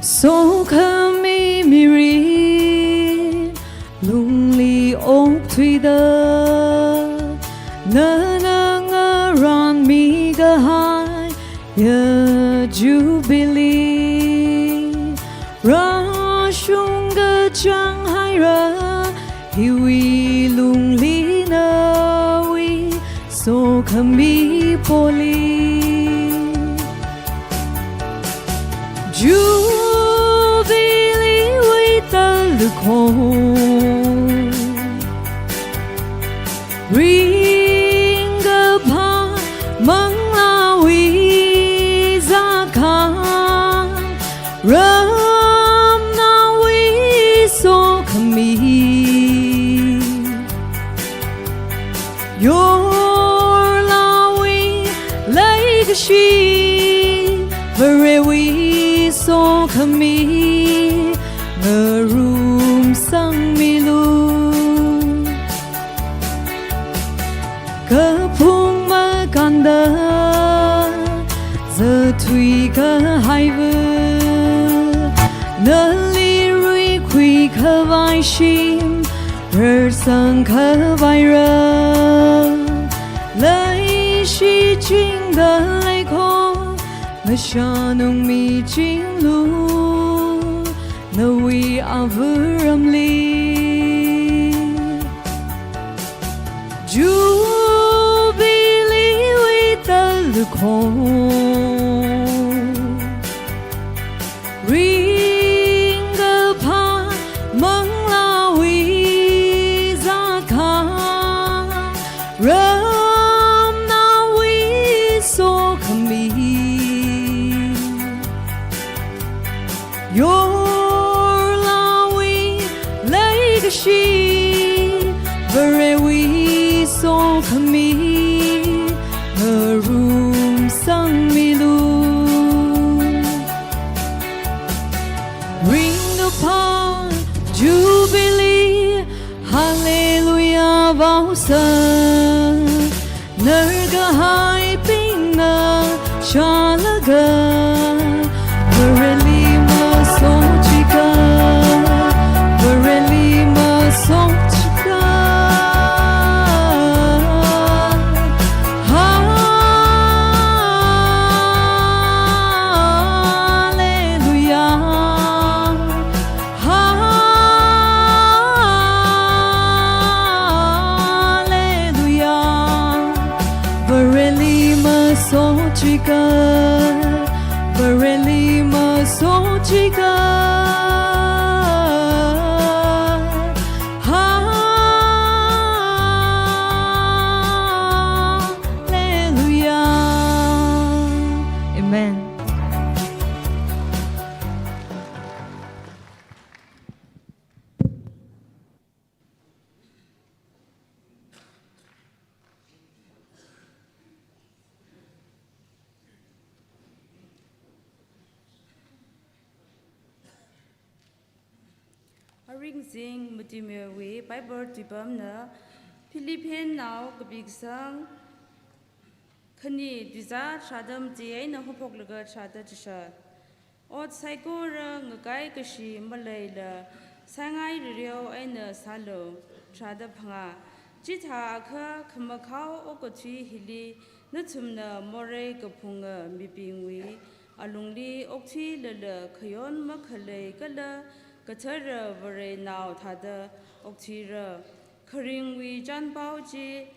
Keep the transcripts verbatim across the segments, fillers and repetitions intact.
Sokhami mirin lungli okthuida, nana ngaranmi kahaiya Jubilee rāshung kachang haira, hiwui lungli nawui sokhami poli. Jubilee wui talukhong, ringkaphā manglāwui zākha, ramnawui sokhami, yorlāwui leikashi, Varewui sokhami ngarumsangmilu. Kaphung makānda zathui kahaiva, nali ruikhui khavai shim rarsang khavaira. Leishi chingda leikho ngashanungmi chinglu, nawui avāramli. Jubilee wui talukhong, ringkaphā manglāwui zākha, ramnawui sokhami, yorlāwui leikashi, Varewui sokhami ngarumsangmilu. Ringkaphā Jubilee, Hallelujah vaosa, narkahaibingna shālaga, Vareli masot chika, Vareli masot chika. Hallelujah. Hallelujah. Vareli masot chika, Vareli masot chika. Hallelujah. Amen. Aringzing Matimewui Bible tuipamna Philippian nao kapi kasang khani tuizā tharāda mati eina haophoklaga tharāda chishat. Ot saikora ngakai kashi maleila, sāngai rareo eina sālu, tharāda phangā. Chithākha khamakhao okathui hili nathumna morei kaphunga mibingwui alungli okthuilala khayon makhalei kala kathara Varei nao thāda okthuira. Kharingwui chānpao chi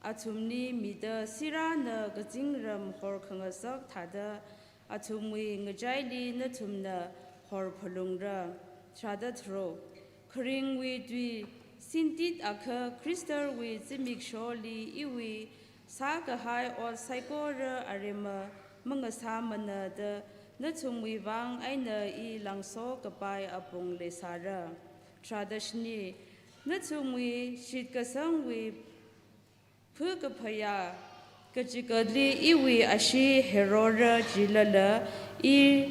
athumli mida sirana kazingram horkhangasak thāda athumwui ngachaili nathumna horphalungra. Tharāda tharuk. Kharingwui tui sintit akha Khristawui zimiksholi iwui sākahai ot saikora aremma mangasāmana da nathumwui vang eina i langso kapai apong leisāra. Tharāda shini. Nathumwui shitkasangwui phakaphayā kachikatli iwui ashee herora jilala i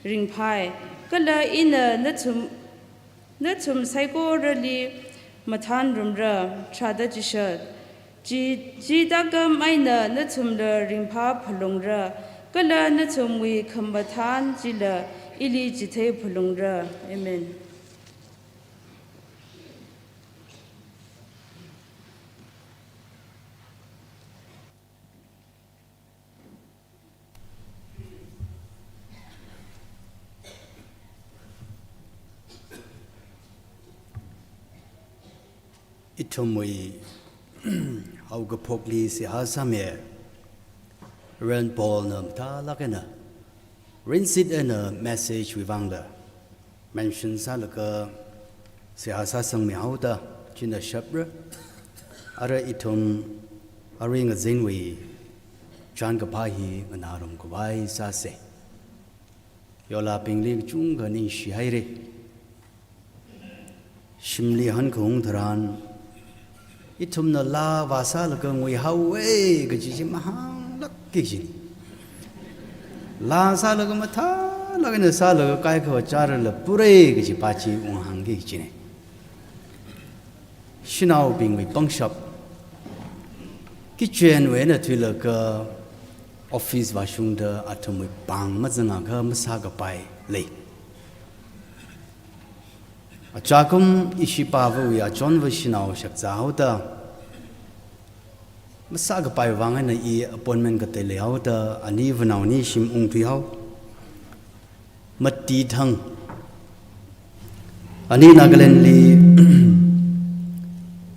ringphai. Kala ina nathum, nathum saikorali mathānrumra. Tharāda chishat. Chi, chi tākam eina nathumla ringphāphalungra. Kala nathumwui khamathān chila Ili chithei phalungra. Amen. Ithumwui haokaphokli seihā sāmi. Reverend Paulna mathālāk eina rinsit eina message wui vangla mention sālaga seihā sāsangmi haoda china shapra. Ara ithum arui ngazinwui chānkaphā hi nganārum khavai sāsa. Yolabingli kachungkha ningshi haira. Shimli hankhaung tharan, ithumna laa vāsālaga ngui haowa kaji chi mahānglākki kajina. Laa sālaga mathālāk eina sālaga kaikhava chārala pura kaji pa chi unghāngki kajina. Shanaobingwui pangshap, kitchenwui eina thuilaga office vāshungda athumwui pāng mazangakha masākapai lei. Achakum ishi pāvawui achonva shanao shakzā haoda, masākapai vang eina i appointment katei leihaoda, ani vanaoni shim ungthui hao. Mati thang. Ani Nagalandli,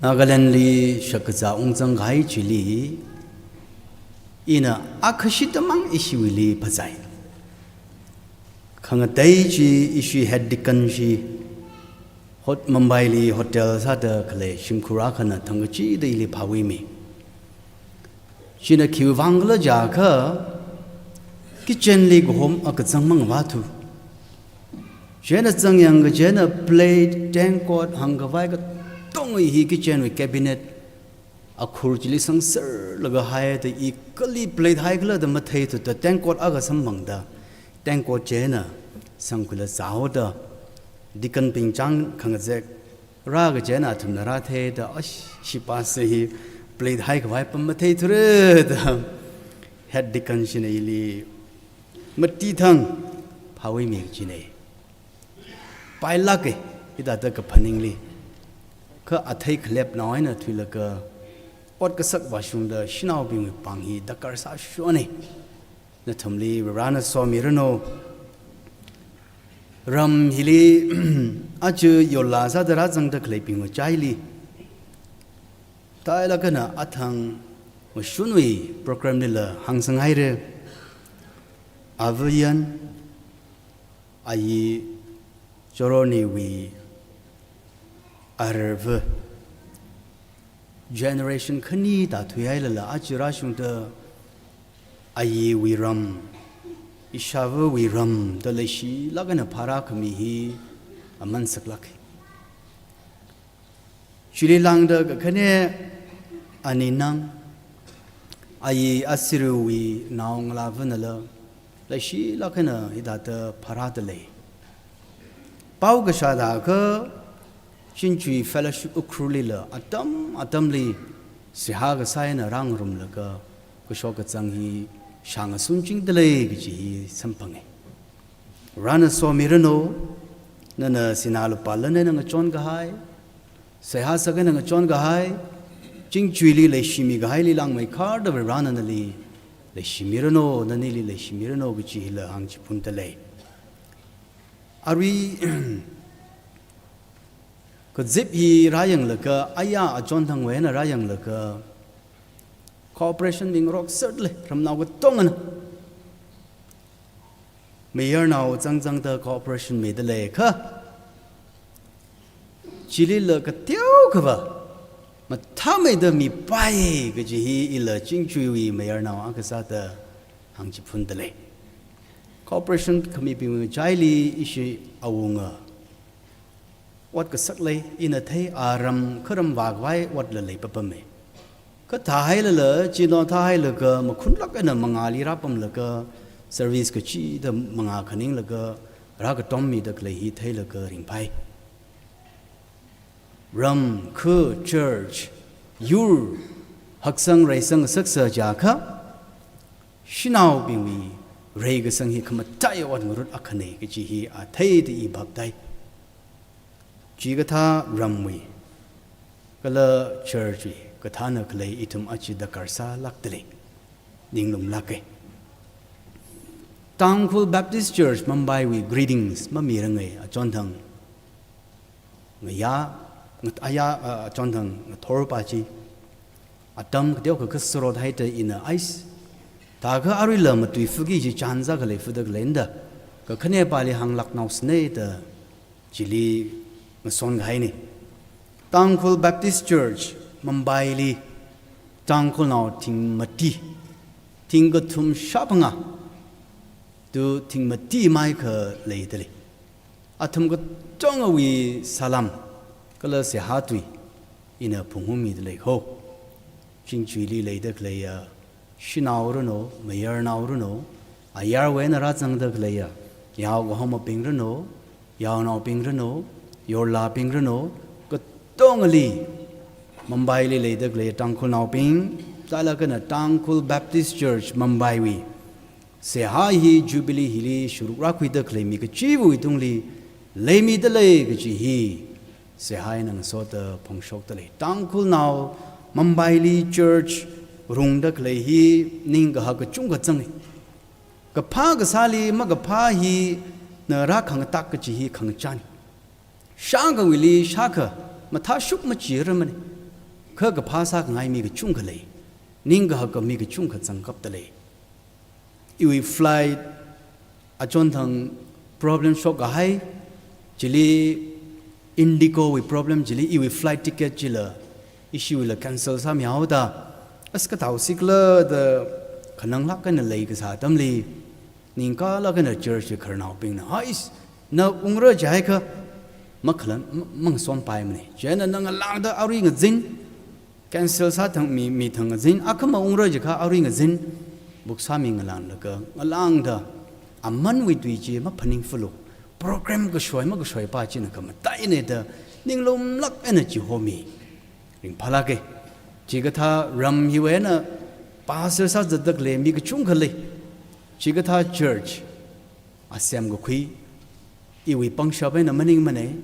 Nagalandli shakkazā ungzang kahai chili, ina akhashittamang ishiwuili phazai. Khangatei chi ishi head deacon chi, hot-, Mumbaili hotel sāda khalei shimkhur akhana thangkachida ili phāwuimi. China khiwui vang khala jiakha, kitchenli kahom akha zangmang vāthu. Chieina zangyang kachieina plate, tengkot, hāngkhavai katonga hi kitchenwui cabinet akhur chili sangserlaga haida, i kali plate haikhala da matheithuda tengkot akha samphangda, tengkot chieina sangkhuilaga zāhaoda, deaconbing chang khangazek rā kachieina athumna rātheida, "Ash, shi pastor hi plate haikhavai pam matheithura," da head deacon china ili mati thang phāwuimi kajina. Pailāka, hithāda kaphaningli. Kha athei khalepnao eina thuilaga ot kasak vāshungda shanaobingwui pāng hi darkar sāshona. Nathumli Varena somiranu. Ram hili aja yola sāda rāzangda khaleibingwui chaili, tailāk eina athang mashunwui program lila hāngsanghaira. Ava Yan, ayi Choroniwui arva, generation khani tāthuihailala aja rāshungda ayiwui ram, ishāvāwui ram da leishilāk eina phārākhami hi aman saklāk. Chili lāngda kakhane ani nang, ayi Asiriwui naongalāvanala leishilāk eina hithāda phārāda lei. Pao kashā thākha, Chingchui Fellowship Ukhrul lila atam atamli seihā kasā eina rāngarumlaga kashok kazang hi shāngasunchingda lei kaji hi samphanga. Varena somiranu, nana sinā lupā lan eina ngachon kahai, seihā sāk eina ngachon kahai, Chingchuili leishimi kahaili langmeikharda Varena nali leishimiranu, nanili leishimiranu kaji hila hāngchiphunda lei. Arui kazip hi rāyanglaga, aya achon thangwui eina rāyanglaga, cooperation mingarok sertlei, ramnao katongana. Mayarnao zangzangda cooperation mida lei kha, chilila kateokha va mathāmeida mipai kaji hi ila Chingchuiwui mayarnao akha sāda hāngchiphunda lei. Cooperation khamibingwui chaili ishi awunga ot kasak lei, ina thei aram kharam vākhavai otla leipapama. Kha thāhailala, chino thāhailaga makhunlāk eina mangāli rāpamlaga, service kachida mangā khaninglaga rākatommida khalei hi theilaga ringphai. Ram, kha, church, yur haksang reisang saksa jiakha, shanaobingwui reikasang hi khamataiya ot ngarut akhana kaji hi atheida i bhap tai. Chikathā ramwui, kala church wui, kathāna khalei ithum aja darkar sālākda lei. Ninglumlāka. Tangkhul Baptist Church Mumbai wui greetings mamiranga achonthang. Ngayā, ngat-, ayā, ah, achonthang ngathor pa chi. Atam kateokha kasarot haida ina ais. Thākha aruila matuifuki chi chance khalei fuda khalei nda. Kakhane pali hānglāknao sāna da chili ngason kahaina. Tangkhul Baptist Church Mumbai li Tangkhulnao thing mati, thing kathum shāphangā, tu thing mati maikha leida lei. Athum katongawui salam kala seihā tui ina phungmida lei ho. Chingchuili leida khaleiya, shanao ranu, mayarnao ranu, ayarwui eina rāzangda khaleiya, yao kahomabing ranu, yaonaobing ranu, yorlābing ranu, katongali, Mumbai li leida khalei Tangkhulnaobing, chālāk eina Tangkhul Baptist Church Mumbai wui seihā hi Jubilee hili shuruk rākhuida khalei mi kachiva̱wui tungli leimida lei kaji hi seihā eina ngasoda phongshokda lei. Tangkhulnao Mumbai li church rungda khalei hi ningkahak kachungkha zanga. Kaphā kasāli makaphā hina rākhangatak kaji hi khangachāna. Shākawuili shākha mathāshok machirarmana. Kha kaphā sākhangai mi kachungkha lei. Ningkahaka mi kachungkha zangkapda lei. Iwui flight achonthang problem shokkahai, chili Indigo wui problem chili iwui flight ticket chila ishiwuila cancel sāmihaoda, as kathāosikhala da khananglāk eina leikasā atamli, ningkalāk eina church wui khararnaobingna, "Hais, na ungra jiakha makhalan, ma-, mangasonpaimana. Chieina na ngalāngda arui ngazin cancel sāthang mi, mithang ngazin, akhama ungra jiakha arui ngazin book sāmi ngalānglaga, ngalāngda amanwui tui chi maphaningfulu. Program kashoi makashoi pa china khamataina," da ninglumlāk eina chihomi. Ringphālāka. Chikathā ram hiwui eina pastor sāzatda khalei mi kachungkha lei. Chikathā church asem kakhui iwui pangshap eina maningmana,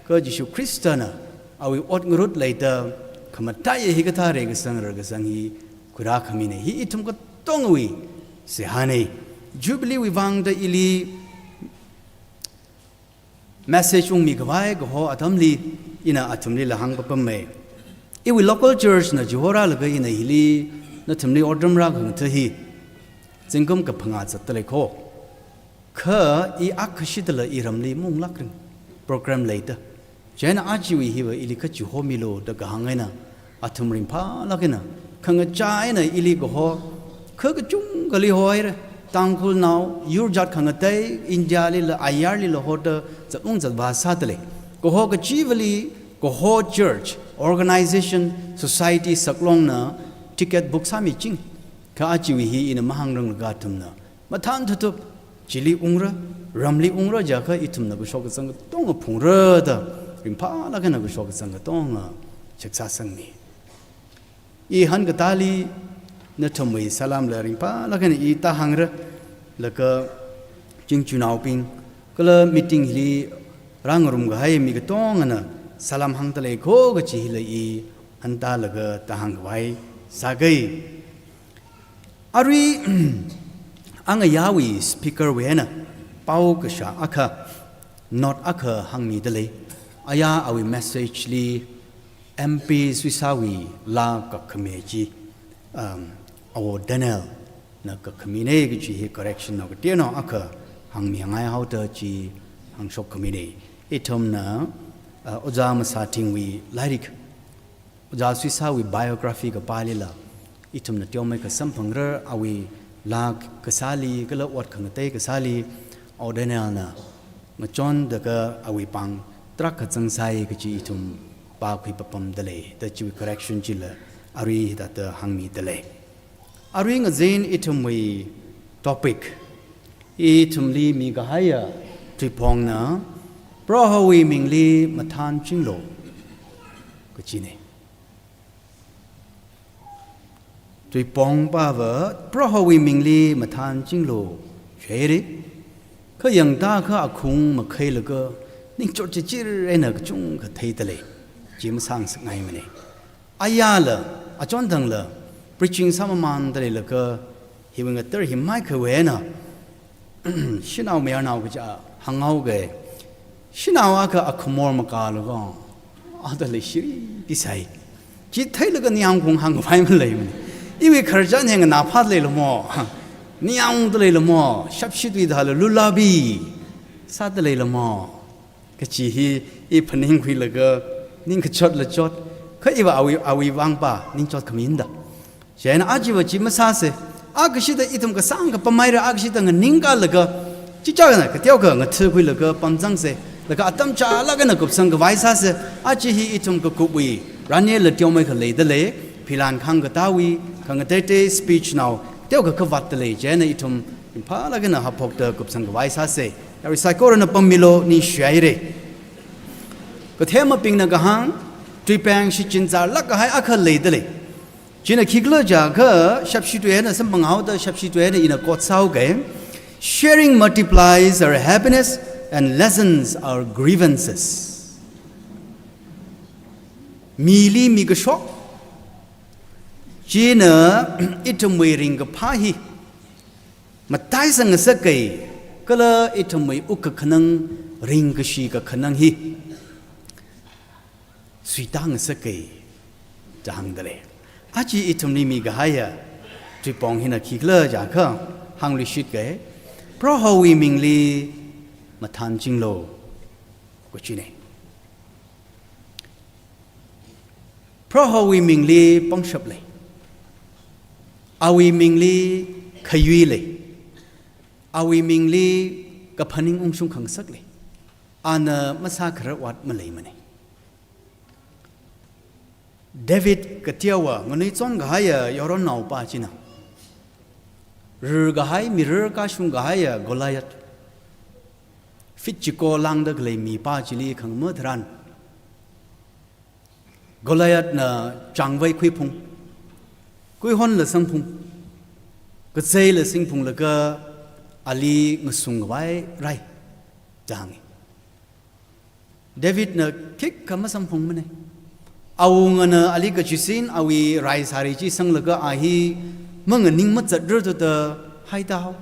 kha Jishu Khristana awui ot ngarut leida khamataiya hikathā reikasang rarkasang hi khuirākhamina. Hi ithum katongawui seihāna. Jubilee wui vangda ili message ungmikhavai kaho atamli ina athumlila hāngpapammei. Iwui local church na chihorālaga ina hili nathumli otram rākhangatha hi zingkum kaphangā zatda lei kho. Kha i akhashitala iramli maunglākring, program leida. Chieina ajawui hiva ili kachihomilu da kahāng eina, athum ringphālāk eina, khangachā eina ili kaho, kha kachungkhali hohaira, Tangkhulnao, yur jat khangatei, India lila, ayarlila hoda, zatung zatvā sāda lei. Kaho kachivali, kaho church, organization, society saklongna ticket book sāmiching. Kha ajawui hi ina mahāngranglaga athumna mathān thutup, chili ungra, ramli ungra jiakha ithumna kashok kazang katonga phungra da, ringphālāk eina kashok kazang katonga shakzā sangmi. I hankatāli nathumwui salamla ringphālāk eina i tāhāngra, laga chingchunaobing, kala meeting hili rāngarum kahai mi katongana salam hāngda lei kho kaji hila i hantālaga tāhāngkhavai sākai. Arui, angayāwui speaker wui eina pao kashā akha, note akha hāngmida lei. Ayā awui message li M P Suisawui laa kakkhami chi, um, Awo Daniel na kakhamina kaji hi correction nao kateonao akha hāngmingai haoda chi hāngshok khamina. Ithumna, uh, Ojā Masāthingwui lairik, Ojā Suisawui biography kapālila, ithumna teomeikha samphangra, awui laa kasāli, kala ot khangatei kasāli, Awo Danielna ngachonda kha awui pāng tarākha zangsai kaji ithum pākhui papamda lei, da chiwui correction chila arui hithāda hāngmida lei. Arui ngazin ithumwui topic, ithumli mikahaiya tuiphongna, Prohowui mingli mathānchinglu kajina. Tuiphong pava, Prohowui mingli mathānchinglu, Khairi, kha yangda kha akhung makhailaga, ningchot chichir eina kachungkha theida lei. Chi masāngasakngaimana. Ayāla, achonthangla, preaching sāmamānda leilaga, hiwui ngatar hi maikhawui eina, shanao mayarnao kaja hānghaoga, shanao akha akhamor makālaga, ada leishiri pisai. Chi theilaga ningyāng khanghāng khavai maleimana. Iwui khararchan hi nganāphāda leilamo, ningyāngda leilamo, shapshi tui dala lulabi sāda leilamo. Kachi hi i phaningkhuilaga, ningkachotla chot, kha iva awui, awui vangva ningchot khaminda. Chieina aja va chi masāsa, akashida ithum kasāng kapam haira, akashida nganingkalaga, chichāna kateokha ngathakhuilaga pamzangsa, laga atam chālāk eina kupsang khavai sāsa, aja hi ithum kakupwui, ranye la teomeikha leida lei, philan khangkatāwui, khangateitei speech nao, teokha khavātda lei, chieina ithum ringphālāk eina haophokta kupsang khavai sāsa, yarui saikorana pammilu, ningshihaira. Kathemabingna kahāng, tuipeng shichin zārlāk kahai akha leida lei. China khikhala jiakha, shapshi tui eina samphanghaoda, shapshi tui eina ina quote sāhaoga, "Sharing multiplies our happiness and lessens our grievances." Mili mikashok, china ithumwui ringkaphā hi mataisangngasaka, kala ithumwui wukkakhanang, ringkashi kakhanang hi suitāngasaka, da hāngda lei. Aja ithumli mikahaiya tuipong hina khikhala jiakha, hāngluishitga, Prohowui mingli mathānchinglu, kachina. Prohowui mingli pangshap lei. Awui mingli khayui lei. Awui mingli kaphaning ungshung khangasak lei. Ana masākharar ot maleimana. David kateowa, nganuichon kahaiya yaronnaopa china, rarkahai, mirar kashung kahaiya Goliath, feet chiko lāngda khalei mipa chili khangama tharan, Goliathna changvei khuiphung, kuihonla sangphung, kazeila singphunglaga ali ngasung khavai rai, da hānga. Davidna khikha masangphungmana. Awungana ali kachisin awui rai sari chi sanglaga a hi manganing mazatrarthuda haida hao.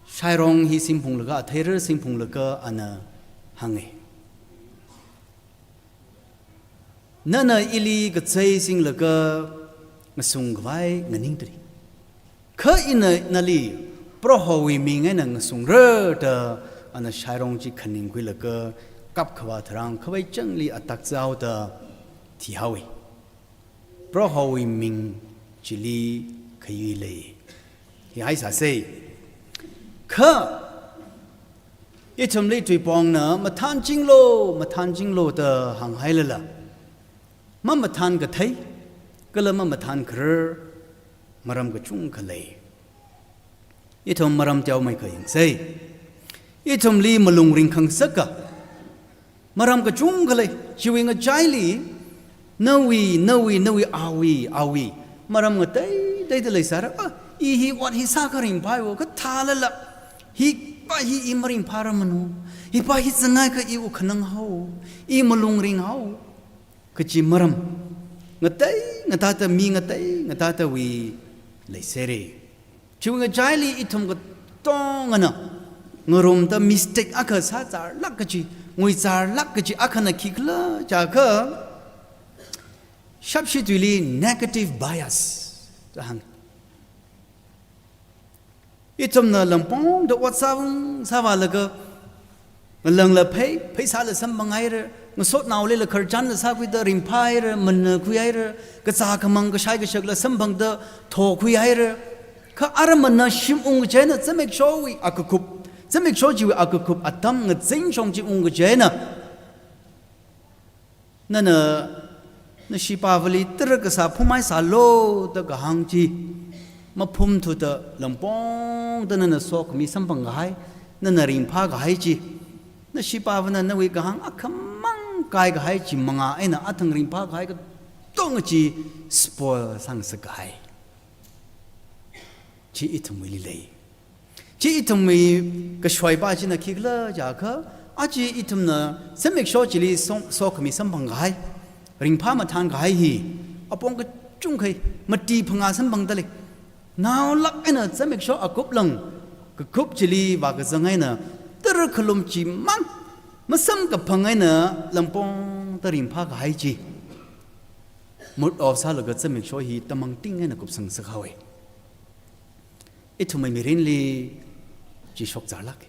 Shairong hi singphunglaga, atheira singphunglaga ana hānga. Nana ili kazei singlaga ngasung khavai nganingdalei. Kha ina nali Prohowui ming eina ngasungra da ana shairong chi khaningkhuilaga kapkhavā tharan khavai changli atak zāhaoda thihaowa. Prohowui ming chili khayui lei. Hi haisāsa. Kha ithumli tuipongna mathānchinglu, mathānchinglu da hānghailala, mamathānkathei, kala mamathānkharar maram kachungkha lei. Ithum maram teomeikha yangsa. Ithumli malung ringkhangasaka maram kachungkha lei. Chiwui ngachaili, nawui, nawui, nawui, awui, awui maram ngatei teida leisāra. Ah, i hi ot hi sākha ringphāya, kathālala, hipa hi i maringphāramanu, hipa hi zangaikha i wukhanang hao, i malung ringhao, kachi maram ngatei ngateida, mi ngatei ngateiwui leisāra. Chiwui ngachaili ithum katongana ngarumda mistake akha sāzārlāk kachi, nguizārlāk kachi akhana khikhala jiakha, shapshituili negative bias da hāng. Ithumna lampongda ot sāvung sāvālaga, ngalangla phei, pheisāla samphanghaira, ngasotnaolila khararchanla sākhuida ringphāhaira, manakhuihaira, kazā khamang kashai kashakla samphangda thokhuihaira. Kha aramana shim ungkachi eina zimikshowui akakup, zimiksho chiwui akakup atam ngazin shong chi ungkachi eina, nana nashipāvali tara kasā phumhaisālu da kahāng chi maphumthuda lampongda nana sokhami samphangkahai, nana ringphākahai chi, nashipāvana nawui kahāng akhamang kaikahai chi manga eina athang ringphākahai katonga chi spoil sāngasakkahai chi ithumwuili lei. Chi ithumwui kashoipa china khikhala jiakha, aja ithumna zimiksho chili song, sokhami samphang kahai, ringphā mathān kahai hi apong kachungkhai mati phangā samphangda lei. Naolāk eina zimiksho akup lang, kakup chili vākazang eina, tara khalum chimang, masamkaphang eina lampongda ringphā kahai chi mood off sālaga zimiksho hi tamangting eina kupsang sāhaowa. Ithumwui mirinli chi shokzarlāka.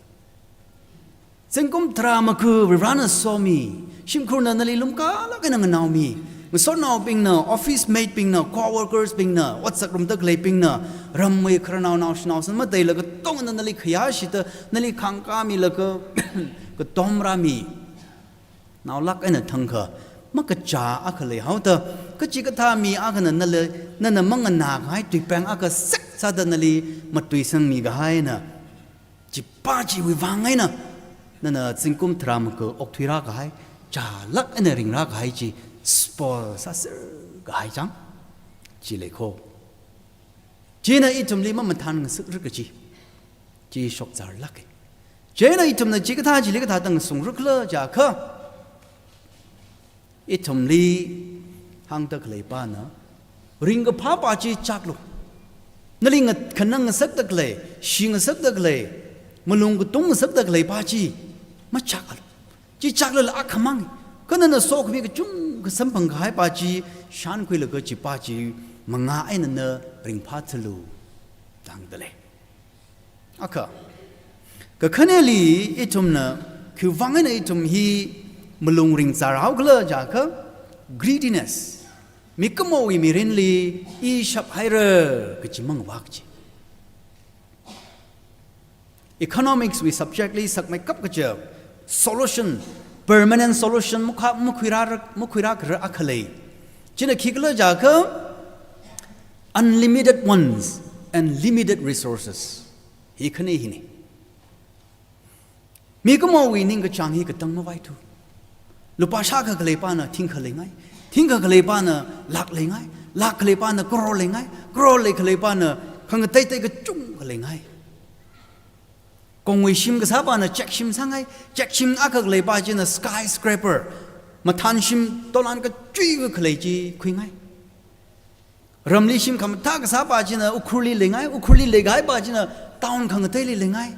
Zingkum tharā maga Varena somi, shimkhurna nali lumkalāk eina nganaomi, ngasotnaobingna, office mate bingna, co-workers bingna, ot sāngarumda khaleibingna, ramwui khararnao naoshinao san matailaga tongna nali khayāshida, nali khāngkāmilaga katom rāmi. Naolāk eina thangkha, makachā akha leihaoda, kachikathā mi akhana nala, nana manganā kahai tuipeng akha sek sāda nali matuisangmi kahaina. Chipa chiwui vang eina, nana zingkum tharā maga okthuirā kahai, chālāk eina ringrā kahai chi spoil sāser kahai chang, chi lei kho. China ithumli mamathān ngasakra kachi, chi shokzarlāka. Chieina ithumna chikathā chili kathāda ngasungra khala jiakha, ithumli hāngda khaleipana, ringkaphāpa chi chaklu. Nali nga-, khanang ngasakda khalei, shi ngasakda khalei, malung katung ngasakda khaleipa chi machakalu. Chi chaklala akhamang, kha nana sokhami kachungkha samphang kahaipa chi shānkhuilaga chipa chi mangā eina na ringphāthalu, da hāngda lei. Akha. Kakhaneli ithumna khiwui vang eina ithum hi malung ringzarhao khala jiakha, greediness. Mikumowui mirinli i shaphaira kachi mangavā kachi. Economics wui subject li sakmeikap kaja solution, permanent solution makha-, makhuirā, makhuirā kharar akha lei. China khikhala jiakha, unlimited wants and limited resources. Hi khani hina. Mikumowui ningkachāng hi katang mavaithu. Lupā shākha khaleipana thingkha leingai, thingkha khaleipana lakh leingai, lakh khaleipana crore leingai, crore lei khaleipana khangateitei kachungkha leingai. Kongwui shim kasāpana chekshim sāngai, chekshim akha khaleipa china skyscraper, mathān shim tolan kachuiva khalei chi khuingai. Ramli shim khamathā kasāpa china Ukhrulli leingai, Ukhrulli leikahaipa china town khangateili leingai.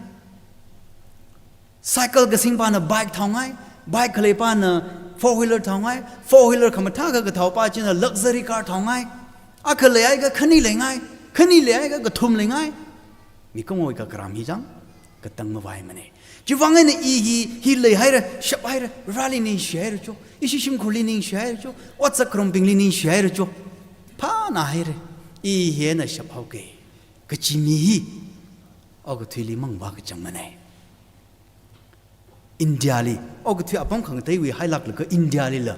Cycle kasingpana bike thaongai, bike khaleipana four wheeler thaongai, four wheeler khamathā akha kathaopa china luxury car thaongai. Akha leihaiakha khani leingai, khani leihaiakha kathum leingai. Mikumowui kakharam hi chang, katang mavaimana. Chiwui vang eina i hi, hi leihaira, shaphaira, Vareli ningshihaira cho, ishi shimkhurli ningshihaira cho, ot sāngarumbingli ningshihaira cho. Phānāhaira, i hi eina shaphaoka kachi mi hi okathuili mangavā kachangmana. India li, okathui apam khangateiwui hailāklaga India lila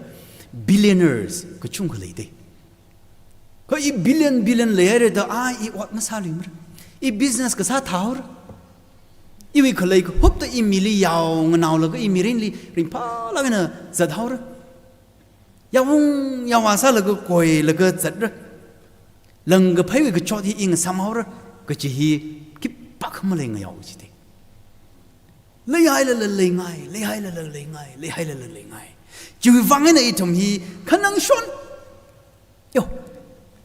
billionaires kachungkha leida. Kha i billion, billion leihaira da a i ot masāluimara. I business kasā thaora. Iwui khalei kahupta i mili yao nganaolaga i mirinli ringphālāk eina zathaora. Yaovung yaovā sālaga koilaga zatra. Langkaphaiwui kachot hi i ngasāmhaora kachi hi khipākha malei ngayao chida. Leihailala leingai, leihailala leingai, leihailala leingai. Chiwui vang eina ithum hi khanang shon. Yo,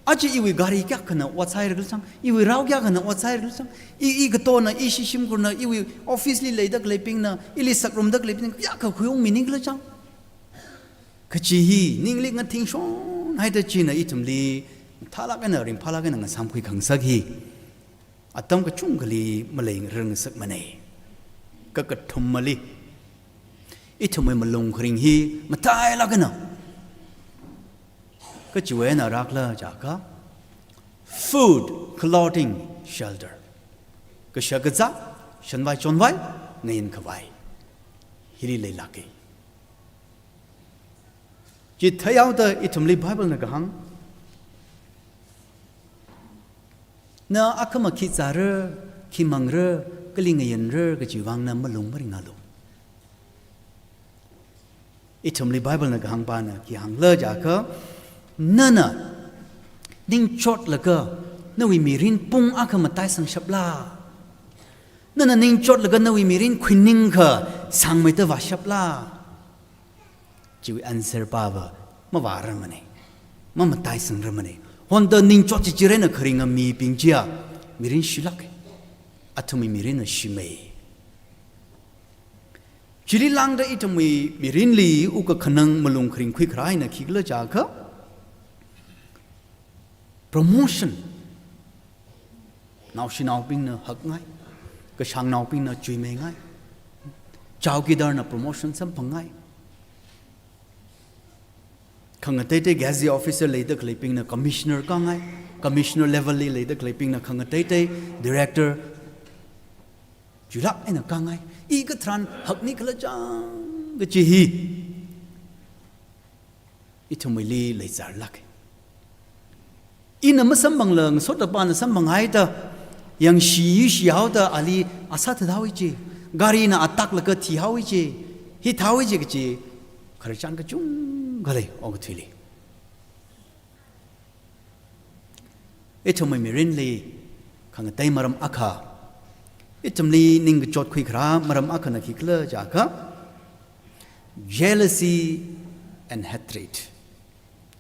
aja iwui gari kayākhana ot sāhaira khala chang, iwui rao kayākhana ot sāhaira khala chang, i, i katona, ishi shimkhurna, iwui office li leida khaleibingna, ili sāngarumda khaleibingna kayākha khuiungmi ning khala chang. Kachi hi ningli ngathingshonhaida china ithumli mathālāk eina ringphālāk eina ngasāmkhui khangasak hi atam kachungkhali malei ringngasakmana. Kakathumali, ithumwui malung kharing hi matailāk eina kachiwui eina rākhala jiakha, food, clothing, shelter. Kashak kazā, shanvai chonvai, ngayin khavai. Hili leilāka. Chi theihaoda ithumli Bible na kahāng, na akhama khi zāra, khi mangra, kali ngayinra kachiwui vang na malung maringalu. Ithumli Bible na kahāngpana khi hāngkhala jiakha, nana ningchotlaga nawui mirin pung akha mataisangshapla. Nana ningchotlaga nawui mirin khuining kha sāngmeida vāshapla? Chiwui answer pava mavārar mane, mamataisangra mane. Honda ningchot chichirena kharinga mibing chiya mirin shilāke. Athumwui mirinna shimei. Chili lāngda ithumwui mirinli uka khanang malung kharing khuikharā eina khikhala jiakha, promotion. Naoshinaobingna hakngai, kashāngnaobingna chuimeingai, chowkidarna promotion samphangngai. Khangateitei gazetted officer leida khaleibingna commissioner kāngai, commissioner level li leida khaleibingna khangateitei director, chuilāk eina kāngai. I katharan hakni khala chang kachi hi ithumwuili leizarlāke. Ina masamphangla ngasotapana samphanghaida, yangshi yushihaoda ali asā thathaowi chi, garina ataklaga thihaowi chi, hithāowi chi kachi khararchan kachungkha lei okathuili. Ithumwui mirinli khangatei maram akha, ithumli ningkachot khuikharā maram akhana khikhala jiakha, jealousy and hatred.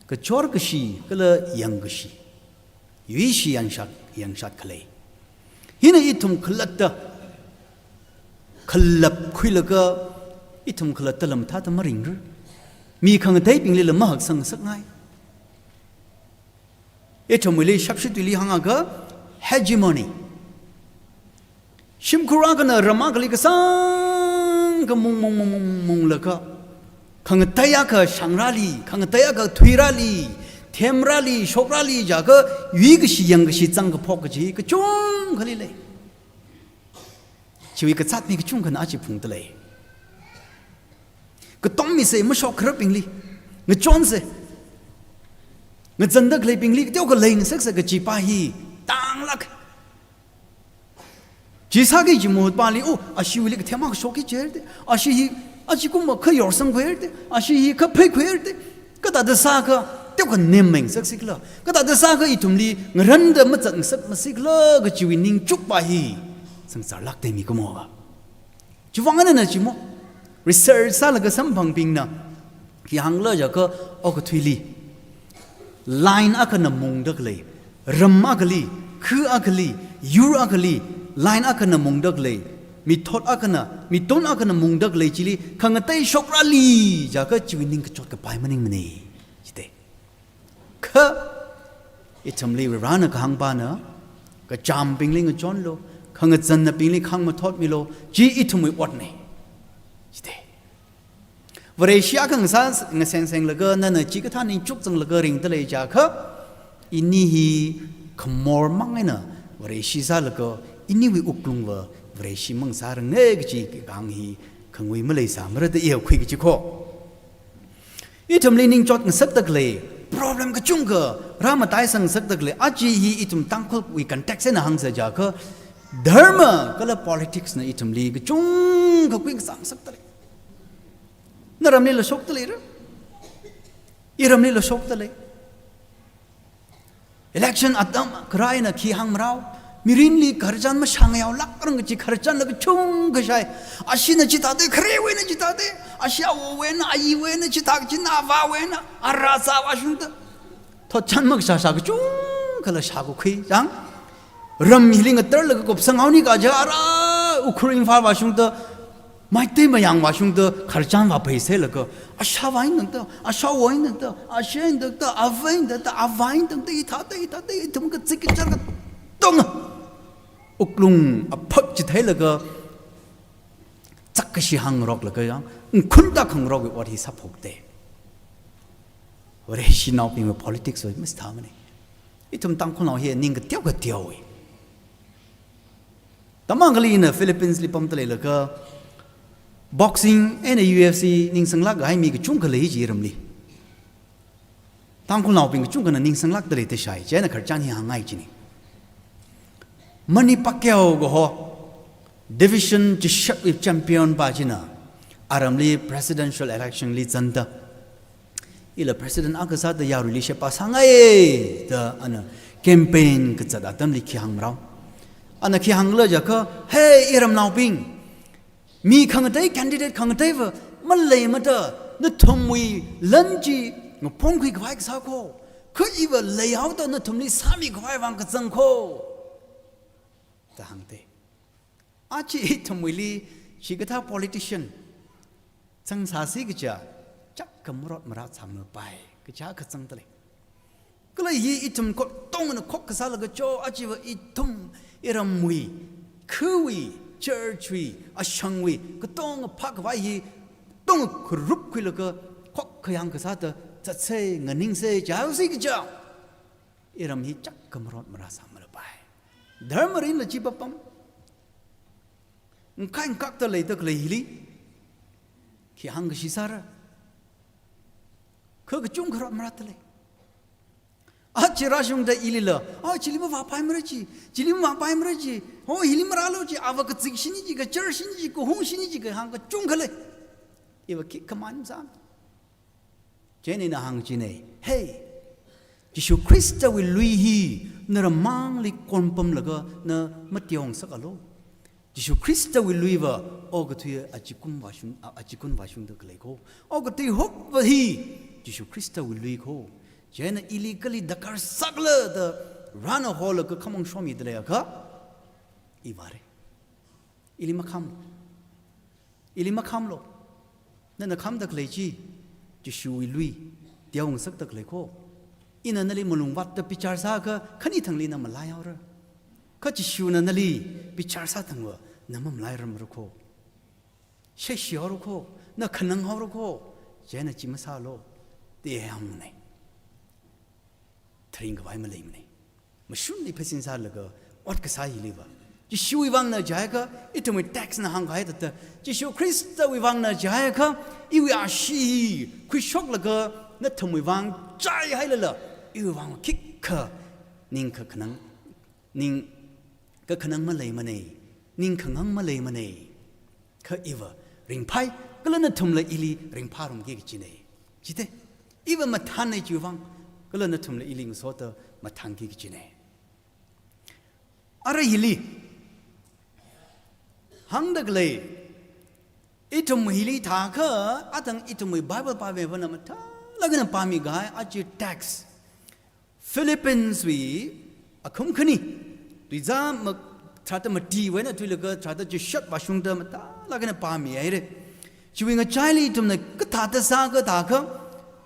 Kachor kashi kala yangkashi, yuishi yangshat, yangshat khalei. Hina ithum khalatta khalap khuilaga, ithum khalatta lam thāda maringra. Mi khangateibinglila mahaksangngasakngai. Ithumwuili shapshi tuili hāngakha hegemony. Shimkhur akhana ram akhali kasāngkha mung mung mung mung munglaga, khangatei akha shāngrāli, khangatei akha thuirāli, themrāli, shokrali jiakha yuikashi yangkashi zangkaphok kaji kachungkhali lei. Chiwui kazāt mi kachungkhana aja phungda lei. Katom mise, mashok khararbingli ngachonse, ngazanda khaleibingli teokha leingasakse kaji pa hi tānglāk. Chi sāki kaji mahut pali, oh, ashiwuili kathem akha shokki jerde, ashi hi, ashi kum akha yorsang khuierde, ashi hi kha phei khuierde, kathāda sākha teokha nemngasaksikhala, kathāda sākha ithumli ngaranda mazatngasak masikhala kajiwui ningchuk pa hi sangcharlākte mikumo va. Chiwuivang eina chi mo, research sālaga samphangbingna khi hāngkhala jiakha, okathuili line akhana mungda khalei, ram akhali, khu akhali, yur akhali, line akhana mungda khalei, mithot akhana, mitun akhana mungda khalei chili khangatei shokrali jiakha chiwui ningkachot kapai maningmane. Chite. Kha ithumli Varena kahāngpana, kachambingli ngachonlu, khangazannabingli khangmathotmilu, chi ithumwui otne. Chite. Vareshi akha ngasā, ngasengsenglaga, nana chikathā ningchuk zanglaga ringda lei jiakha, ini hi khamormang eina Vareshi sālaga, iniwui wuklungva Vareshi mang sārange kaji kahāng hi khangui maleisāmara da iya khui kaji kho. Ithumli ningchot ngasakda khalei, problem kachungkha rāmataisang ngasakda khalei, aja hi ithum Tangkhulwui context eina hāngsa jiakha, dharma kala politics na ithumli kachungkha khuingasang ngasakda lei. Naramlila shokda leira. Iramlila shokda lei. Election atam kharā eina khi hāngmarao, mirinli khararchan mashāngayaolākrang kaji khararchanla kachungkha shai. Ashina chithāde, kharewuina chithāde, ashi awowuina, ayiwuina chithā kachina, avāwuina, ara sāvāshungda thotchan makashāshā kachungkhala shākakhui chang. Ram hili ngatarlaga kupsanghaoni kaja, ara Ukhrul Imphal vāshungda, Meitei Mayang vāshungda khararchan vāpheisailaga, ashāvā eina tangda, ashāwo eina tangda, ashei eina tangda, avei eina tangda, avā eina tangda, ithāda, ithāda, ithum kazek kachar katonga wuklung aphak chitheilaga, zakkashi hāngngaroklaga yang, ngkhunda khangarokwui ot hi sāphokte. Vareshinaobingwui politics wui masthāmane. Ithum Tangkhulnao hi ning kateokha teowui. Tamang kali ina Philippines li pamda leilaga, boxing eina U F C ningsanglāk kahai mi kachungkha lei chi ramli. Tangkhulnaobing kachungkhana ningsanglākda lei da shai, chieina khararchan hi hāngngai chine. Manny Pacquiao kaho, division chishatwui champion pa china, aramli presidential election li zanda, ila president akha sāda yaruili sheba sāngai da ana campaign kazat atamli khi hāngmarao. Ana khi hāngkhala jiakha, "Hey, iramnaobing, mi khangatei, candidate khangateiva maleimada, nathumwui lan chi ngaphongkhui khavai kasā kho, kha iva leihaoda nathumli sāmi khavai vang kazang kho," da hāngde. Aja ithumwuili chikathā politician zangsāsi kaja, chak kamarot marat sāmalapai kaja kazang dalei. Kala hi ithum katongana khokkha sālaga cho, aja va ithum iramwui, khawui, church wui, ashangwui, katonga phākhavai hi tong kharupkhuilaga khokkha yangkasāda zatsei, nganingsei jihaosi kaja, iram hi chak kamarot marat sāmalapai. Dharma mirinla chi papam. Ngakha ngakakta leida khalei hili khi hāngkashi sāra? Kha kachungkha rot marat dalei. Aja rāshungda ilila, "Ah, chili mavāpaimara chi, chili mavāpaimara chi, ho hili marālu chi, ava kazikshini chi, kachārshini chi, kahungshini chi," kahāng kachungkha lei. Iva khikha man sam. Chieina ina hāngchinei, "Hey, Jishu Khristawui lui hi naramangli konpamlaga na mateongasakalu. Jishu Khristawui luiva okathui achikun vāshung, a-, achikun vāshungda khalei kho. Okathui hupva hi Jishu Khristawui lui kho. Chieina ili kali darkar sākhala da rāna holaga khamong shomida leiakha, i vāre. Ili makhamlu. Ili makhamlu. Nana khamda khalei chi Jishuwui lui teongasakda khalei kho. Ina nali malung vātda bichar sāakha, khani thangli na malaihaora. Kha Jishuna nali bichar sāthangva na mamalairarmara kho. Sheishi haora kho, na khanang haora kho, chieina chi masālu," da hāngnei. Tharing khavai maleimanei. Mashunli pheisin sālaga ot kasā hiliva, Jishuwui vangna jiakha, ithumwui text na hāngkahai thāda, Jishu Khristawui vangna jiakha, iwui ashee hi khuishoklaga nathumwui vang chaihailala, iwui vang khikha ningkakhanang, ningkakhanang maleimanei, ningkhangang maleimanei. Kha iva ringphai, kala nathumla ili ringphārumki kajinei. Chithāda, iva mathānnei chiwui vang, kala nathumla ili ngasoda mathānki kajinei. Ara hili hāngda khalei, ithum hili thākha, atang ithumwui Bible pāmivana mathālāk eina pāmikahai aja text. Philippians wui akhum khani, tuizā ma-, tharāda matiwui eina thuilaga tharāda chishat vāshungda mathālāk eina pāmihaire. Chiwui ngachaili ithumna kathāda sākhala thākha,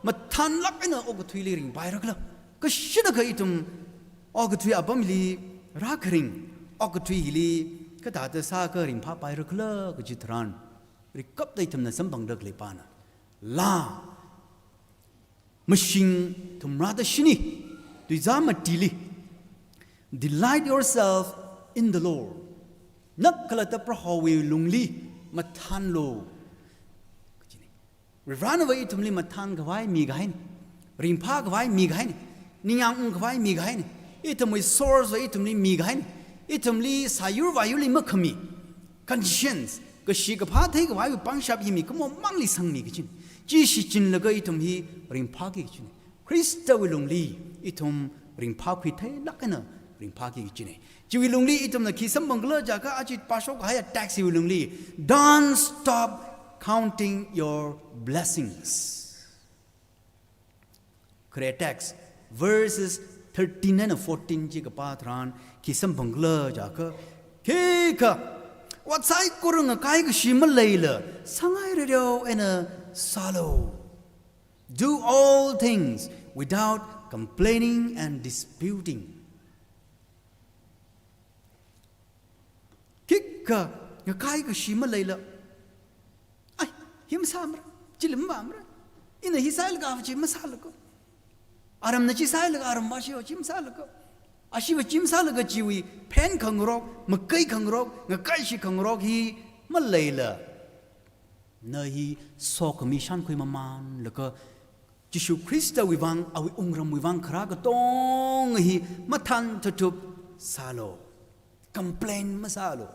mathānlāk eina okathuili ringpairakhala, kashida kha ithum okathui apamli rākharing, okathui hili kathāda sākha ringphāpairakhala kaji tharan, rikapta ithumna samphangda khalei pāna, laa mashing thumrāda shini, tuizā matili, "Delight yourself in the Lord." Nak khalatta Prohowui lungli mathānlu kajinei. Varivarana va ithumli mathānkhavai mikahainei, ringphākhavai mikahainei, ningyāng ungkhavai mikahainei, ithumwui source va ithumli mikahainei, ithumli sāyur vāyurli makhami, conscience, kashi kaphā theikhavaiwui pangshap hi mikumomangli sangmi kajinei. Chi shichinlaga ithum hi ringphāki kajinei. Khristawui lungli ithum ringphākhui theilāk eina ringphāki kajinei. Chiwui lungli ithumna khi samphangkhala jiakha aja pāshokkahaiya text hiwui lungli, "Don't stop counting your blessings." Khare text, verses thirteen and fourteen chi kapā tharan khi samphangkhala jiakha, khikha, ot saikora ngakai kashi maleila, sāngai rereo eina sālu. "Do all things without complaining and disputing." Khikha ngakai kashi maleila, "Ai, hi masāmara, chili mavāmara. Ina hi sālaga ava chi masālaga. Aramna chi sālaga aram vāshi, chi masālaga. Ashiva chi masālaga chiwui phen khangarok, makai khangarok, ngakaishi khangarok hi maleila, na hi sokhami shānkhui mamanlaga, Jishu Khristawui vang, awui wungramwui vang kharā katonga hi mathān thathup sālu. Complain masālu."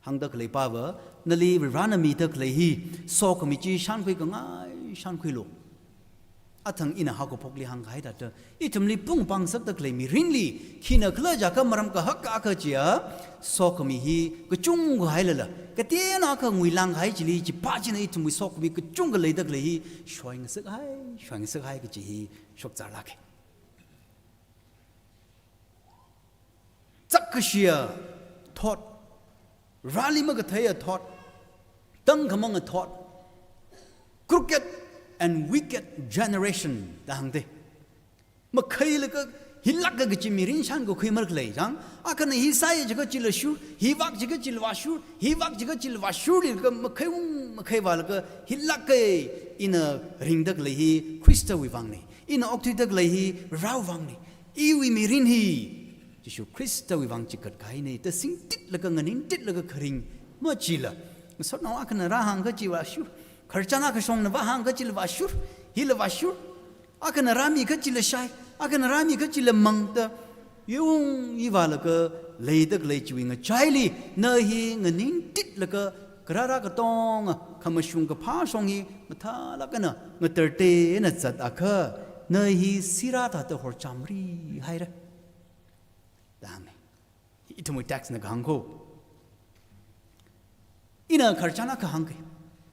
Hāngda khalei pāva, nali Varivarana mida khalei hi sokhami chi shānkhui kangai shānkhuilu. Athang ina haokaphokli hāngkahai thāda, ithumli pung pāngasakda khalei mirinli, khina khala jiakha maram kahak akha chiya, sokhami hi kachungkha hailala, kateonao akha nguilāngkahai chili, chipā china ithumwui sokhami kachungkha leida khalei hi, shoingasakhai, shoingasakhai kaji hi, shokzārlāka. Zakkashiya thot, rāli makatheiya thot, tangkhamanga thot, crooked and wicked generation da hāngda. Makheilaga, hilāka kaji mirin shānkakhui markhalei chang, akhana hi sāya jiakha chila shur, hi vak jiakha chila vāshur, hi vak jiakha chila vāshurlaga makheiung makhei vālaga, hilāka ina ringda khalei hi Khristawui vangna, ina okthuida khalei hi Varewui vangna, iwui mirin hi Jishu Khristawui vang chikat kahaina da singtitlaga nganingtitlaga kharing machila, ngasotnao akhana rāhāngakha chi vāshur, khararchan akha shongna vāhāngakha chila vāshur, hila vāshur, akhana rāmikha chila shai, akhana rāmikha chila mang da, yung yi vālaga leida khalei chiwui ngachaili, na hi nganingtitlaga karara katonga khamashung kaphā shong hi mathālāk eina ngatartei eina zat akha, na hi sirā thāda horchamri haira da hānga. Ithumwui text na kahāng ko. Ina khararchan akha hāngka.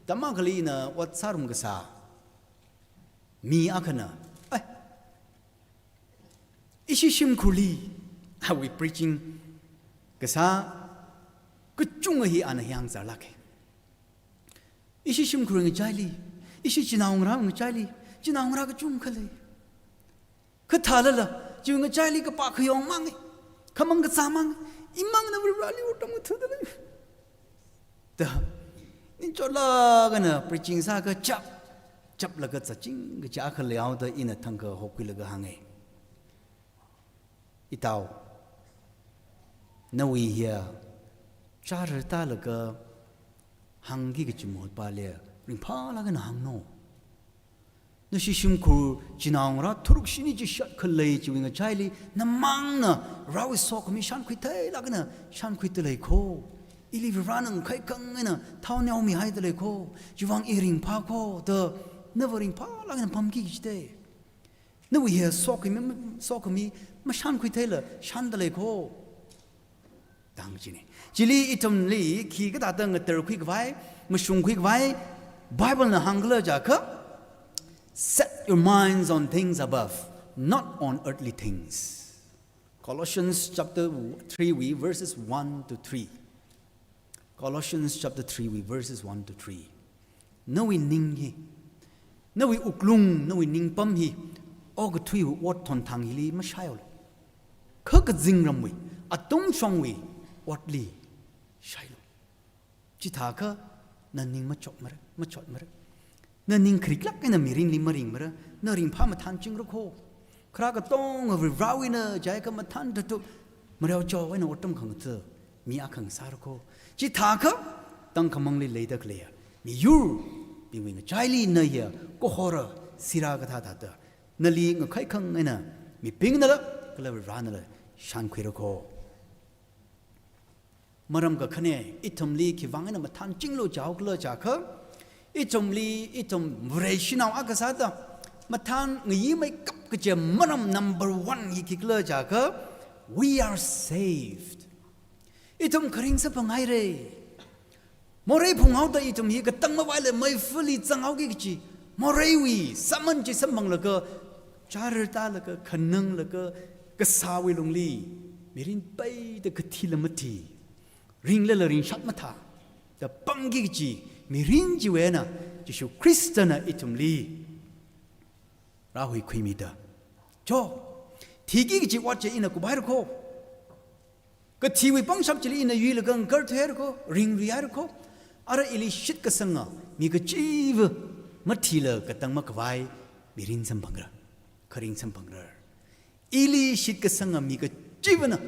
Atam akhali ina ot sārum kasā mi akhana, ai, ishi shimkhurli, awui preaching kasā kachunga hi ana hi hāngzārlāka. Ishi shimkhur ngachaili, ishi chinaongarā ngachaili, chinaongarā kachungkha lei. Kha thālala, chiwui ngachaili kapā khayong mang, khamang kazā mang, imangna Vareli otram ngathāda lei da, ningchotlāk eina preaching sākha chap, chaplaga zatching kaji akha leihaoda ina thangkha hokhuilaga hānga. Itao, nawui hiya chara tālaga hāngki kachi mahut pāli, ringphālāk eina hāngno. Nashi shimkhur chinaongarā tharuk shini chi shat khalei chiwui ngachaili, namangna Varewui sokhami shānkhuitheilāk eina shānkhuida lei kho. Ili Varena ngakhaikhang eina thao neomihaida lei kho. Chiwui vang i ringphā kho da, nava ringphālāk eina pamki kachida. Nawui hiya sokhami, sokhami mashānkhuitheila shānda lei kho da hāng kachina. Chili ithumli khi kathāda ngatarkhui khavai, mashungkhui khavai Bible na hāngkhala jiakha, "Set your minds on things above, not on earthly things." Colossians chapter three wui verses one to three. Colossians chapter three wui verses one to three. Nawui ning hi, nawui wuklung, nawui ningpam hi okathuiwui ot thonthang hili mashaialu. Kha kazingramwui, atungshongwui otli shailu. Chithākha na ning machotmara, machotmara. Na ning khariklāk eina mirinli maringmara, na ringphā mathānchingra kho. Kharā katonga Varewui eina jiakha mathān tatup, mareo chao eina otram khangatha mi akha ngasāra kho. Chithākha tangkhamangli leida khaleiya miyurbingwui ngachaili na hiya kahora sirā kathā thāda, nali ngakhaikhang eina mibingnala kala Varenala shānkhuira kho. Maram kakhane, ithumli khiwui vang eina mathānchinglu jihaokhala jiakha, ithumli, ithum Vareshinao akha sāda mathān ngayimeikap kachi maram number one hi khikhala jiakha, we are saved. Ithum kharing samphanghaira. Morei phunghaoda ithum hi katang mavaila meifali zanghaoki kachi moreiwui sāman chi samphanglaga, chara tālaga, khananglaga, kasāwui lungli mirin peida kathila mathi, ringlala ringshat mathāda pamki kachi mirin chiwui eina Jishu Khristana ithumli rāhui khuimida, cho, thiki kachi ot chi ina kuphaira kho. Kathiwui pangshap chili ina yuilaga ngakarthuihaira kho, ringrihaira kho. Ara ili shitkasanga mi kachiva mathila katang makhavai mirin samphangra, kharing samphangra. Ili shitkasanga mi kachivana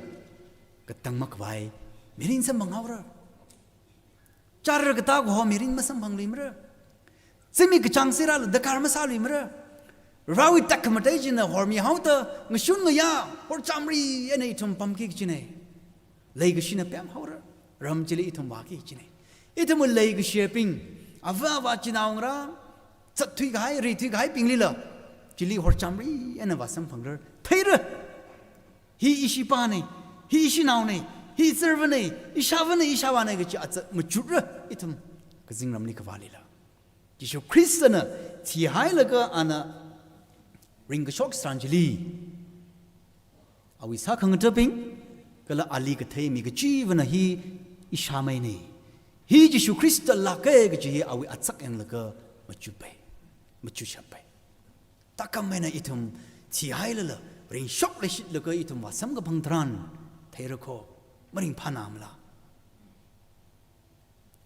katang makhavai mirin samphanghaora. Chara katā kaho mirin masamphangluimara. Zimik kachāng sirala dakar masāluimara. Varewui tekhamatei china hormihaoda ngashun ngayā horchamri eina ithum pamki kachina. Leikashina pemhaora. Ram chili ithum vāki kachina. Ithum leikashibing, ava avā chinaongarā, zatthui kahai, rithui kahaibinglila Chili horchamri eina vāsamphangra. Theira. Hi ishi pāna, hi ishi naona, hi izarvana, ishāvana, ishāvāna kachi aja machutra ithum kazingramli kavālila. Jishu Khristana thihailaga ana ringkashok tharan chili, awui sākhangathabing, kala ali kathei mi kachivana hi ishāmeina, hi Jishu Khrista lāka kachi hi awui achak yanglaga machupai, machushapai. Thākhameina ithum thihailala, ringshok leishitlaga ithum vāsamkaphang tharan, theira kho, maringphāna mala.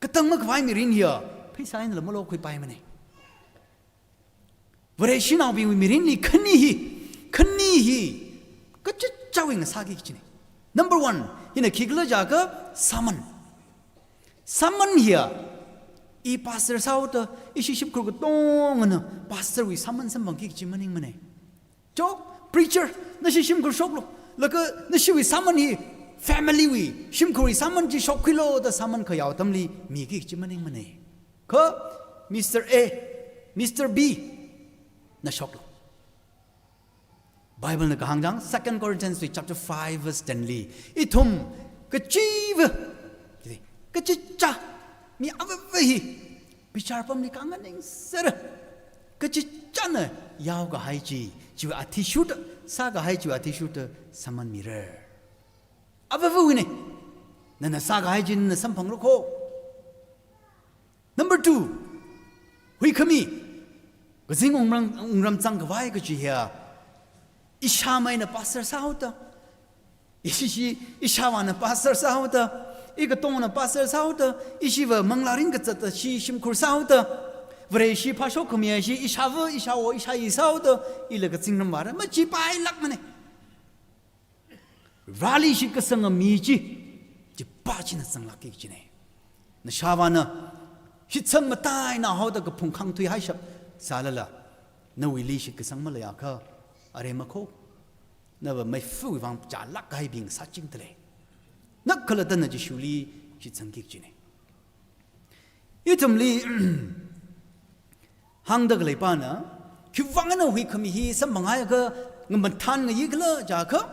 Katang makhavai mirin hiya, pheisā einala malokhuipaimana. Vareshinaobingwui mirinli khani hi, khani hi, kachichāwui ngasāki kachina. Number one, hina khikhala jiakha, sermon. Sermon hiya, i pastor sāhaoda, ishi shimkhur katongana pastor wui sermon samphangki kachi maningmana. Chok, preacher, nashi shimkhur shoklu. Laga nashiwui sermon hi, family wui, shimkhurwui sermon chi shokkhuilu da sermon khayao atamli miki kachi maningmana. Kha, Mister A, Mister B, na shoklu. Bible na kahāng chang, Second Corinthians wui chapter five verse ten li, ithum kachiva, kachichā, mi avava hi, bichar pamli kanganingser, kachichāna yaokahai chi, chiwui athishurda, sākahai chiwui athishurda, sermon mira. Avavawuina, nana sākahai chi nana samphangra kho. Number two, huikhami, kazing wungram, wungram zangkhavai kachi hiya, ishāmeina pastor sāhaoda, ishi, ishāvāna pastor sāhaoda, i katongna pastor sāhaoda, ishiva manglā ringkazata shi shimkhur sāhaoda, Vareshi phāshok khamiya shi ishāva, ishāwo, ishāyi sāhaoda, ila kazingram vāra, machipailākmana. Vareli shitkasanga mi chi, chipā china zanglākki kachina. Nashāvāna, shitsang mataina haoda kaphung khangthui haishap sālala, nawuili shitkasang maleiakha, are makho, nava meifuwui vang chālāk kahaibing sāchingdalei. Nakhalattana Jishuli shitsangki kachina. Ithumli, hāngda khalei pāna, khiwui vang eina huikhami hi samphangakha, ngamathān ngayi khala jiakha,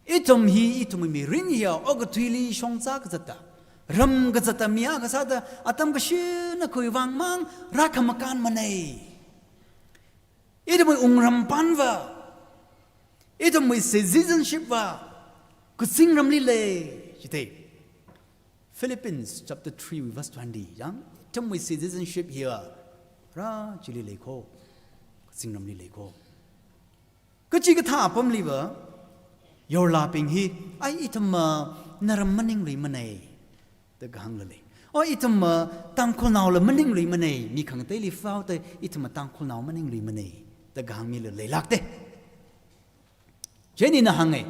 ithum hi, ithumwui mirin hiya, okathuili shongza kazata, ram kazata mi akha sāda, atam kashina khuivang mang, rākhamakānmana. Ithumwui wungram panva, ithumwui citizenship va, kazingramli lei, jite. Philippians chapter three verse twenty, yang, ithumwui citizenship hiya, rā chili lei kho, kazingramli lei kho. Kachikathā apamliva, yorlābing hi, ai ithumva, naram maningluimana, da kahāngla lei. O ithumva, Tangkhulnaola maningluimana, mi khangateili phāhaoda, ithumva Tangkhulnao maningluimana, da kahāng mila leilākte. Chieina ina hānga,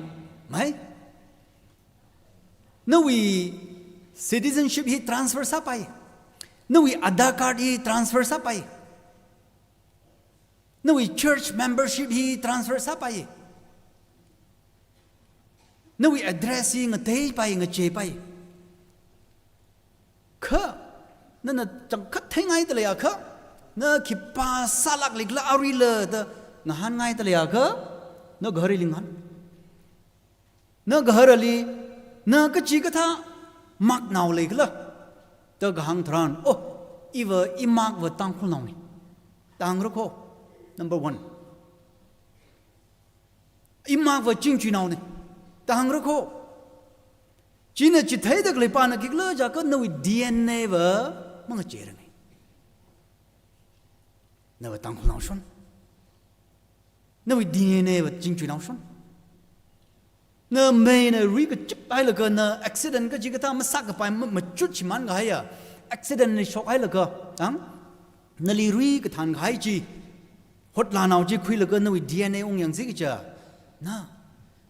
mai? Nawui citizenship hi transfer sāpai. Nawui Aadhaar card hi transfer sāpai. Nawui church membership hi transfer sāpai. Nawui address hi ngateipai, ngacheipai. Kha, nana changkhat theingaida leiakha, na khipā sālāklikhala aruila da ngahānngaida leiakha, na gaharili ngahān. Na gaharali, na kachikathā mark nao leikhala, da kahāng tharan, oh, iva, i mark va Tangkhulnaona, da hāngra kho, number one. I mark va Chingchuinaona, da hāngra kho. China chitheida khalei pāna khikhala jiakha nawui D N A va mangacheiranga. Nava Tangkhulnao shon. Nawui D N A va Chingchuinao shon. Na meina rui kachip hailaga na accident kachikathā masākapai ma-, machut shimān kahaiya. Accident li shok hailaga, ang? Nali rui kathān kahai chi. Hotlānao chi khuilaga nawui D N A ungyangsi kaja. Na,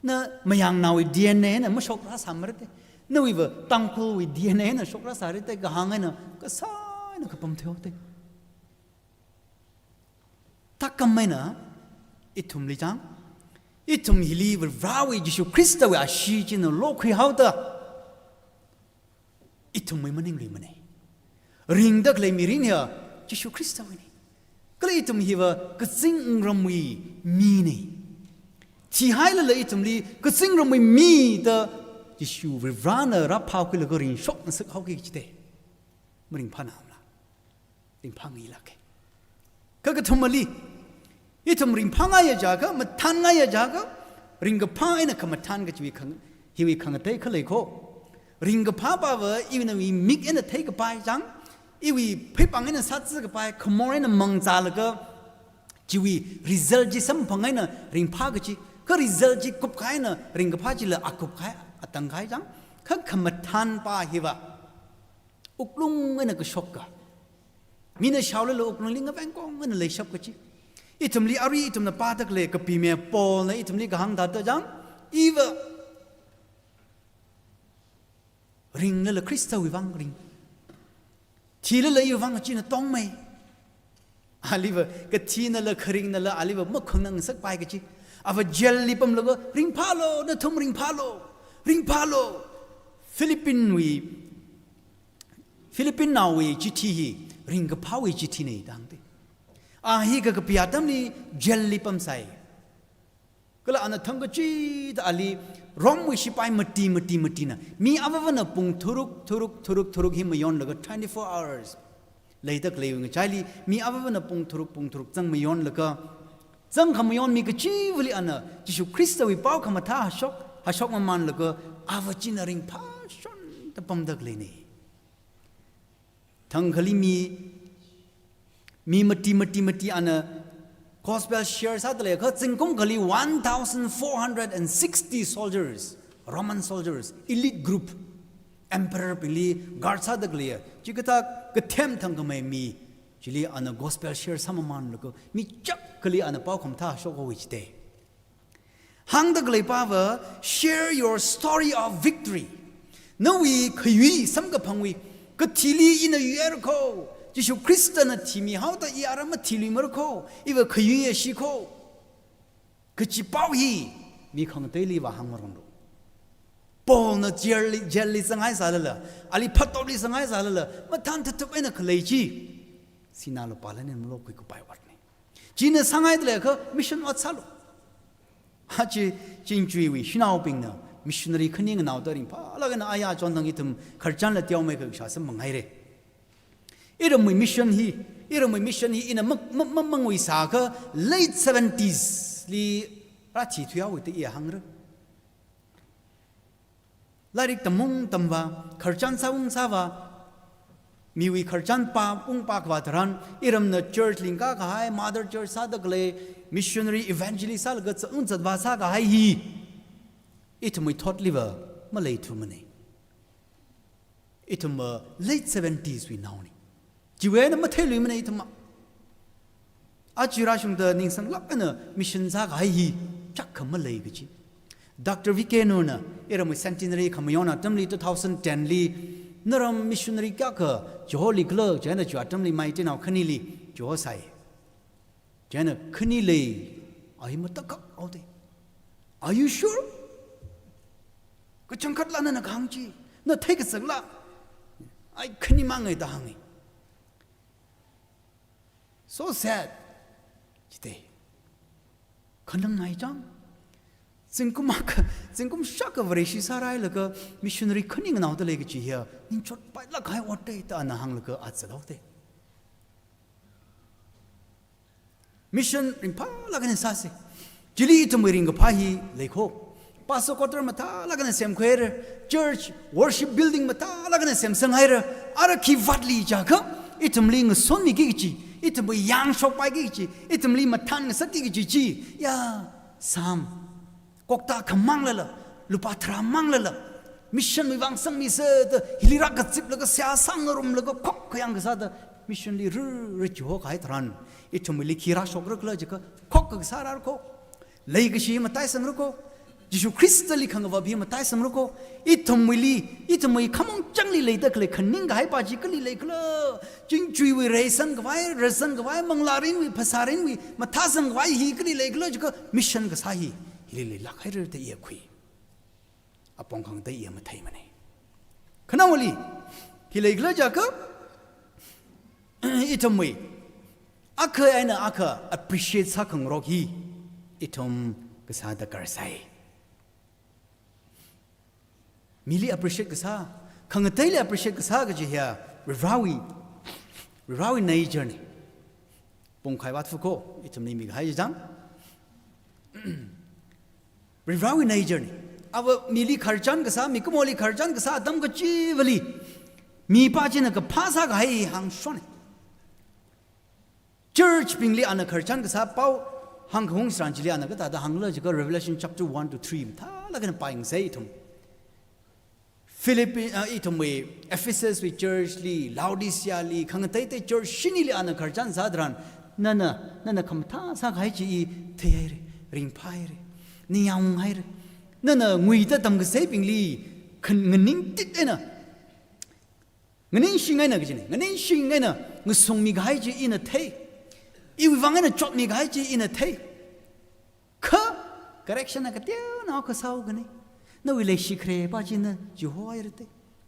na mayangnaowui D N A na mashokrasāmarate. Nawuiva Tangkhulwui D N A na shokrasārate kahāng eina kasā eina kapam theote. Thākhameina, ithumli chang, ithum hili Varewui Jishu Khristawui ashee china lokhuihaoda, ithumwui maningluimana. Ringda khalei mirin hiya Jishu Khristawuina. Kala ithum hiva kazingramwui mina. Thihailala ithumli kazingramwui mida Jishu Varivarana rāphākhuilaga ringshokngasakhaoki kajida. Maringphānamla? Ringphāngailāka. Kakathumali, ithum ringphāngaiya jiakha, mathāngaiya jiakha, ringkaphā eina khamathān kajiwui khang-, hiwui khangatei khalei kho. Ringkaphā pava iwui nawui mik eina theikapai chang, iwui pheipāng eina sāzākapai, khamor eina mangzālaga, chiwui result chi samphang eina ringphā kaji, kha result chi kupkahai eina ringkaphā chila akupkahai, atangkahai chang, kha khamathānpa hiva wuklung eina kashok ka. Mina shaolala wuklungli ngavengkong eina leishap kaji. Ithumli arui ithumna pāda khalei kapime Paulna ithumli kahāng thāda chang, iva ringlala Khristawui vang ring. Thilala iwui vang kachina tongmei. Aliva kathinala kharingnala aliva makhungnangngasakpai kaji. Ava jail li pamlaga, "Ringphālu, nathum ringphālu, ringphālu." Philippine wui, Philippine naowui chithi hi ringkaphāwui chithina da hāngda. A hi kakapi atamli jail li pamsai. Kala ana thangkachida ali Rome wui shipai mati, mati, matina, mi avāvana pung tharuk, tharuk, tharuk, tharuk hi mayonlaga twenty-four hours leida khaleiwui ngachaili, mi avāvana pung tharuk, pung tharuk zang mayonlaga, zangkhamayon mi kachivali ana Jishu Khristawui pao khamathā hashok, hashok mamānlaga, ava china ringphāshonda pamda khaleina. Thangkhali mi, mi mati, mati, mati ana gospel share sāda leiakha, zingkum khali one thousand four hundred and sixty soldiers, Roman soldiers, elite group, emperor bingli guard sāda khaleiya, chikathā kathem thangkhamei mi chili ana gospel share sāmamānlaga, mi chakkhali ana pao khamathā shokhaowa jida. Hāngda khalei pava, "Share your story of victory." Nawui khayui samkaphangwui, "Kathili ina yuihaira kho, Jishu Khristana thimihaoda i ara mathiluimara kho, iva khayuiya shi kho," kaji pao hi mi khangateili vāhāngmaronglu. Paulna jail li, jail li zanghai sālala, ali phatopli zanghai sālala, mathān thathup eina khalei chi, sinā lupā lan eina malokhuikapai otna. China sāngaida leiakha mission ot sālu. Aja Chingchuiwui shanaobingna missionary khani nganaoda ringphālāk eina aya chonthang ithum khararchanla teomeikha kashā samphanghai re. Iramwui mission hi, iramwui mission hi ina ma, ma, ma, mangui sākha late seventies li rāthi thuihaowa da i hāngra. Lairik tamung tamva, khararchan sāung sāva, miwui khararchan pāung pākhavā tharan, iramna church lingkakahai, mother church sāda khalei, missionary evangelist sālaga zatung zatvā sākahai hi ithumwui thotliva maleithumana. Ithumva late seventies wui naona. Chiwui eina matheiluimana ithumva. Aja rāshungda ningsanglāk eina mission sākahai hi chakka malei kaji. Doctor V K Nurna iramwui centenary khamayon atamli two thousand ten li, "Naram missionary kayākha chiholi khala?" chieina chiwui atamli maitinao khanili chihosai. Chieina, "Khani lei," a hi matakhak haoda. "Are you sure? Kachangkhatla nana kahāng chi? Na theikasakla?" "Ai, khanimang ngai," da hānga. So sad. Jida. Khanang ngai chang. Zingkum akha, zingkum shākha Vareshi sārāhailaga missionary khani nganaoda lei kaji hiya, ningchotpailāk kahai ot da, da ana hānglaga a zathaoda. Mission ringphālāk eina sāsa. Chili ithumwui ringkaphā hi lei kho. Pastor quarter mathālāk eina semkhuihaira. Church worship building mathālāk eina semsanghaira. Ara khi vātli jiakha, ithumli ngasonmiki kaji, ithumwui yangshokpaiki kaji, ithumli mathān ngasakki kaji chi, ya, sam kokta khamanglala, lupā tharā manglala, mission wui vang sangmisa da, hili rākaziplaga seihā sāngarumlaga khokkha yangkasā da, mission li rur rur chihokahai tharan, ithumwuili khi rāshokra khala jiakha, khokkha kasā rāra kho. Leikashi mataisangra kho. Jishu Khristali khangavap hi mataisangra kho. Ithumwuili, ithumwui khamong changli leida khalei khaningkahaipa chi kali lei khala? Chingchuiwui reisan khavai, reisan khavai, manglārinwui, phasārinwui mathāzang khavai hi kali lei khala jiakha, mission kasā hi hili leilāk haira da iya khui. Apong khangatei iya matheimana. Khanaowali, khi lei khala jiakha, ithumwui Akha eina akha appreciate sākhangarok hi ithum kasā darkar sai. Mili appreciate kasā, khangateili appreciate kasā kaji hiya Varivarawui, Varivarawui nature na. Pongkhai vātfu ko, ithumli mikahai chang. Varivarawui nature na. Ava mili khararchan kasā, mikumoli khararchan kasā atam kachivali mipā china kaphā sākahai hāngshon na. Church bingli ana khararchan kasā pao hāngkahung tharan chili ana kathāda hāngla jiakha Revelation chapter one to three mathālāk eina pāyangsa ithum. Philippi, ah, ithumwui Ephesuswui church li, Laodiceali, khangateitei church shinili ana khararchan sā tharan, nana, nana khamathā sākahai chi i theihaira, ringphāhaira, ningyāngunghaira. Nana nguida tamkasaibingli khan nganingtit eina, nganingshing eina kajina, nganingshing eina ngasungmi kahai chi ina thei. Iwui vang eina chotmi kahai chi ina thei. Kha correction na kateonao kasao kani. Nawui leishi kharepā china chihohaira te.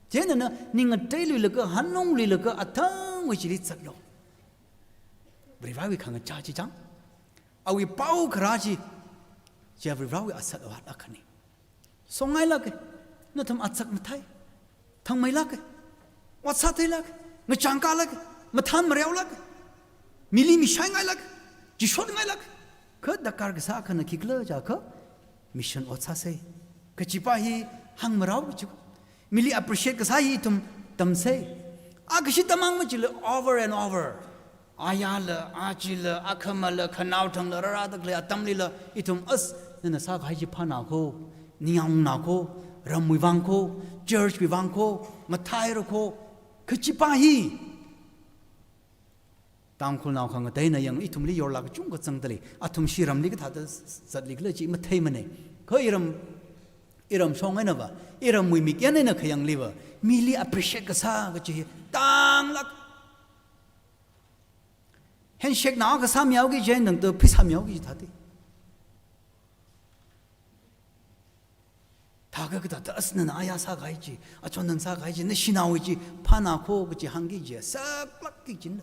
Chieina na ning ngateiluilaga, hanungluilaga, athangwui chili zatlu. Varivarawui khangachā chi chang. Awui pao kharā chi, chiya Varivarawui asat awat akhana. Songngailāka, nathum achak mathei, thangmeilāka, ot sātheilāka, ngachangkalāka, mathān mareolāka, mili mishaingailāka, chishotngailāka. Kha darkar kasā akhana khikhala jiakha, mission ot sāsa. Kachipā hi hāngmarao kachi. Mili appreciate kasā hi ithum tamsa. A kashi tamang machila over and over. Ayala, achila, akhamala, khanaothangla, rārada khalei atamlila, ithum as, nana sākahai chi phāna ko, ningyāngna ko, ramwui vang ko, church wui vang ko, mathāhaira ko, kachipā hi. Tangkhulnao khangateina yang ithumli yorlāk kachungkha zangda lei, athum shiramli kathāda zatlikhala chi matheimana. Kha iram, iram shong eina va, iramwui mikyan eina khayangli va, mili appreciate kasā kachi hi tanglāk. Handshake na kasā mihaoki jen dang to pheisā mihaoki thāti. Thākha kathāda as nana aya sākahai chi, achon nana sākahai chi, nashinaowui chi phāna ko kachi hāngki chi, saklākki china.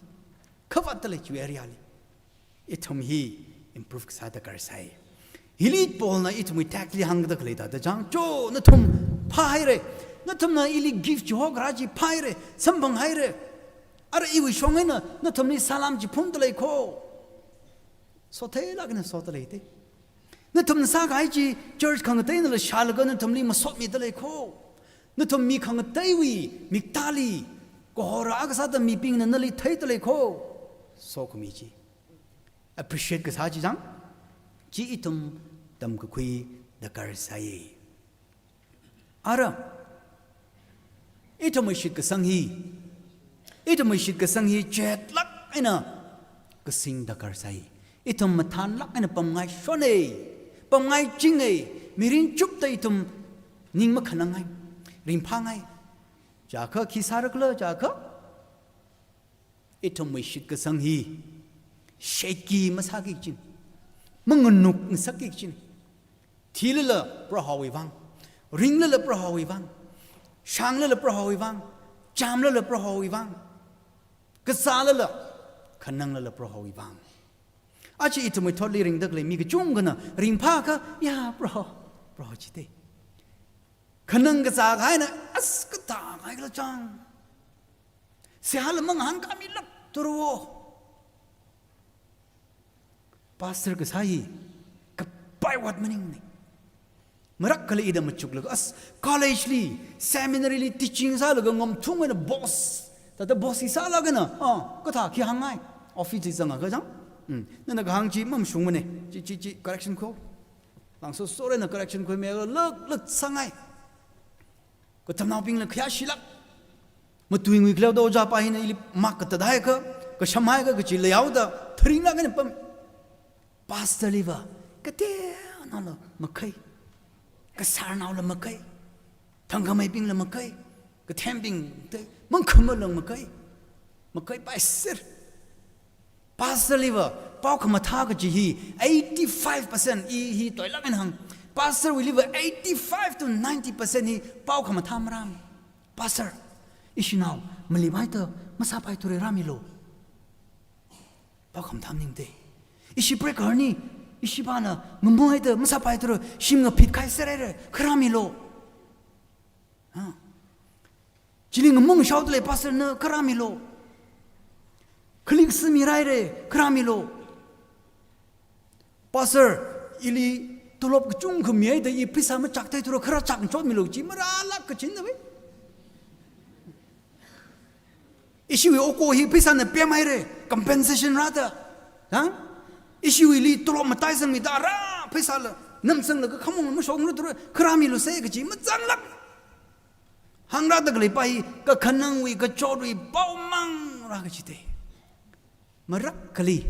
Khavātda lei chi area li. Ithum hi improve kasā darkar sai. Hili Paulna ithumwui text li hāngda khalei thāda chang, cho, nathum phāhaira. Nathumna ili gift chiho kharā chi phāhaira, samphanghaira. Ara iwui shong eina nathumli salam chi phungda lei ko. Sotheilāk eina soda lei te. Nathumna sākahai chi church khangateinala shālaga nathumli masotmida lei ko. Nathum mi khangateiwui miktāli kahora akha sāda mibingna nali theida lei ko. Sokhami chi. Appreciate kasā chi chang, chi ithum tamkakhui darkar sai. Ara, ithumwui shitkasang hi, ithumwui shitkasang hi chetlāk eina kasing darkar sai. Ithum mathānlāk eina pamngaishona, pamngaichinga, mirin chupta ithum ning makhanangngai, ringphāngai. Jiakha khi sārakhala jiakha, ithumwui shitkasang hi shaky masāki kachina, manganuk ngasakki kachina. Thilala Prohowui vang, ringlala Prohowui vang, shānglala Prohowui vang, chāmlala Prohowui vang, kazālala, khananglala Prohowui vang. Aja ithumwui thotli ringda khalei mi kachungkhana ringphākha, ya Proho, Proho chite. Khanang kazā kahaina, as kathā kahaikhala chang. Seihāla mangahānkāmilāk turu. Pastor kasā hi kapai ot maningmana. Marakkhala ida machuklaga as college li, seminary li teaching sālaga ngamthung eina boss. Thāda boss hi sālaga na, ah, kathā khi hāngngai. Office li zangakha chang. Hmm. Nana kahāng chi mamashungmana. Chi, chi, chi, correction kho. Langso sore na correction khuimilo, lāk, lāk sāngai. Katamnaobingla khayāshilāk. Matuingui khaleo da ojā pa hina ili mark katat haikha, kashamhaikha, kachi leihaoda, tharinglāk eina pam. Pastor liva, kateonaola makhei. Kasarnaola makhei. Thangkhameibingla makhei. Kathembing te, mangkhamala makhei. Makheipai sir. Pastor liva, pao khamathā kachi hi, eighty-five percent i hi toilāk eina hāng. Pastor wui liva, eighty-five to ninety percent hi pao khamathā maram. Pastor, ishinao, malipai ta, masāpai ture rāmilo. Pao khamathā maningde. Ishi prekharni, ishi pana, ngamung haida, masāpai thura, shim ngaphit khai seraire, kharā milu. Ha? Chili ngamung shaodalei pastor na kharā milu. Khalik simi raire, kharā milu. Pastor, ili tolop kachungkha mihaida i pheisā machak thei thura kharā chak chot milu chi marālāk kachinda ve. Ishiwui oko hi pheisāna pemhaire, compensation rāda. Ha? Ishiwuili tolop mataisangmida rā pheisāla, namsanglaga khamong mashokra thura, kharā milu se kachi mazanglāk. Hāngrāda khalei pa hi, kakhanangwui, kachotwui, paomang rā kachite. Marakhali,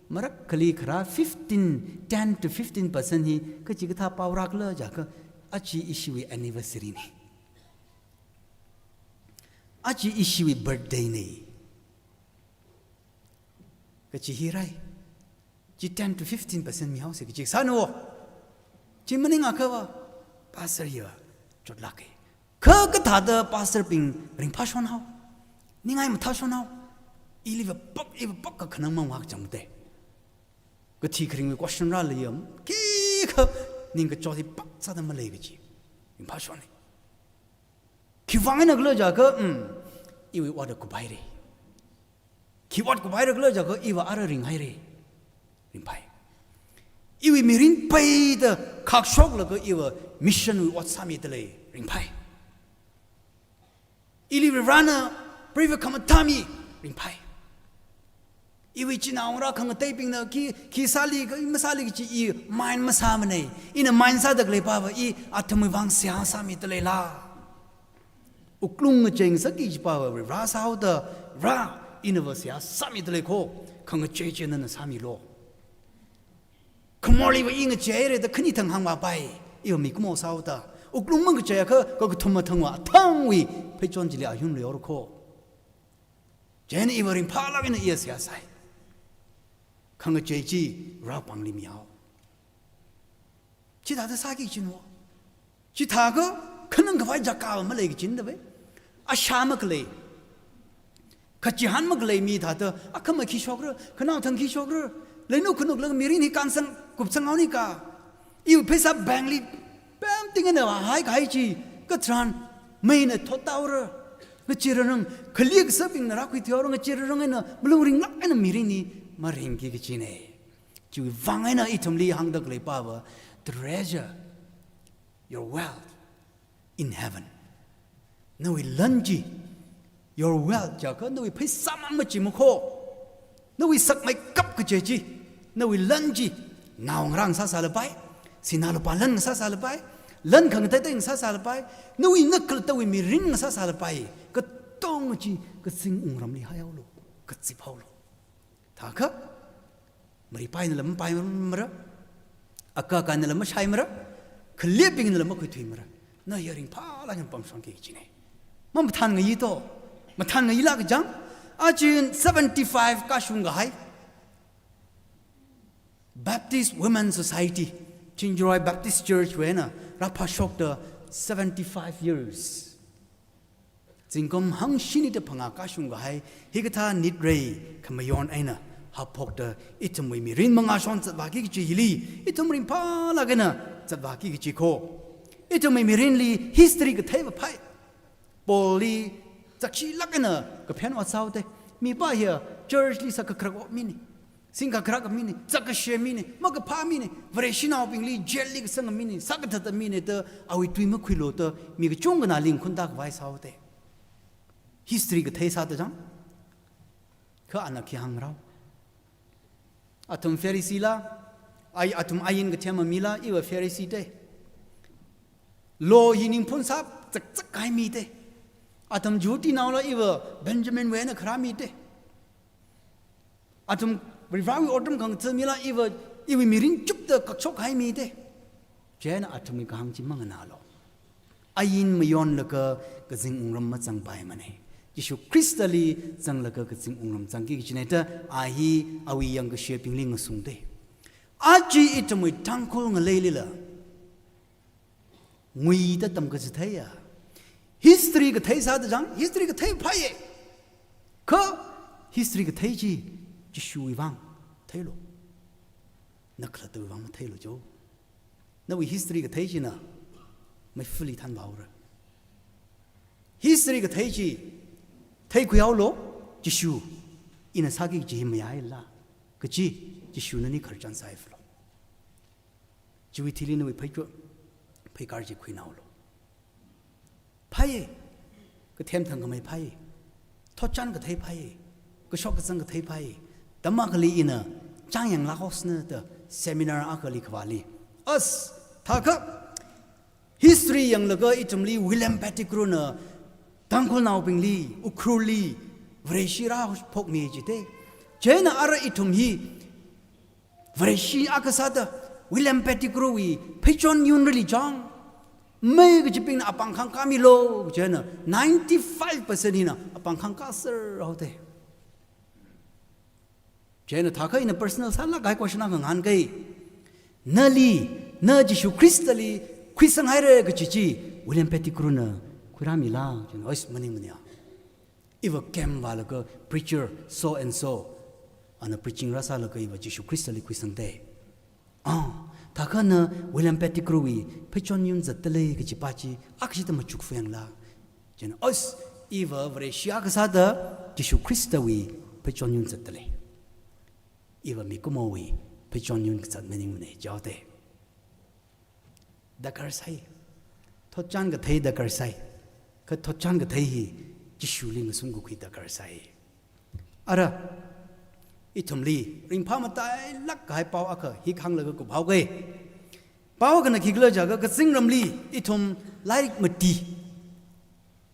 marakhali kharā fifteen, ten to fifteen percent hi, kachikathā paorākhala jiakha, aja ishiwui anniversary ne. Aja ishiwui birthday ne. Kachi hi rai. Chi ten to fifteen percent mihaose kachi sāna wo. Chi maningakha va, pastor hiva, chotlāke. Kha kathāda pastor bing ringphāshon hao. Ningai mathāshon hao. Ili va pak, iva pak kakhanang mang wak chang te. Kathi kharingwui question rāla yam. Khikha ningkachot hi pak sāda malei kachi. Ringphāshon ne. Khiwuivang eina khala jiakha, mm, iwui ot kupaire. Khi ot kupaire khala jiakha iva ara ringhaire. Ringphai. Iwui mirin peida khakshoklaga iva mission wui ot sāmidalei. Ringphai. Ili Varivarana preiva khamathā mi. Ringphai. Iwui chinaongarā khangateibingna khi, khi sāli, khi masāli kachi i mind masāmane. Ina mind sāda khalei pava i athumwui vang seihā sāmidaleila. Wuklung ngachei ngasakki kachi pava Varivara sāhaoda, Vara, inava seihā sāmidalei kho, khangachei chi nana sāmilu. Khamorliva i ngacheire da khani thang hāngvāpai, iva mikumo sāhaoda. Wuklung mangacheiakha, kakathuma thangva, athangwui pheichon chili ayun leor kho. Chieina iva ringphālāk eina iya seihā sai. Khangachei chi Varivara pāngli mihao. Chithāda sāki kachinwo. Chithākha khanang khavai jaka malei kachinda ve. Ashā makhalei, kachihān makhalei mi thāda, akhama khi shokra, khanao thang khi shokra, leinu khanukla mirin hi kānsang kupsang haoni ka. Iwui pheisā bankli pemting eina haikahai chi, katharan meina thothaora. Ngacheerarang, khali kasābingna rākhuithuihaora, ngacheerarang eina malung ringlāk eina mirin hi maringki kachine. Chiwuivang eina ithumli hāngda khalei pava, treasure your wealth in heaven. Nawui lan chi, your wealth jiakha nawui pheisāmang machi makho. Nawui sakmeikap kaje chi, nawui lan chi, naongarā ngasāsālapai, sinā lupā lan ngasāsālapai, lan khangateitei ngasāsālapai, nawui nakhalattawui mirin ngasāsālapai, katonga chi kazing wungramli haihaolu, kaziphaolu. Thākha, maripainala mapaimara, akakainala mashaimara, khaleebingnala makhuithuimara. Na ya ringphālāk eina pamshonki kachine. Mamathān ngayi to, mathān ngayila kachang, aja seventy-five kashung kahai Baptist Women Society, Chinjaroi Baptist Church wui eina rāphāshokta seventy-five years. Zingkum hangshini da phangā kashung kahai, hikathā nitrei khamayon eina haophokta ithumwui mirin mangāshon zatvāki kachi hili, ithum ringphālāk eina zatvāki kachi kho. Ithumwui mirinli history katheiva phai. Paulli zakshilāk eina kaphen ot sāhaoda. Mipā hiya churchli sākakharak ot mine. Singkakharak mine, zakkashe mine, makaphā mine, Vareshinaobingli jailli kasanga mine, sākathata mine da awui tui makhuilu da mi kachungkhana lingkhun tākhavai sāhaoda. History kathei sāda chang. Kha ana khi hāngrao. Athum Pharisee la, ai athum ain kathema mila, iva Pharisee te. Law hi ningphun sāp zakzak kahai mi te. Athum Jihudinaola, iva Benjaminwui eina kharā mi te. Athum Varivarawui otram khangatha mila, iva, iwui mirin chupta kakshok kahai mi te. Chieina athumwui kahāng chi manganālu. Ain mayonlaga kazing wungram mazangpaimane. Jishu Khristali zanglaga kazing wungram zangki kachine da a hi awui yangkashebingli ngasungda. Aja ithumwui Tangkhul ngaleilila nguida tamkachitheiya. History kathei sāda chang, history kathei phaiye. Kha history kathei chi Jishuwui vang theilu. Na khalattawui vang matheilu jo. Nawui history kathei china, maifali thanvāhaora. History kathei chi, theikhuihaolu, Jishu, ina sāki kaji hi mayāla. Kaji, Jishuna ni khararchan sāhailu. Chiwui thili nawui pheichot, pheikar chi khuinaolu. Phāya, kathemthang khamei phāya, thotchan kathei phāya, kashok kazang kathei phāya, tam akhali ina, chang yanglāk haosana da seminar akhali khavāli. As, thākha, history yanglaga ithumli William Pettigrew na Tangkhulnaobingli, Ukhrulli, Vareshi rāphokmi jite. Chieina ara ithum hi, Vareshi akha sāda, William Pettigrew wui pheichon yunrili chang, mei kachibingna apāng khangkāmilu, chieina ninety-five percent hina apāng khangkāser haoda. Chieina thākha ina personal sālāk kahai question akha ngahānkai. Nali, na Jishu Khristali khuisanghaira kaji chi, William Pettigrew na khuirāmila, chieina, ois, maningmana. Iva camp vālaga preacher so and so, ana preaching rāsālaga iva Jishu Khristali khuisangda. Ah, thākha na William Pettigrew wui pheichon yun zatdalei kajipa chi, akshita machukfayangla. Chieina, ois, iva Vareshi akha sāda, Jishu Khristawui pheichon yun zatdalei. Iva mikumowui pheichon yun kazat maningmana jaoda. Darkar sai. Thotchan kathei darkar sai. Kha thotchan kathei hi Jishuli ngasun kakhui darkar sai. Ara, ithumli, ringphā matailāk kahai pao akha hi hānglaga kuphaoga. Pao akhana khikhala jiakha kazingramli, ithum lairik mati.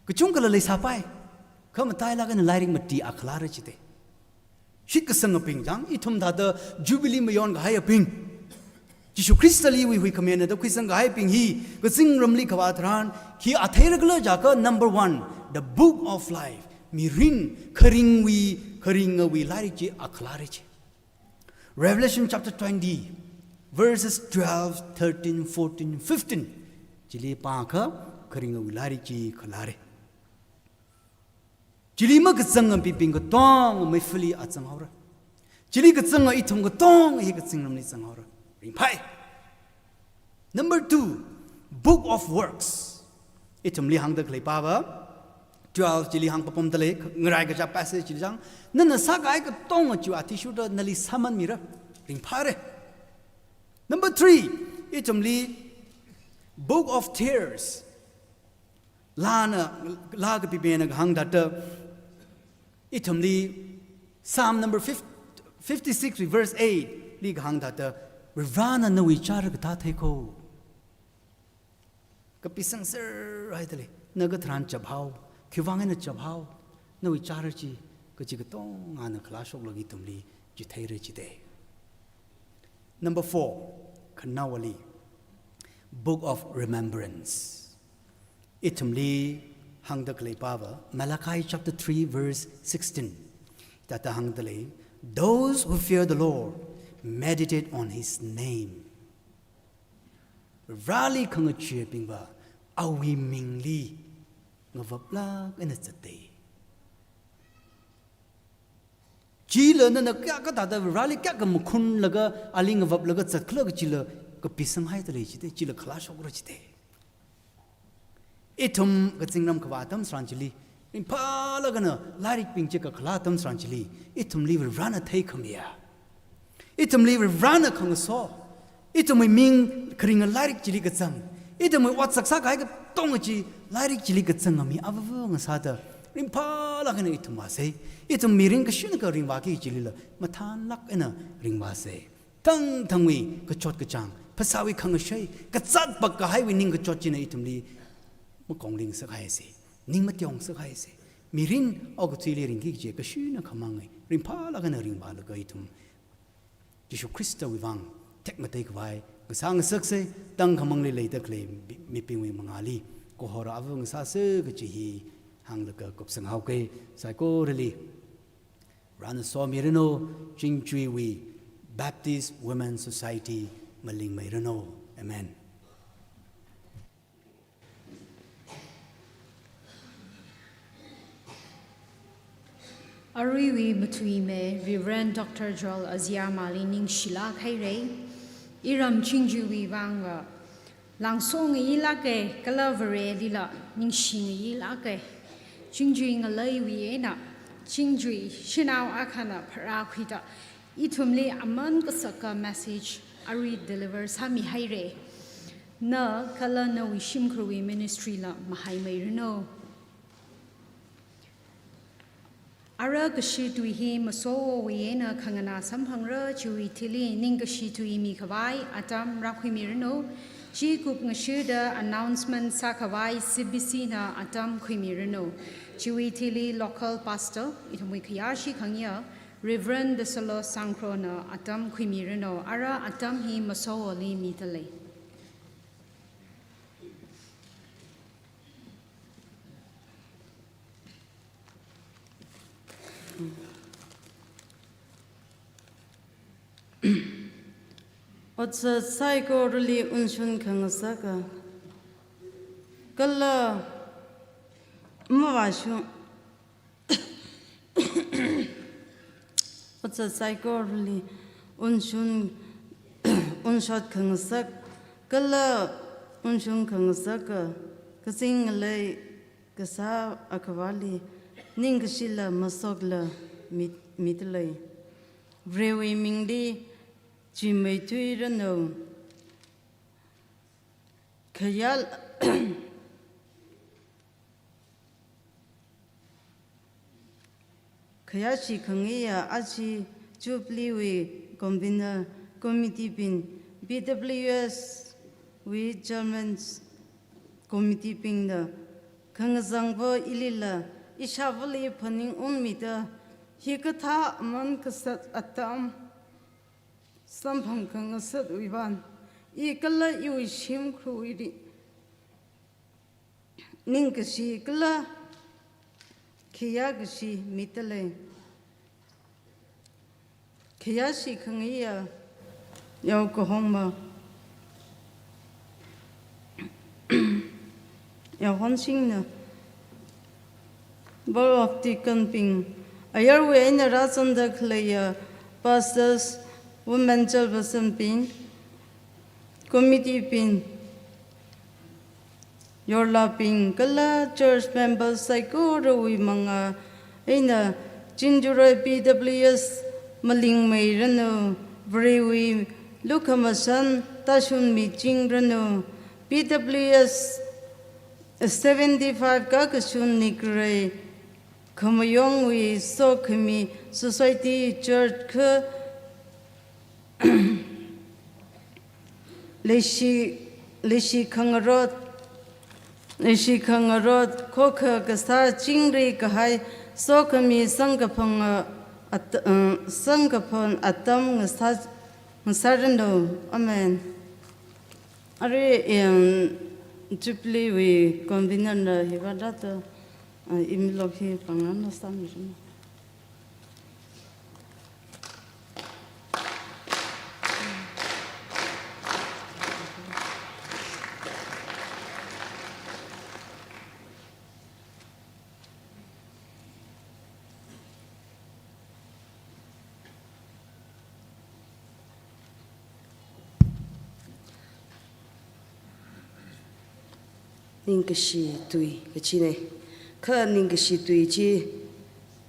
Kachungkhala leisāpai, kha matailāk eina lairik mati akhalara jite. Shitkasangabing chang, ithum thāda Jubilee mayon kahaiyabing, Jishu Khristali wuihui khamena da khuisang kahaibing hi, kazingramli kavā tharan, khi athei rakhala jiakha number one, the book of life, mirin, kharingwui, kharingawui lairik chi akhalara ji. Revelation chapter twenty, verses twelve, thirteen, fourteen, fifteen. Chili pākha kharingawui lairik chi khalara. Chili makazangabing katonga maifali azanghaora. Chili kazanga ithum katonga hi kazingramli zanghaora. Ringphai. Number two, Book of Works. Ithumli hāngda khalei pava, twelve chili hāngpapamdalei, ngarai kachā passage chili chang, nana sākahai katonga chiwui athishurda nali sāman mira, ringphāra. Number three, ithumli Book of Tears. Laana, laa kapimena kahāng thāda, ithumli Psalm number fifty, fifty-six verse eight li kahāng thāda, Varivarana nawui chara katā theikho. Kapisangser haidalei, na katharan chaphao, khiwuivang eina chaphao, nawui chara chi, kachi katongana khalāshoklaga ithumli chitheira jite. Number four, khanaowali, Book of Remembrance. Ithumli hāngda khalei pava, Malachi chapter three verse sixteen. Thāda hāngdalei, "Those who fear the Lord meditate on his name." Vareli khangacheebingva, awui mingli ngavaplāk eina zatdalei. Chila nana kayākha thāda Vareli kayākha makhunlaga, ali ngavaplaga zatkhala kachila kapisang haidalei jite, chila khalāshokra jite. Ithum kazingram kavā atam tharan chili, ringphālāk eina lairikbing chi kakhalā atam tharan chili, ithumli Varivarana theikhamiya. Ithumli Varivarana khangaso. Ithumwui ming kharinga lairik chili kazang. Ithumwui otsak sākahai katonga chi lairik chili kazangami avāva ngasāda, ringphālāk eina ithum vāsa. Ithum mirin kashinakha ringvāki chilila, mathānlāk eina ringvāsa. Thangthangwui kachot kachāng, phasāwui khangashei, kazat pak kahaiwui ningkachot china ithumli makongling sākhaisa, ning matyong sākhaisa. Mirin okathuili ringki kaji kashinakha mangai, ringphālāk eina ringvālaga ithum Jishu Khristawui vang tekmatei khavai ngasā ngasaksa, tangkhamangli leida khalei mi-, mibingwui mangāli kahor avā ngasāsa kaji hi hānglaga kupsanghaoka. Saikorali Varena somiranu, Chingchuiwui Baptist Women Society malingmeiranu. Amen. Aruiwui matuime Reverend Doctor Joel Aziamali ningshilāk haira. Iram Chingjuiwui vangva langsong ngayilāka, kala Varelila ningshi ngayilāka. Chingjui ngaleiwui eina, Chingjui shanao akhana pharākhuida, ithumli aman kasaka message arui deliver sāmi haira. Na kala nawui shimkhurwui ministry la mahaimeiranu. Ara kashi tui hi masowowui eina khanganā samphangra, chiwui thili ningkashi tui mikhavai atam rākhuimiranu. Chi kupngashuda announcement sākhavai C B C na atam khuimiranu. Chiwui thili local pastor, ithumwui khayāshi khangayā, Reverend Desolo Sangkrona atam khuimiranu. Ara atam hi masowoli midalei. Otsak saikorali unshun khangasaka, kala mavāshung, otsak saikorali unshun, unshot khangasak, kala unshun khangasaka, kazing ngalei kasā Akhavali ningkashila masokla mi, midalei. Varewui mingli chimeithuiranu. Khayā, khayāshi khangayā aja Jubilee wui convener committee bing, P W S wui chairman committee bingna khangazangva ilila ishāvali phaningungmida, hikathā aman kasat atam samphang khangasatwui vang, i kala iwui shimkhurwuili ningkashi kala khayākashi midalei. Khayāshi khangayā Yao Kahongma, Yao Honshingna, Board of Deacon bing, ayarwui eina rāzangda khaleiya pastors, women chairperson bing, committee bing, yorlābing kala church members saikorawui mangā eina Chinjurai P W S malingmeiranu. Varewui lukhamashan tāshungmichingranu. P W S seventy-five kakashung nikharei khamayongwui sokhami society, church kha leishi, leishi khangarot, leishi khangarot khokha kasā chingri kahai sokhami samkaphang a, at-, uh, samkaphang atam ngasā, ngasāranu. Amen. Arui, em, Jubilee wui convener na hiva rāda, uh, envelope hi pāngngarumna sāmiranu. Ningkashi tui kachina. Kha ningkashi tui chi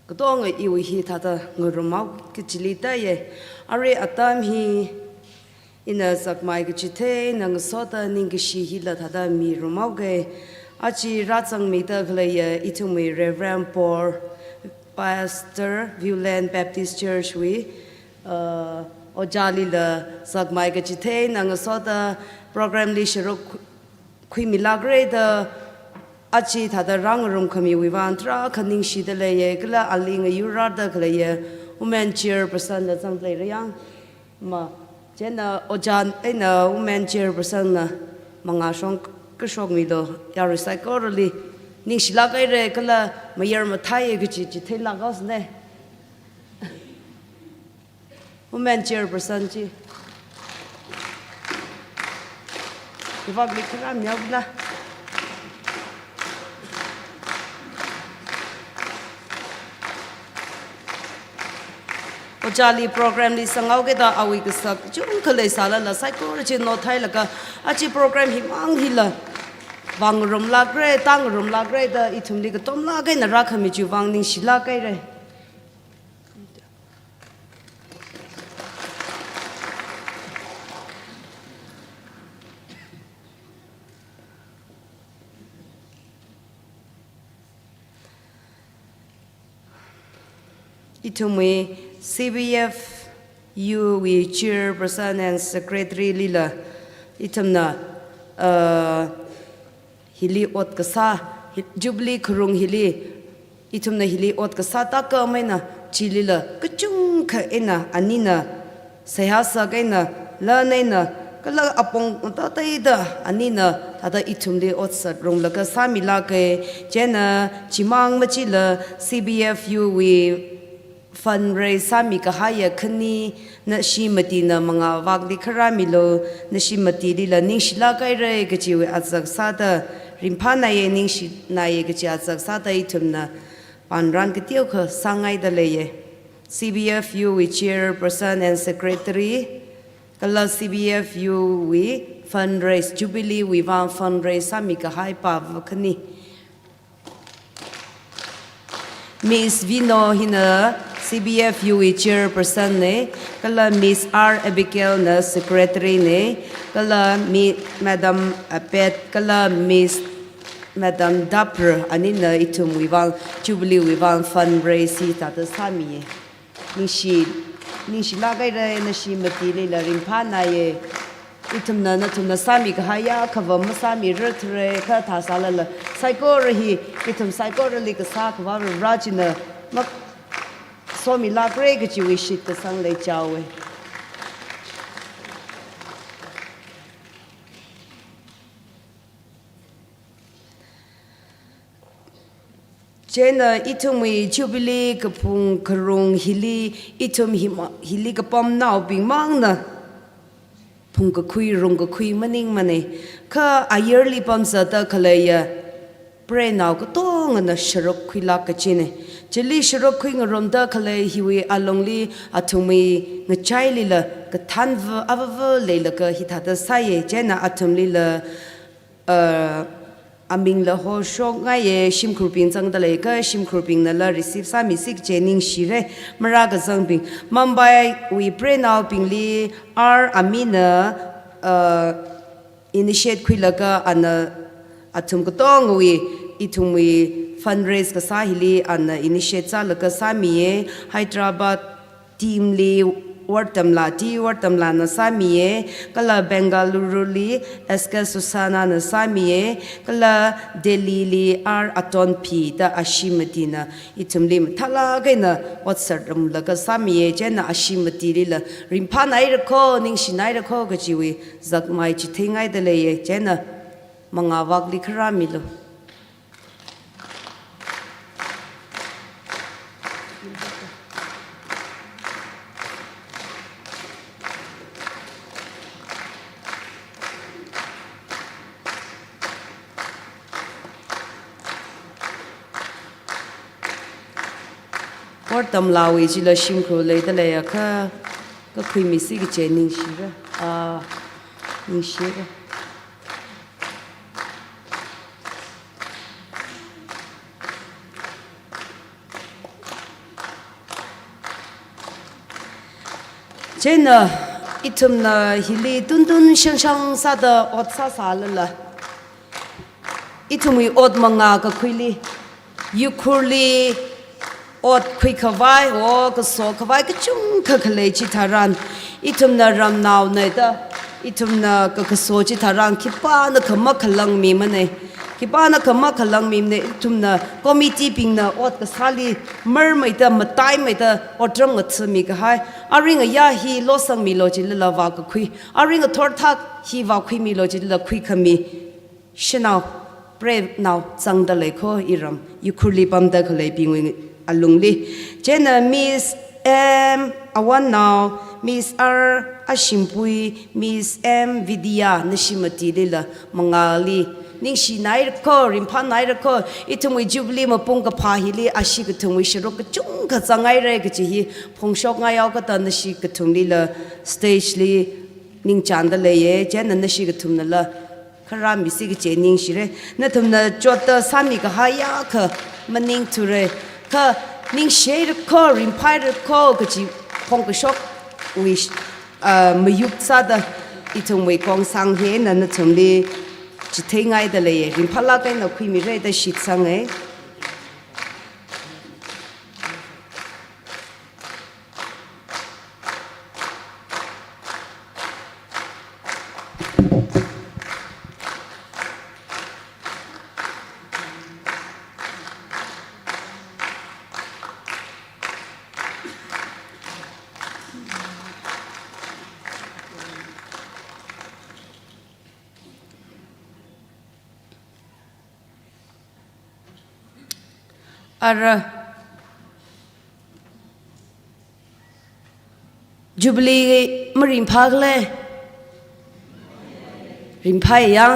katonga iwui hi thāda ngarumhaoki kachili tāya. Arui atam hi ina zakmai kachithei eina ngasoda ningkashi hila thāda mirumhaoki. Aja rāzangmida khaleiya ithumwui Reverend Paul, Pastor, Viewland Baptist Church wui, uh, ojālila zakmai kachithei eina ngasoda program li sharuk khuimilākra da aja thāda rāngarumkhamiwui vang tarākha ningshida leiya, kala ali ngayurrarda khaleiya women chairperson na zangda leira yang. Ma, chieina ojā eina women chairperson na mangā shong kashokmilu, yarui saikorali ningshilāk haira kala mayar mathāya kaji chitheilāk haosana. Women chairperson chi. Republic kharam yaula. Ojāli program li sanghaokida awui kasak chungkha leisālala saikora chi nothailaga aja program himang hila vāngarumlākra, tāngarumlākra da ithumli katomlāk eina rākhami chiwui vang ningshilāk haira. Ithumwui C B F U wui chairperson and secretary lila ithumna, uh, hili ot kasā, hi-, Jubilee kharung hili, ithumna hili ot kasā tākam eina, chilila kachungkha eina, anina seihā sākahai eina, lan eina, kala apong matateida, anina thāda ithumli otsak runglaga sāmilāka, chieina chimang machila C B F U wui fundraise sāmikahaiya khani, nashi matina mangā vakli kharā milu, nashi matilila ningshilāk haira kajiwui azak sāda, ringphānāya, ningshināya kaji azak sāda ithumna panran kateokha sāngaida leiya. C B F U wui chairperson and secretary, kala C B F U wui fundraise, Jubilee wui vang fundraise sāmikahai pava khani. Miss Vino hina C B F U wui chairperson na, kala Miss R Abigail na secretary na, kala Mi-, Madam Apet, kala Miss Madam Dapr, anina ithumwui vang, Jubilee wui vang fundraise hithāda sāmiya. Ningshi, ningshilāk haira, nashi matilila ringphānāya. Ithumna nathumna sāmikahaiya khavā masāmirarthura, kha thāsālala saikora hi, ithum saikorali kasā Akhava Varivara china ma-, somilākra kajiwui shitkasang leichaowa. Chieina ithumwui Jubilee kaphung kharung hili, ithum hima-, hili kapamnaobing mangna phungkakhui rungkakhui maningmana. Kha ayarli pamzatda khaleiya preinao katongana sharuk khuilāk kachina. Chili sharuk khuingarumda khalei hiwui alungli athumwui ngachailila kathānva avava leilaga hithāda sāya, chieina athumlila, uh, amingla hoshokngaiya, shimkhurbing zangda leiakha shimkhurbingnala receive sāmisi kaji ningshira. Marākazangbing, Mumbai wui preinaobingli R Amina, uh, initiate khuilaga ana athum katongawui, ithumwui fundraise kasā hili ana initiate sālaga sāmiya. Hyderabad team li Wortamla, T Wortamlana sāmiya, kala Bengaluru li S K Susana na sāmiya, kala Delhi li R Atonpi da ashi matina ithumli mathālāk eina otsak runglaga sāmiya, chieina ashi matilila ringphānāira kho, ningshināira kho kajiwui zakmai chitheingaida leiya, chieina mangā vakli kharā milu. Wortamlawui chila shimkhur leida leiakha, kakhuimisi kaji ningshira. Ah, ningshira. Chieina ithumna hili tuntun shangshang sāda ot sāsālala, ithumwui ot mangā kakhuili, Ukhrulli ot khuikhavai, o kaso khavai kachungkha khalei chitharan, ithumna ramnaona da, ithumna ka-, kaso chitharan khipānakha makhalangmimana. Khipānakha makhalangmimana, ithumna committee bingna ot kasāli marmeida, mataimeida otram ngathāmikahai. Aring aya hi losangmilu jilala vākakhui, aring athor thak hi vākhuimilu jilala khuikhami shanao, preinao zangda lei kho iram, Ukhrulli pamda khaleibingwui alungli. Chieina Miss M Awannao, Miss R Ashimpui, Miss M Vidya, nashi matilila mangāli Ningshinaira ko, ringphānaira ko, ithumwui Jubilee mapung kaphā hili ashi kathumwui sharuk kachungkha zangngaira kachi hi phongshokngaihao kata nashi kathumlila stage li ningchānda leiya, chieina nashi kathumnala kharā misi kachi ningshira. Nathumna chotta sāmi kahai yākha maningthura. Kha ningshira ko, ringphāra ko kachi phongkashokwui, ah, mayuk sāda ithumwui kongsang hina nathumli chitheingaida leiya. Ringphālāk eina khuimira da shitsanga. Ara, Jubilee maringphākhala? Ringphāya.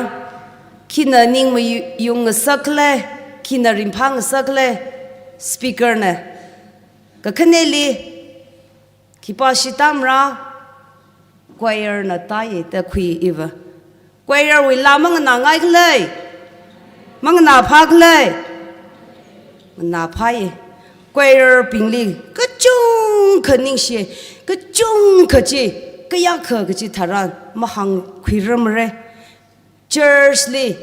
Khina ning mayungngasakhala? Khina ringphāngasakhala? Speaker na. Kakhaneli, khipāshi tāmara? Choir na tāya da khui iva. Choir wui laa manganāngaikhala? Manganāphākhala? Nganāphāya. Choir bingli kachungkha ningshi, kachungkha chi, kayākha kachi tharan mahāngkhuiramara. Church li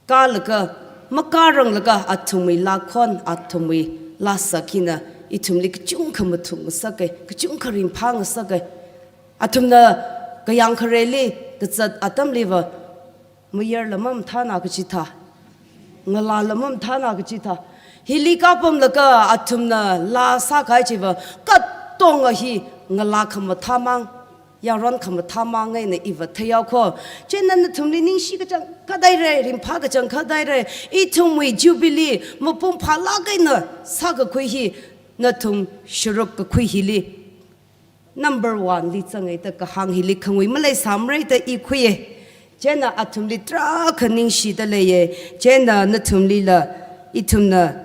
kālaga, makāranglaga athumwui laa khon, athumwui laa sākina ithumli kachungkha mathukngasaka, kachungkha ringphāngasaka. Athumna kayāngkhareli kazat atamliva mayarla mamathāna kachi thā, ngalāla mamathāna kachi thā. Hili kāpamlaga athumna laa sākahai chiva katonga hi ngalā khamathā mang, yaron khamathā mang eina iva theihao ko. Chieina nathumli ningshi kachangkhat haira, ringphā kachangkhat haira. Ithumwui Jubilee mapung phālāk eina sākakhui hi nathum sharuk kakhui hili number one li zanga da kahāng hili khangui maleisāmara da i khuiya. Chieina athumli tarākha ningshida leiya. Chieina nathumlila ithumna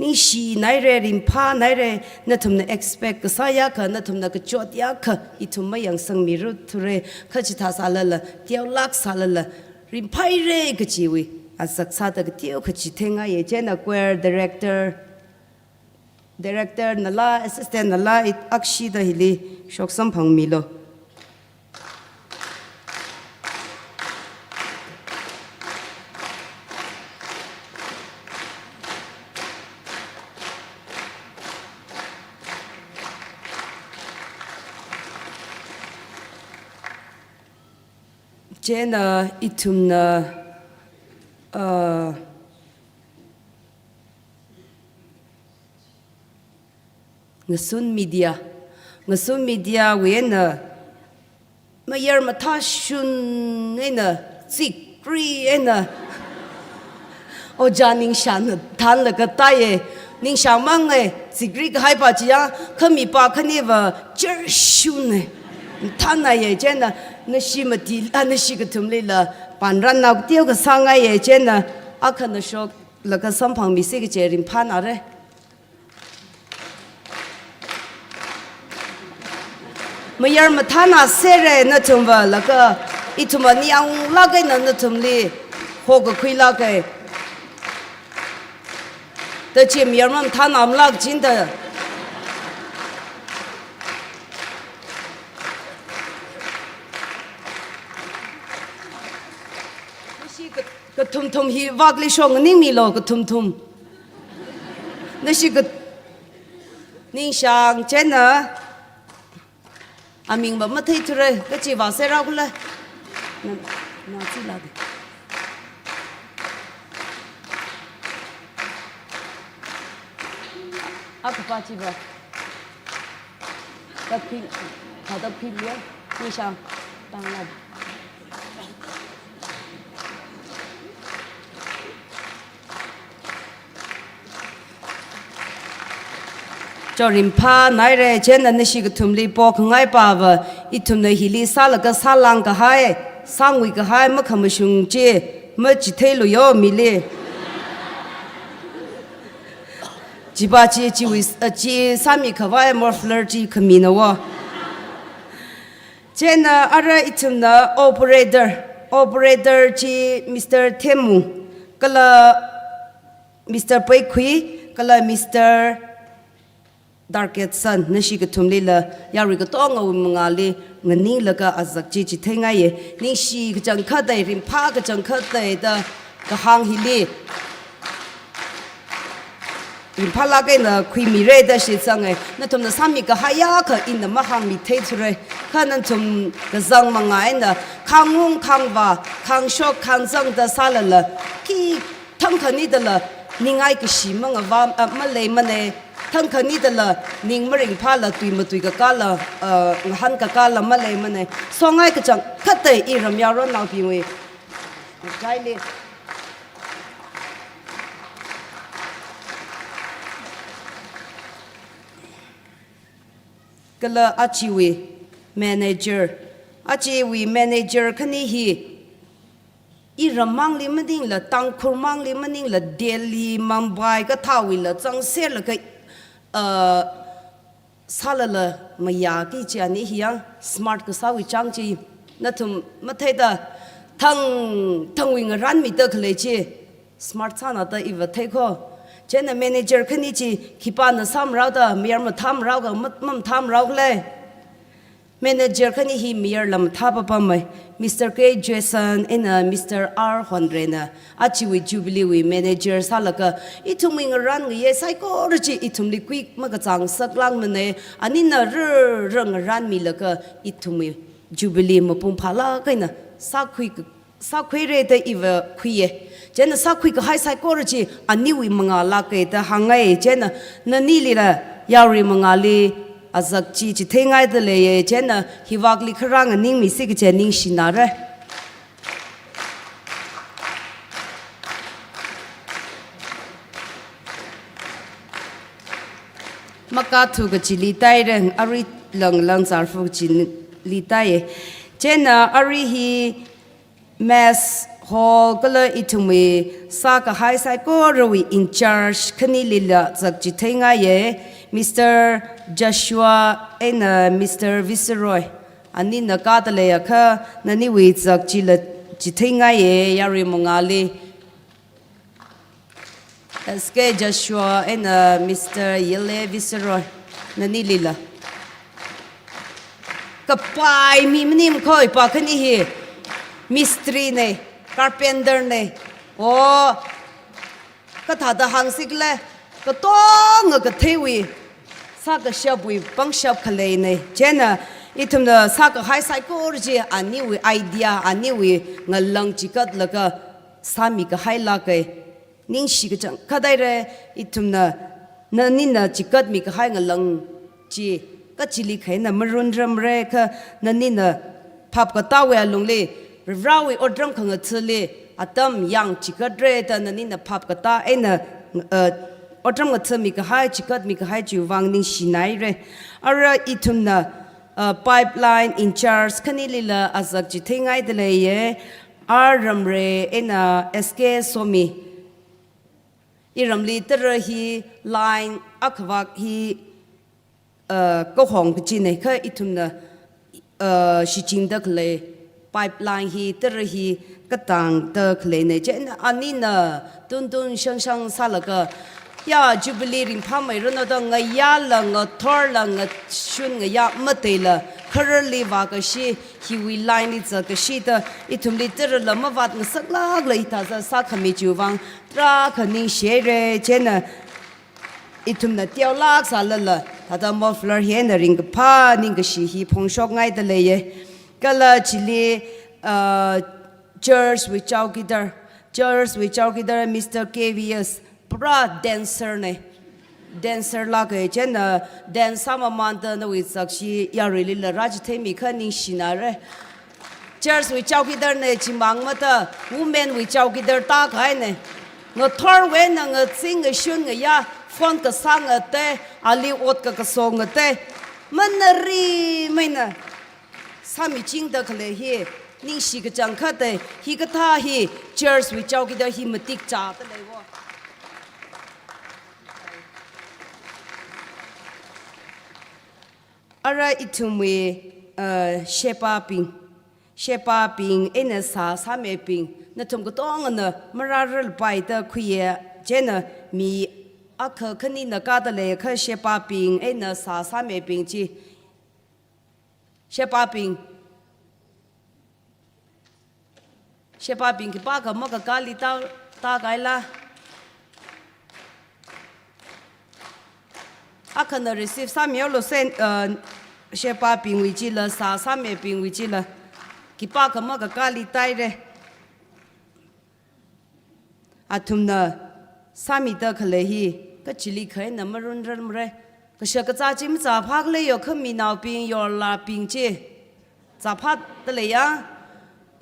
ningshinaira, ringphānaira, nathumna expect kasā yākha, nathumna kachot yākha ithum mayangsangmiruthura. Kha chithā sālala, teolāk sālala, ringphāra kachiwui azak sāda kateokha chitheingaiya. Chieina choir director, director nala, assistant nala, it akshida hili shoksamphangmilu. Chieina ithumna, uh, Ngasun Media. Ngasun Media wui eina mayar mathāshun eina zikri eina Ojā Ningshangna thānlaga tāya. Ningshang manga, zikri kahaipa chiya, kha mipā khaniva churshuna thānaya. Chieina nashi mati, ah, nashi kathumlila panran nao teokha sāngaiya. Chieina akhana shoklaga samphangmisi kachi ringphānara. Mayar mathānasera nathumva, laga ithumva ningyānglāk eina nathumli hokakhuilāka. Da chi mayar mamathānamlāk jida. Nashi ka-, kathumthum hi vakli shok nganingmilu, kathumthum. Nashi ka-, Ningshang, chieina amingva matheithura, kachi vāsera kula. Na, na chila de. Akhapa chiva. Taphi, kha taphi liya, Ningshang, tangla. Cho ringphānaira, chieina nashi kathumli pokhangaipava, ithumna hili sālaga sālāng kahai Sāngui kahai makhamashung chi, machitheilu yo mili. Chiva chi, chiwui, uh, chi sāmi khavai muffler chi khamina wo. Chieina ara ithumna operator, operator chi Mister Themung, kala Mister Peikhui, kala Mister Darketson, nashi kathumlila yarui katongawui mangāli nganinglaga azak chi chitheingaye. Ningshi kachangkhatta, ringphā kachangkhatta da kahāng hili ringphālāk eina khuimira da shitsanga. Nathumna sāmi kahai akha ina mahāngmi theithura. Kha nathum kazang mangā eina khāngung, khāngvā, khāngshok, khāngzang da sālala, khi thangkhani dala ningai kashi mangavā, ah, maleimana. Thangkhani dala ning maringphāla tui matui kakāla, ah, ngahān kakāla maleimana. Songai kachangkhatta iram yaronnaobingwui. Kaili. Kala achiwui manager. Achiwui manager khani hi iram mangli maningla, Tangkhul mangli maningla, Delhi, Mumbai, kathāwuila zangserlaga, uh, sālala mayāki chi ani hi yang smart kasāwui chang chi nathum matheida thang, thangwui ngaranmida khalei chi. Smart sāna da iva theikho. Chieina manager khani chi khipāna sāmarao da, mayar mathāmaraoga, mat-, mamathāmaraokhala. Manager khani hi mayarla mathāpapamma. Mister K Jason eina Mister R Honrena achiwui Jubilee wui manager sālaga, ithumwui ngaranngayei saikora chi ithumli kui makachāng saklāngmana. Anina rarra ngaranmilaga ithumwui Jubilee mapung phālāk eina sākhui sākhuira da iva khuiya. Chieina sākhui kahai saikora chi aniwui mangālāka da hāngngai. Chieina nanilila yarui mangāli azak chi chitheingaida leiya. Chieina hivākli kharā nganingmisi kaji ningshinara. Makathu kachili taira, arui langlang zarfu kachili taiya. Chieina arui hi Mess hall kala ithumwui sākahai saikorawui in charge khanilila zak chitheingaye, Mister Joshua eina Mister Viceroy. Anina kāda leiakha naniwui zak chila chitheingaye, yarui mangāli. S K Joshua eina Mister Yele Viceroy, nanilila. Kapai mi maning khoi pa khani hi mistri na, carpenter na. O, kathāda hāngsikhala, katonga katheiwui sākashapwui pangshap khaleina. Chieina ithumna sākahai saikora chi aniwui idea, aniwui ngalang chikatlaga sāmi kahailāka. Ningshi kachangkhat haira, ithumna, nanina chikatmi kahai ngalang chi kachili kha eina marunramra kha, nanina phap katāwui alungli, Varewui otram khangathāli atam yang chikatra da nanina phap katā eina, uh, otram ngathāmi kahai, chikatmi kahai chiwui vang ningshinaira. Ara ithumna, uh, pipeline in charge khanilila azak chitheingaida leiya, R Ramre eina S K Somi. Iramli tara hi line akhavak hi, uh, kahong kachina kha ithumna, uh, shichingda khalei pipeline hi tara hi katangda khaleina. Chieina anina tuntun shangshang sālaga, ya, Jubilee ringphāmeiranu da ngayāla, ngathorla, ngashun ngayā matheila, khararli vākashi, hiwui line li zatkashida ithumli tarala mavātngasaklākla hithāda sākhami chiwui vang tarākha ningshihaira. Chieina ithumna teolāk sālala, thāda muffler hi eina ringkaphā ningkashi hi phongshokngaida leiya. Kala chili, uh, church wui chowkidar, church wui chowkidar Mister K V S, pura dancer na. Dancer lāka, chieina dance sāmamānda nawui zakshi yaruilila rāchitheimi kha ningshinara. Church wui chowkidar na, chimang mada women wui chowkidar tākahaina. Ngathorwui eina ngazin ngashun ngayā, phone kasā ngate, ali ot kakaso ngate, manarimeina sāmichingda khalei hi Ningshi kachangkhat e, hikathā hi church wui chaokida hi matik chāda leiwo. Ara ithumwui, uh, shebābing, shebābing eina sā sāmibing, nathum katongana marārarpaida khuiya, chieina mi akha khanina kāda leiakha shebābing eina sā sāmibing chi. Shebābing. Shebābing khipākha makakāli tā, tākahaila. Akhana receive sāmihaolu sen, uh, shebābingwui chila, sā sāmibingwui chila. Khipākha makakāli tāhaira. Athumna sāmida khalei hi, kachili kha eina marunrarmara. Kashak kazā chi mazāphākhala yo, khaminaobing, yorlābing chi zāphāda leiya.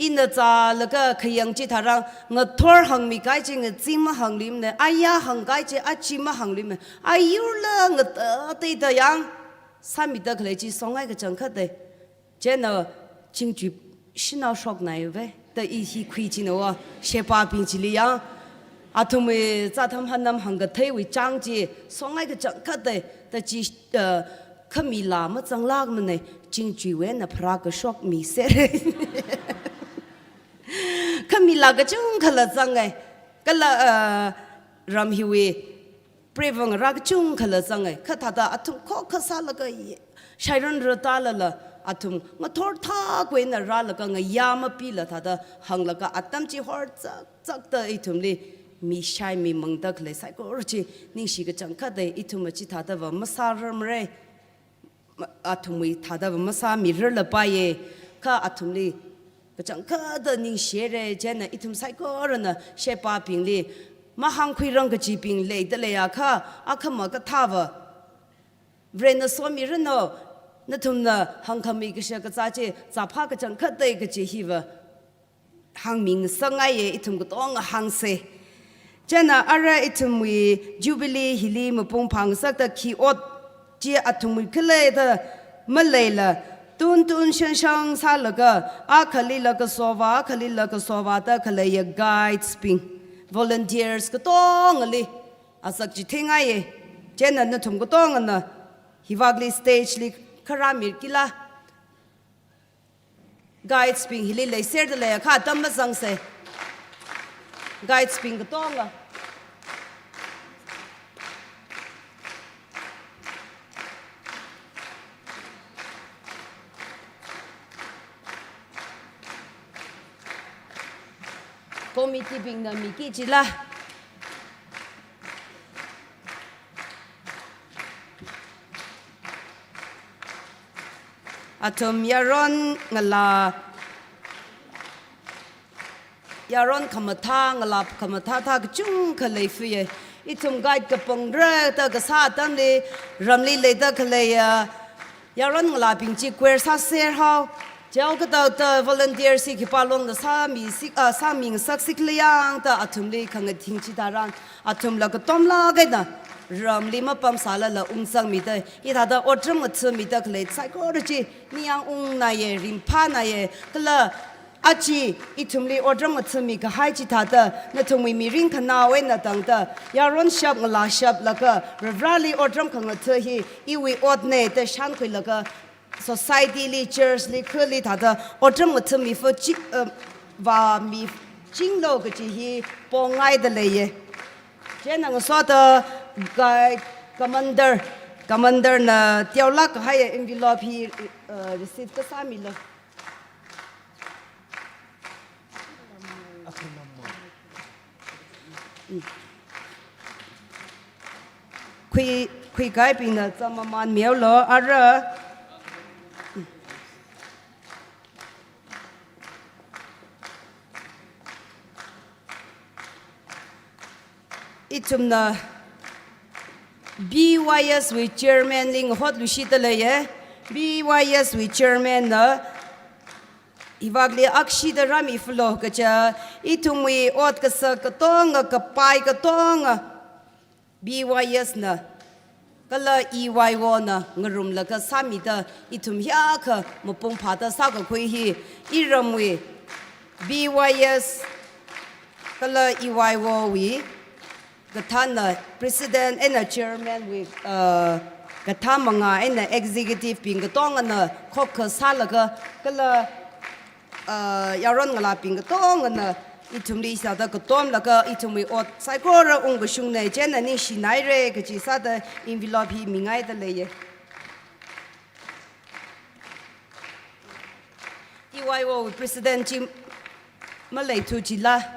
Ina zālaga khayang chitharan, ngathor hāngmikahai chi ngazin mahāngluimana, aya hāngkahai chi achi mahāngluimana, ayurla ngatāteida yang, sāmida khalei chi songai kachangkhat e. Chieina chingchui shanao shoknaiva, da i hi khuichina wa, shebābing chili yang. Athumwui zātham hanam hāngkatheiwui chang chi songai kachangkhat e, da chi, uh, khamila mazanglākmana, chingchuiwui eina pharākashok misera. Khamila kachungkhala zanga, kala, uh, ram hiwui preivang rā kachungkhala zanga, kha thāda athum khokkha sālaga ye, shairun rātālala, athum ngathor thākwui eina rālaga ngayā mapila thāda hānglaga atam chi horzakzakda ithumli mishai mimangda khalei saikora chi ningshi kachangkhat e, ithumva chithādava masārarmara. Ma-, athumwui thādava masāmirarlapaiya, kha athumli kachangkhatta ningshira, chieina ithum saikorana shebābingli mahāngkhuirang kachibing leida leiakha, akhama kathāva Varena somiranu, nathumna hāngkhami kashak kazā chi zāphā kachangkhat e kachi hiva hāngmingasakngaiya, ithum katonga hāngsa. Chieina ara ithumwui Jubilee hili mapung phāngasakta khi ot chi athumwui khalei da maleila, tuntun shanshang sālaga, akhalila kasova, akhalila kasovada khaleiya guides bing, volunteers katongali asak chithingaiya. Chieina nathum katongana hivakli stage li kharā mirkila. Guides bing hili leiserda leiakha atam mazangsa. Guides bing katonga. Committee bingna miki chila. Athum yaron ngalā, yaron khamathā, ngalā khamathā thā kachungkha leifaya. Ithum guide kapangra da kasā atamli, ramli leida khaleiya yaron ngalābing chi choir sāser hao. Chao katao ta volunteer si khipālongna sāmi sik, ah, sāmingasak sikla yang da athumli khangathing chitharan, athumla katomlāk eina ramli mapamsālala ungzangmida, hithāda otram ngathāmida khalei saikora chi ningyāng ungnaiya, ringphānaiya, kala aja ithumli otram ngathāmi kahai chithāda nathumwui mirin khanao eina tangda, yaron shap ngalā shaplaga Varivarāli otram khangathā hi iwui otna da shānkhuilaga, society li, church li, khali thāda otram ngathāmi fa chi, uh, vāmichinglu kachi hi pongaida leiya. Chieina ngasoda guide commander, commander na teolāk kahai envelope hi, uh, receive kasāmilu. Khui, khuikahaibingna zamaman mihaolu, ara. Ithumna B Y S wui chairman li ngahotluishida leiya. B Y S wui chairman na hivakli akshida rāmi falo kaja, ithumwui ot kasak katonga, kapai katonga, B Y S na Kala E Y O na ngarumlaga sāmida ithum hiyākha mapung phāda sākakhui hi, iramwui B Y S kala E Y O wui kathāna President eina Chairman wui, uh, kathā mangā eina Executive bing katongana khokkha sālaga, kala, uh, yaron ngalābing katongana ithumli sāda katomlaga ithumwui ot saikora ungkashungna, chieina ningshinaire kaji sāda envelope hi mingaida leiye. E Y O President chi maleithu jila.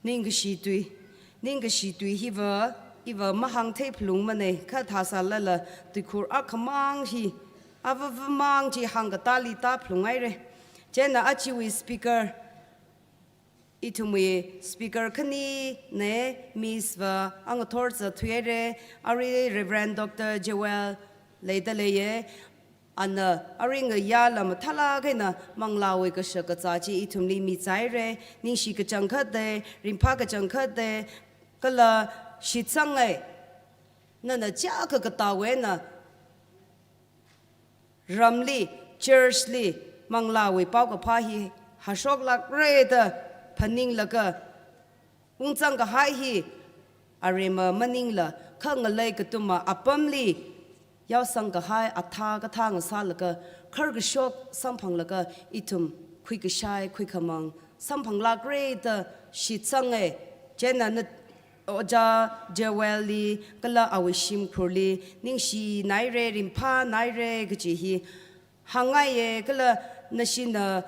Ningkashi tui, ningkashi tui hiva, iva mahāngthei phalungmana, kha thāsālala tuikhur akhamang hi, avavamang chi hāngkatāli tāphalunghaire. Chieina ajawui speaker, ithumwui speaker khanina, Miss va angathor zathuihaire, arui Reverend Doctor Joel leida leiye. Ana arui ngayāla mathālāk eina manglāwui kashak kazā chi ithumli mizaire, ningshi kachangkhata, ringphā kachangkhata, kala shitsanga, nana chiyākha katā eina ramli, church li, manglāwui paokaphā hi hāshoklākre da phaninglaga, ungzang kahai hi aremma maningla, kha ngalei kathuma apamli yaosang kahai athā kathā ngasālaga, kharkashok samphanglaga, ithum khuikashai khuikhamang samphanglākre da shitsanga. Chieina na Ojā Joel li kala awui shimkhurli ningshinaire, ringphānaire kaji hi hāngngaiye, kala nashina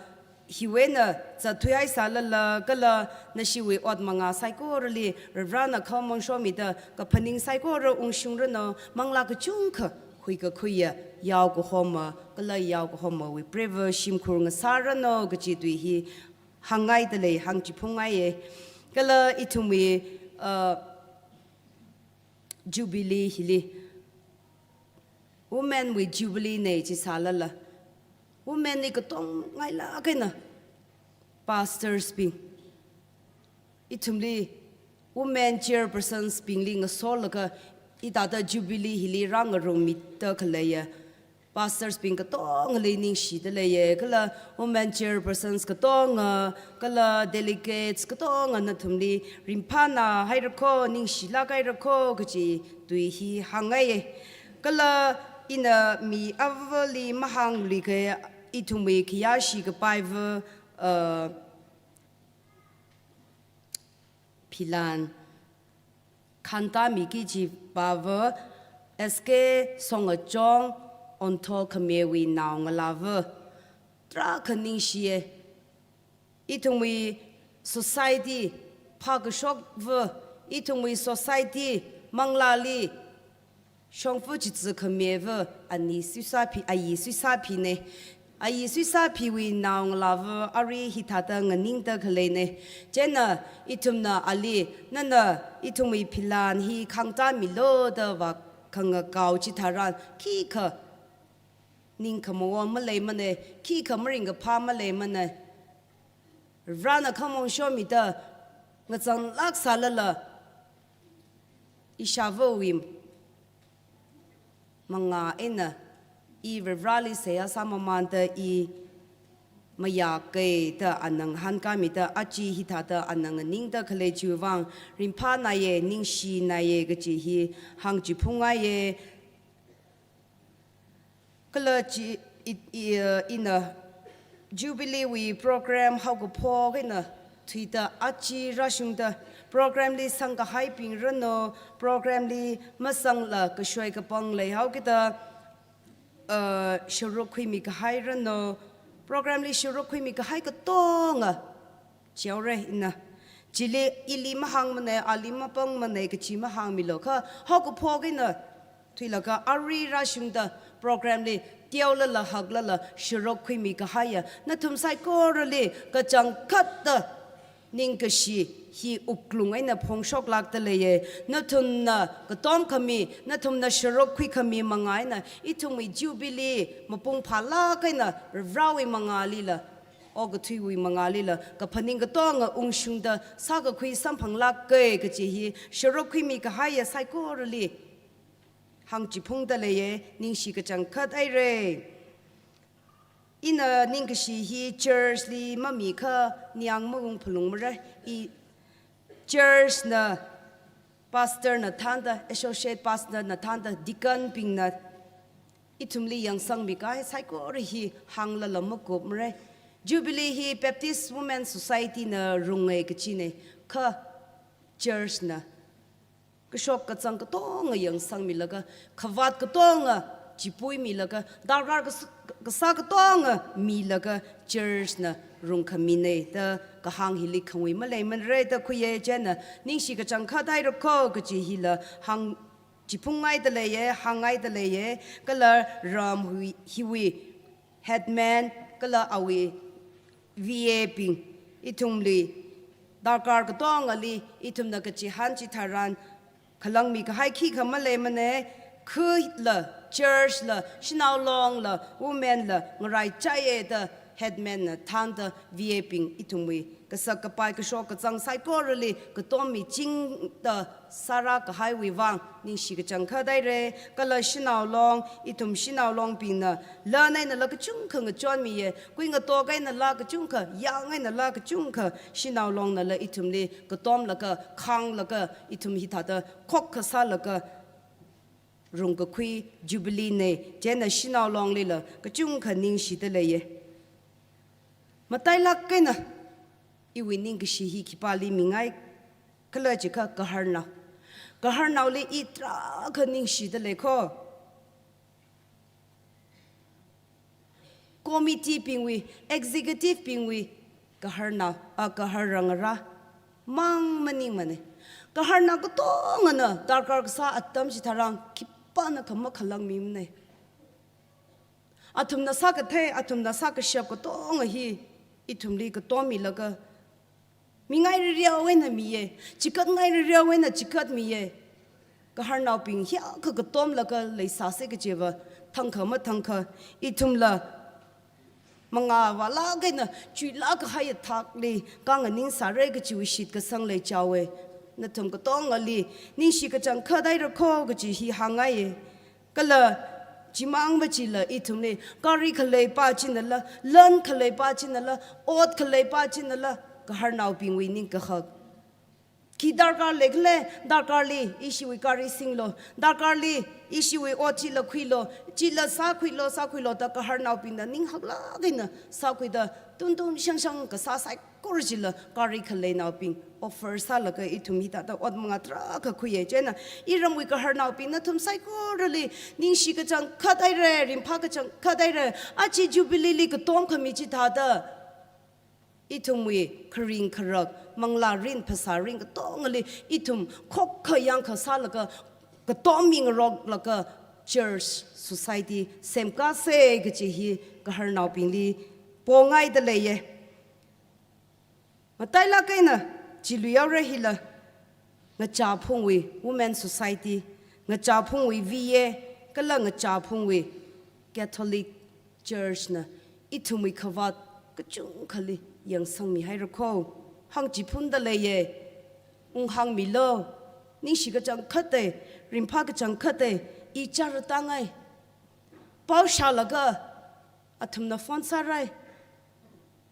hiwui eina zatthuihaisālala, kala nashiwui ot mangā saikorali Varivarana khamong shomida kaphaning saikora ungshungranu, manglā kachungkha khuikakhuiya yaokahoma, kala yaokahomawui preiva shimkhur ngasāranu kaji tui hi hāngngaida lei, hāngchiphungngaiye. Kala ithumwui, uh, Jubilee hili, Women wui Jubilee na jisālala, women li katongngailāk eina pastors bing, ithumli women chairpersons bingli ngasolaga, hithāda Jubilee hili rāngarummida khaleiya pastors bing katongali ningshida leiye, kala women chairpersons katonga, kala delegates katonga nathumli ringphānāhairako, ningshilākhairako kaji tui hi hāngngaiye. Kala ina mi avāvali mahāngluikha, ithumwui khayāshi kapaiva, uh, philan khantamiki kajiva S K Songachong Ontho Khamewui naongalāva, tarākha ningshiye. Ithumwui society phākashokva, ithumwui society manglāli shongfa chitsa khameva ani suisāphi, ayi suisāphina. Ayi suisāphiwui naongalāva arui hithāda nganingda khaleina. Chieina ithumna ali, nana ithumwui philan hi khangtamilu da vākhangakao chitharan, khikha ningkhamawa maleimana, khikha maringkaphā maleimana. Varena khamong shomida ngazanglāksālala, ishāvawui mangā eina i Vareli seihā sāmamānda i mayākei da ana ngahānkāmida, aja hithāda ana nganingda khalei chiwui vang ringphānāya, ningshināya kaji hi hāngchiphungngaiya. Kala chi, i, i, uh, ina Jubilee wui program haokaphok eina thuida aja rāshungda program li sangkahaibing ranu, program li masangla kashoi kapang leihaokida, uh, sharuk khuimi kahai ranu, program li sharuk khuimi kahai katonga chihaora ina. Chili ili mahāngmana, ali mapangmana kaji mahāngmilu kha, haokaphok eina thuilaga arui rāshungda program li teolala haklala sharuk khuimi kahaiya nathum saikorali kachangkhatta Ningkashi hi wuklung eina phongshoklākda leiya. Nathumna katom khami, nathumna sharuk khuikhami manga eina ithumwui Jubilee mapung phālāk eina Varewui mangālila, okathuiwui mangālila kaphaning katonga ungshungda sākakhui samphanglāka kaji hi sharuk khuimi kahaiya saikorali hāngchiphungda leiya, ningshi kachangkhat haira. Ina ningkashi hi church li mamikha ningyāng maung phalungmara. I church na pastor na thānda, associate pastor na thānda, deacon bingna ithumli yangsangmi kahai saikora hi hānglala makupmara. Jubilee hi Baptist Women Society na runga kachina, kha church na kashok kazang katonga yangsangmilaga, khavāt katonga chipuimilaga, darkar kas-, kasā katonga milaga church na rungkhamina da kahāng hili khangui maleimanara da khuiya. Chieina ningshi kachangkhat haira kho kaji hila hāngchiphungngaida leiya, hāngngaida leiya. Kala ram hui, hiwui headman kala awui V A bing ithumli darkar katongali ithumna kachihān chitharan khalangmi kahai khikha maleimana. Khula, church la, Shanao Long la, women la ngaraichaiya da headman na thānda V A bing ithumwui kasak kapai kashok kazang saikorali katom michingda sārā kahaiwui vang ningshi kachangkhat haira. Kala Shanao Long, ithum Shanao Long bingna lan einala kachungkha ngachonmiya, kuingatok einala kachungkha, yang einala kachungkha, Shanao Long nala ithumli katomlaga, khānglaga, ithum hithāda khokkha sālaga rungkakhui Jubilee na. Chieina Shanao Long lila kachungkha ningshida leiya. Matailāk eina iwui ningkashi hi khipāli mingai khala jiakha Gaharnao. Gaharnaoli i tarākha ningshida lei kho. Committee bingwui, executive bingwui Gaharnao, a, Gahar rangarā mang maningmana. Gaharnao katongana darkar kasā atam chitharan khipānakha makhalangmimana. Athumna sākathei, athumna sākashap katonga hi ithumli katommilaga, mingai ririao eina miya, chikatngai ririao eina chikatmiya. Gaharnaobing hiyākha katomlaga leisāsa kajiva thangkha mathangkha ithumla mangā vālāk eina chuilāk kahaiya thakli kanganing sāra kajiwui shitkasang leichaowa. Nathum katongali ningshi kachangkhat haira kho kaji hi hāngngaiya. Kala chimang machila ithumli, gari khaleipa chinala, lan khaleipa chinala, ot khaleipa chinala, Gaharnaobingwui ningkahak. Khi darkar leikhala, darkarli ishiwui gari singlu, darkarli ishiwui ot chila khuilu, chila sākhuilu, sākhuilu da Gaharnaobingna ninghaklāk eina sākhuida, tun tun shang shang kasā saikora chila gari khaleinaobing offer sālaga ithum hithāda ot mangā tarākha khuiya. Chieina iramwui Gaharnaobing nathum saikorali ningshi kachangkhat haira, ringphā kachangkhat haira. Aja Jubilee li katom khami chithāda ithumwui kharing kharak, manglā rin, phasā rin katongali ithum khokkha yangkha sālaga, katom mingaroklaga church society semkāsa kaji hi Gaharnaobingli pongaida leiya. Matailāk eina chiluihaora hila, Ngachāphungwui Women Society, Ngachāphungwui V A, kala Ngachāphungwui Catholic Church na ithumwui khavāt kachungkhali yangsangmi haira kho, hāngchiphunda leiya. Unghāngmilu, ningshi kachangkhat hai, ringphā kachangkhat hai, i chara tāngai. Pao shālaga athumna phone sārai.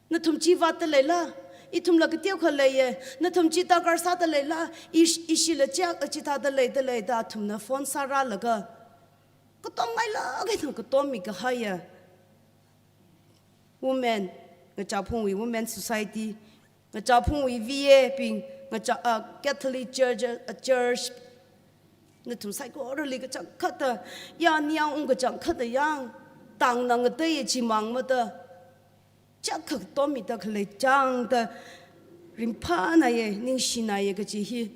Nathum chi vātda leila, ithumla kateokha leiya, nathum chi darkar sāda leila, ish-, ishila chiak, chithāda leida leida athumna phone sārālaga, katomngailāk eina katommi kahaiya women, Ngachāphungwui Women Society, Ngachāphungwui V A bing, Ngachā-, ah, Catholic Church, ah, Church, nathum saikorali kachangkhatta, ya ningyāng ung kachangkhatta yang, tangna ngateiya chimang mada, chakha katommida khalei changda, ringphānaiya, ningshināya kaji hi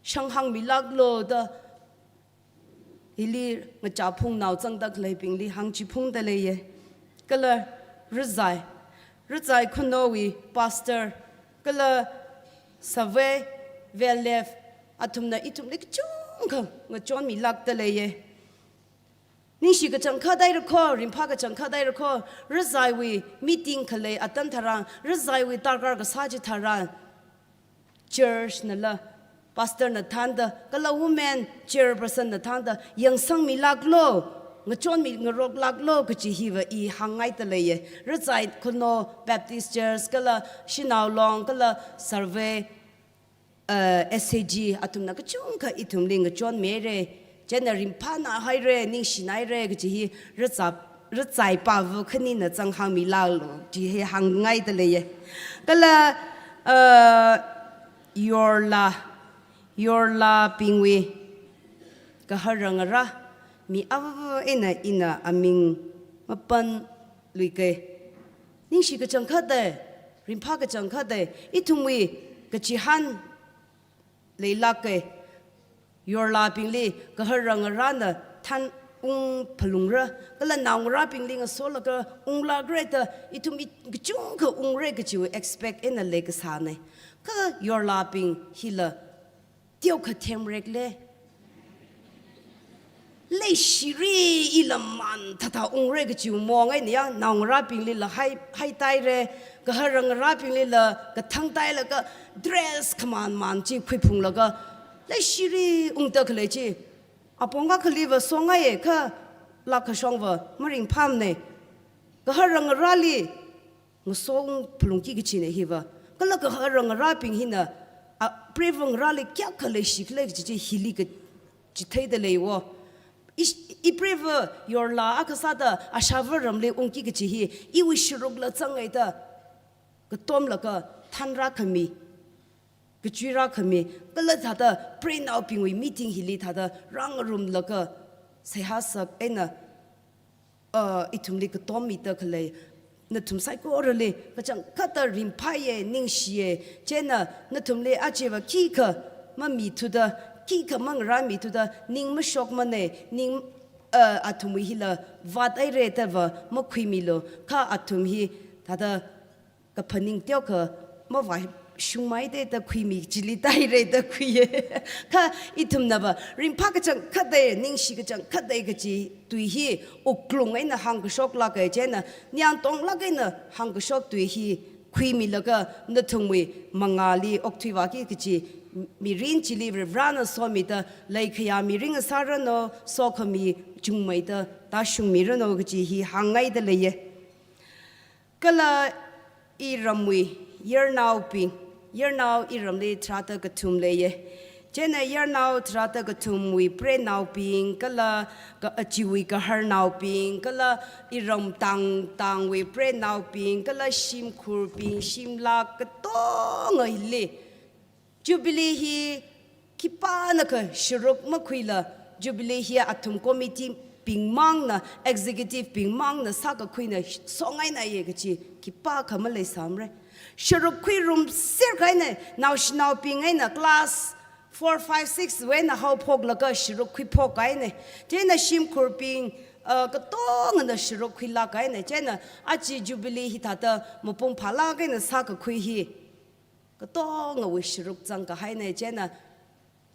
shanghāngmilāklu da, hili Ngachāphungnao zangda khaleibingli hāngchiphungda leiya. Kala rizai, Rachai Khunou wui pastor, kala Save, Velef, athumna ithumli kachungkha ngachonmilākda leiye. Ningshi kachangkhat haira kho, ringphā kachangkhat haira kho, Rachaiwui meeting khalei atam tharan, Rachaiwui darkar kasā chitharan, church nala, pastor na thānda, kala women chairperson na thānda, yangsangmilāklo, ngachonmi ngaroklāklo kachi hiva i hāngngaida leiye. Rachai Khunou Baptist Church, kala Shanao Long, kala Save, uh, S A G, athumna kachungkha ithumli ngachonmihaire. Chieina ringphāna haire, ningshina haire kachi hi Rachai, Rachai pāva khanina zang hāngmilāklo, chi hi hāngngaida leiye. Kala, uh, Yorla, Yorlabingwui gahara ngarā, mi ava eina ina aming mapanluike. Ningshi kachangkhat hai, ringphā kachangkhat hai, ithumwui kachihān leilāke. Yorlabingli gahara ngarāna thanung phalungra, kala naongarābingli ngasolaga unglākra da, ithum i-, kachungkha ungra kachiwui expect eina leikasāne. Kha Yorlabing hila teokha themrekle. Leishiri ila man thāthā ungra kachiwui mong eina ya, naongarābinglila hai, haitaire, gahara ngarābinglila kathang tailaga dress khaman man chi khuiphunglaga, leishiri ungda khalei chi, apong akhaliva songaiye kha, lākashongva maringphāmane. Gahara ngarāli ngasong phalungki kachine hiva. Kala gahara ngarābing hina, a, preiva ngarāli kayākha leishi khala kachi chi hili kachitheida leiwo. Ish-, i preiva Yorla akha sāda ashāva ramli ungki kachi hi, iwui sharukla zangngaida, katomlaga thanrākhami, kachuirākhami, kala thāda preinaobingwui meeting hili thāda rāngarumlaga, seihā sak eina, uh, ithumli katommida khalei, nathum saikorali kachangkhatta ringphāye, ningshiye. Chieina nathumli ajava khikha mamithuda, khikha mangarāmithuda, ning mashokmane, ning, uh, athumwui hila vāthaire dava makhuimilu, kha athum hi thāda kaphaning teokha mavāshungmei da da khuimi, chili taire da khuiye. Kha ithumnava ringphā kachangkhat hai, ningshi kachangkhat hai kachi tui hi wuklung eina hāngkashoklāke. Chieina ningyāng tonglāk eina hāngkashok tui hi khuimilaga nathumwui mangāli okthuivāki kachi mirin chili Varivarana somida, leikhayā mirin ngasāranu, sokhami chungmeida tāshungmiranu kachi hi hāngngaida leiye. Kala iramwui yarnaobing, yarnao iramli tharāda kathum leiye. Chieina yarnao tharāda kathumwui preinaobing, kala ka-, achiwui gaharnaobing, kala iram tang tangwui preinaobing, kala shimkhurbing, shimlak katongali Jubilee hi khipānakha sharuk makhuila, Jubilee hi athum committee bingmangna, executive bingmangna sākakhuina songainaye kachi khipākha maleisāmare. Sharuk khuirumser kahaine, naoshinaobing eina class four, five, six wui eina haophoklaga sharuk khuiphok kahaine. Chieina shimkhurbing, uh, katongana sharuk khuilāk kahaine. Chieina aja Jubilee hi thāda mapung phālāk eina sākakhui hi katongawui sharuk zangkahaine. Chieina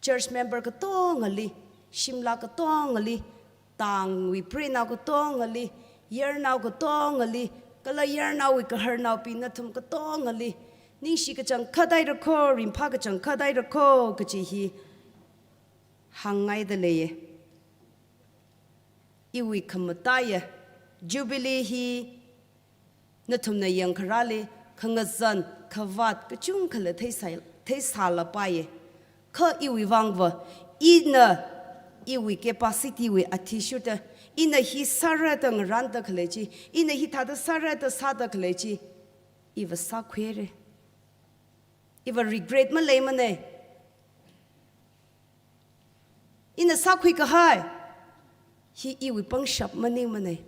church member katongali, shimlak katongali, tangwui preinao katongali, yarnao katongali, kala yarnaowui gaharnaobing nathum katongali, ningshi kachangkhat haira kho, ringphā kachangkhat haira kho kachi hi hāngngaida leiye. Iwui khamataiya Jubilee hi nathumna yangkharāli, khangazan, khavāt kachungkhala theisai-, theisālapaiye. Kha iwui vangva, ina iwui capacity wui athishurda, ina hi sāra da ngarānda khalei chi, ina hithāda sāra da sāda khalei chi, iva sākhuire. Iva regret maleimane. Ina sākhui kahai hi iwui pangshap maningmane.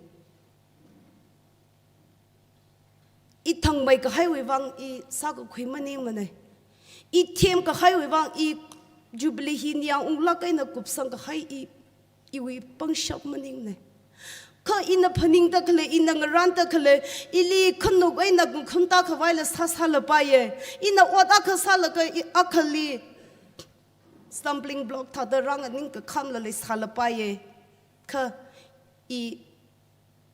I thangmei kahaiwui vang i sākakhui maningmane. I them kahaiwui vang i Jubilee hi ningyāng unglāk eina kupsang kahai i, iwui pangshap maningmane. Kha ina phaningda khalei, ina ngarānda khalei, ili khanuk eina ngakhumta khavaila sāsālapaiye. Ina ot akha sālaga i akhali stumbling block thāda rānganing kakhamla leisālapaiye. Kha i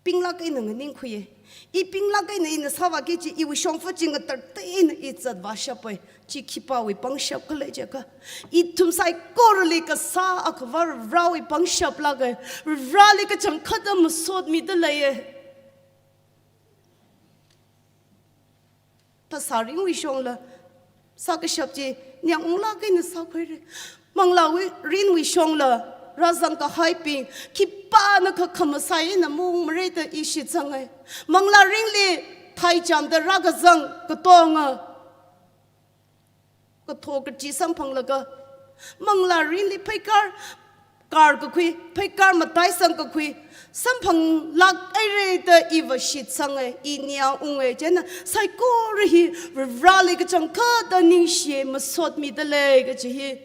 pinglāk eina nganingkhuiye. I pinglāk eina ina sāvāki kaji iwui shongfa chi ngatartei eina i zatvāshappai. Chi khipāwui pangshap khala jiakha, ithum saikorali kasā Akhava Varewui pangshap lāka. Vareli kachangkhatta masotmida leiye. Phasā ringwui shongla sākashap chi ningyāng unglāk eina sākhuire. Manglāwui rinwui shongla rāzangkahaibing khipānakha khamasai eina maungmara da i shitsange. Manglā ringli thaichāmda rākazang katonga kathā kachi samphanglaga, manglā ringli pheikar kārkakhui, pheikar mataisangkakhui samphanglāk haira da iva shitsange, i ningyāng unge. Chieina saikora hi Vareli kachangkhatta ningshiye, masotmida lei kaji hi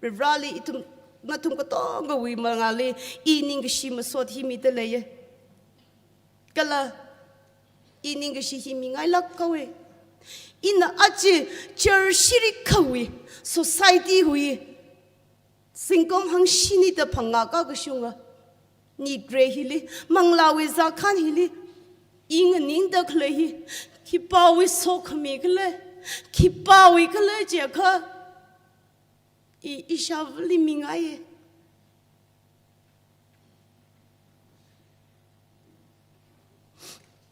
Vareli ithum, nathum katongawui mangāli i ningkashi masot hi mida leiye. Kala i ningkashi hi mingailāk haowe. Ina aja church shirikhawui, society wui, zingkum hangshini da phangā kakashunga nigre hili, manglāwui zākhan hili i nganingda khalei hi khipāwui sokhami khala, khipāwui khala jiakha, i, ishāvali mingaiye.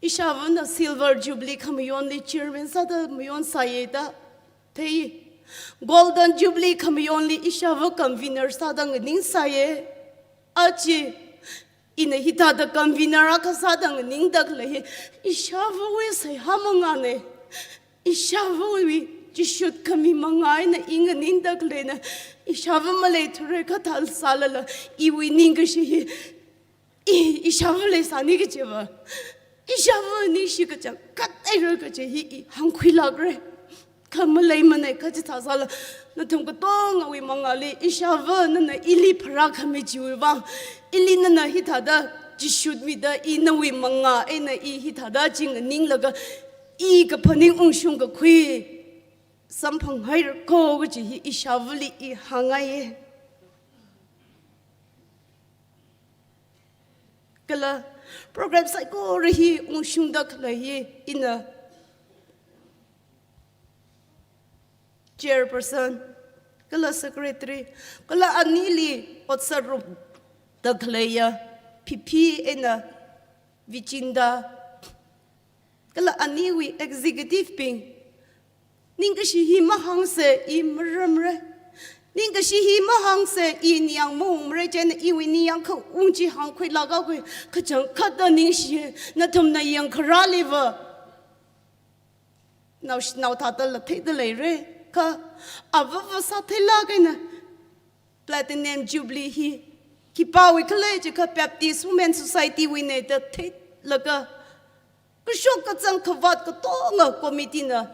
Ishāvana Silver Jubilee khamayonli chairman sāda mayonsāye da thei. Golden Jubilee khamayonli ishāva convener sāda nganingsāye. Aja ina hithāda convener akha sāda nganingda khalei hi ishāvawui seihā mangāne. Ishāvawui chishut khami mangā eina i nganingda khaleina, ishāva maleithura kathā sālala, iwui ningkashi hi, i, ishāva leisāni kajiva, ishāva ningshi kachangkhat haira kaji hi i hāngkhuilākra. Kha maleimana, kha chithā sāla, nathum katongawui mangāli ishāva nana ili pharākhami chiwui vang, ili nana hithāda chishutmida i nawui mangā eina i hithāda chi nganinglaga, i kaphaning ungshung kakhui samphanghaira kho kaji hi ishāvali i hāngngaiye. Kala program saikora hi ungshungda khalei hi ina chairperson, kala secretary, kala anili otsatrumda khaleiya Phipi eina Vichinda, kala aniwui executive bing, ningkashi hi mahāngsa i maramra. Ningkashi hi mahāngsa i ningyāng maungmara, chieina iwui ningyāng khaung chi hāngkhuilākhaowe, kachangkhatta ningshiye. Nathumna yangkharāliva naoshi nao thāda la theida leira. Kha avava sātheilāk eina Platinum Jubilee hi khipāwui khala jiakha Baptist Women Society wuine da theilaga, kashok kazang khavāt katonga committee na,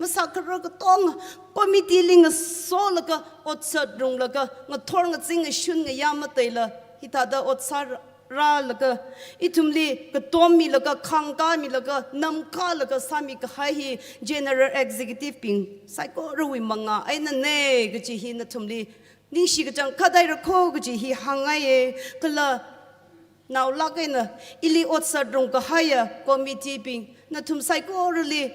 masākharar katonga committee li ngasolaga, otsatrunglaga, ngathor ngazin ngashun ngayā mateila hithāda ot sāra rālaga, ithumli katom milaga, khāngkā milaga, namkālaga sāmikahai hi General Executive bing saikorawui mangā einane kaji hi nathumli ningshi kachangkhat haira kho kaji hi hāngngaiye. Kala naolāk eina ili otsatrung kahaiya committee bing, nathum saikorali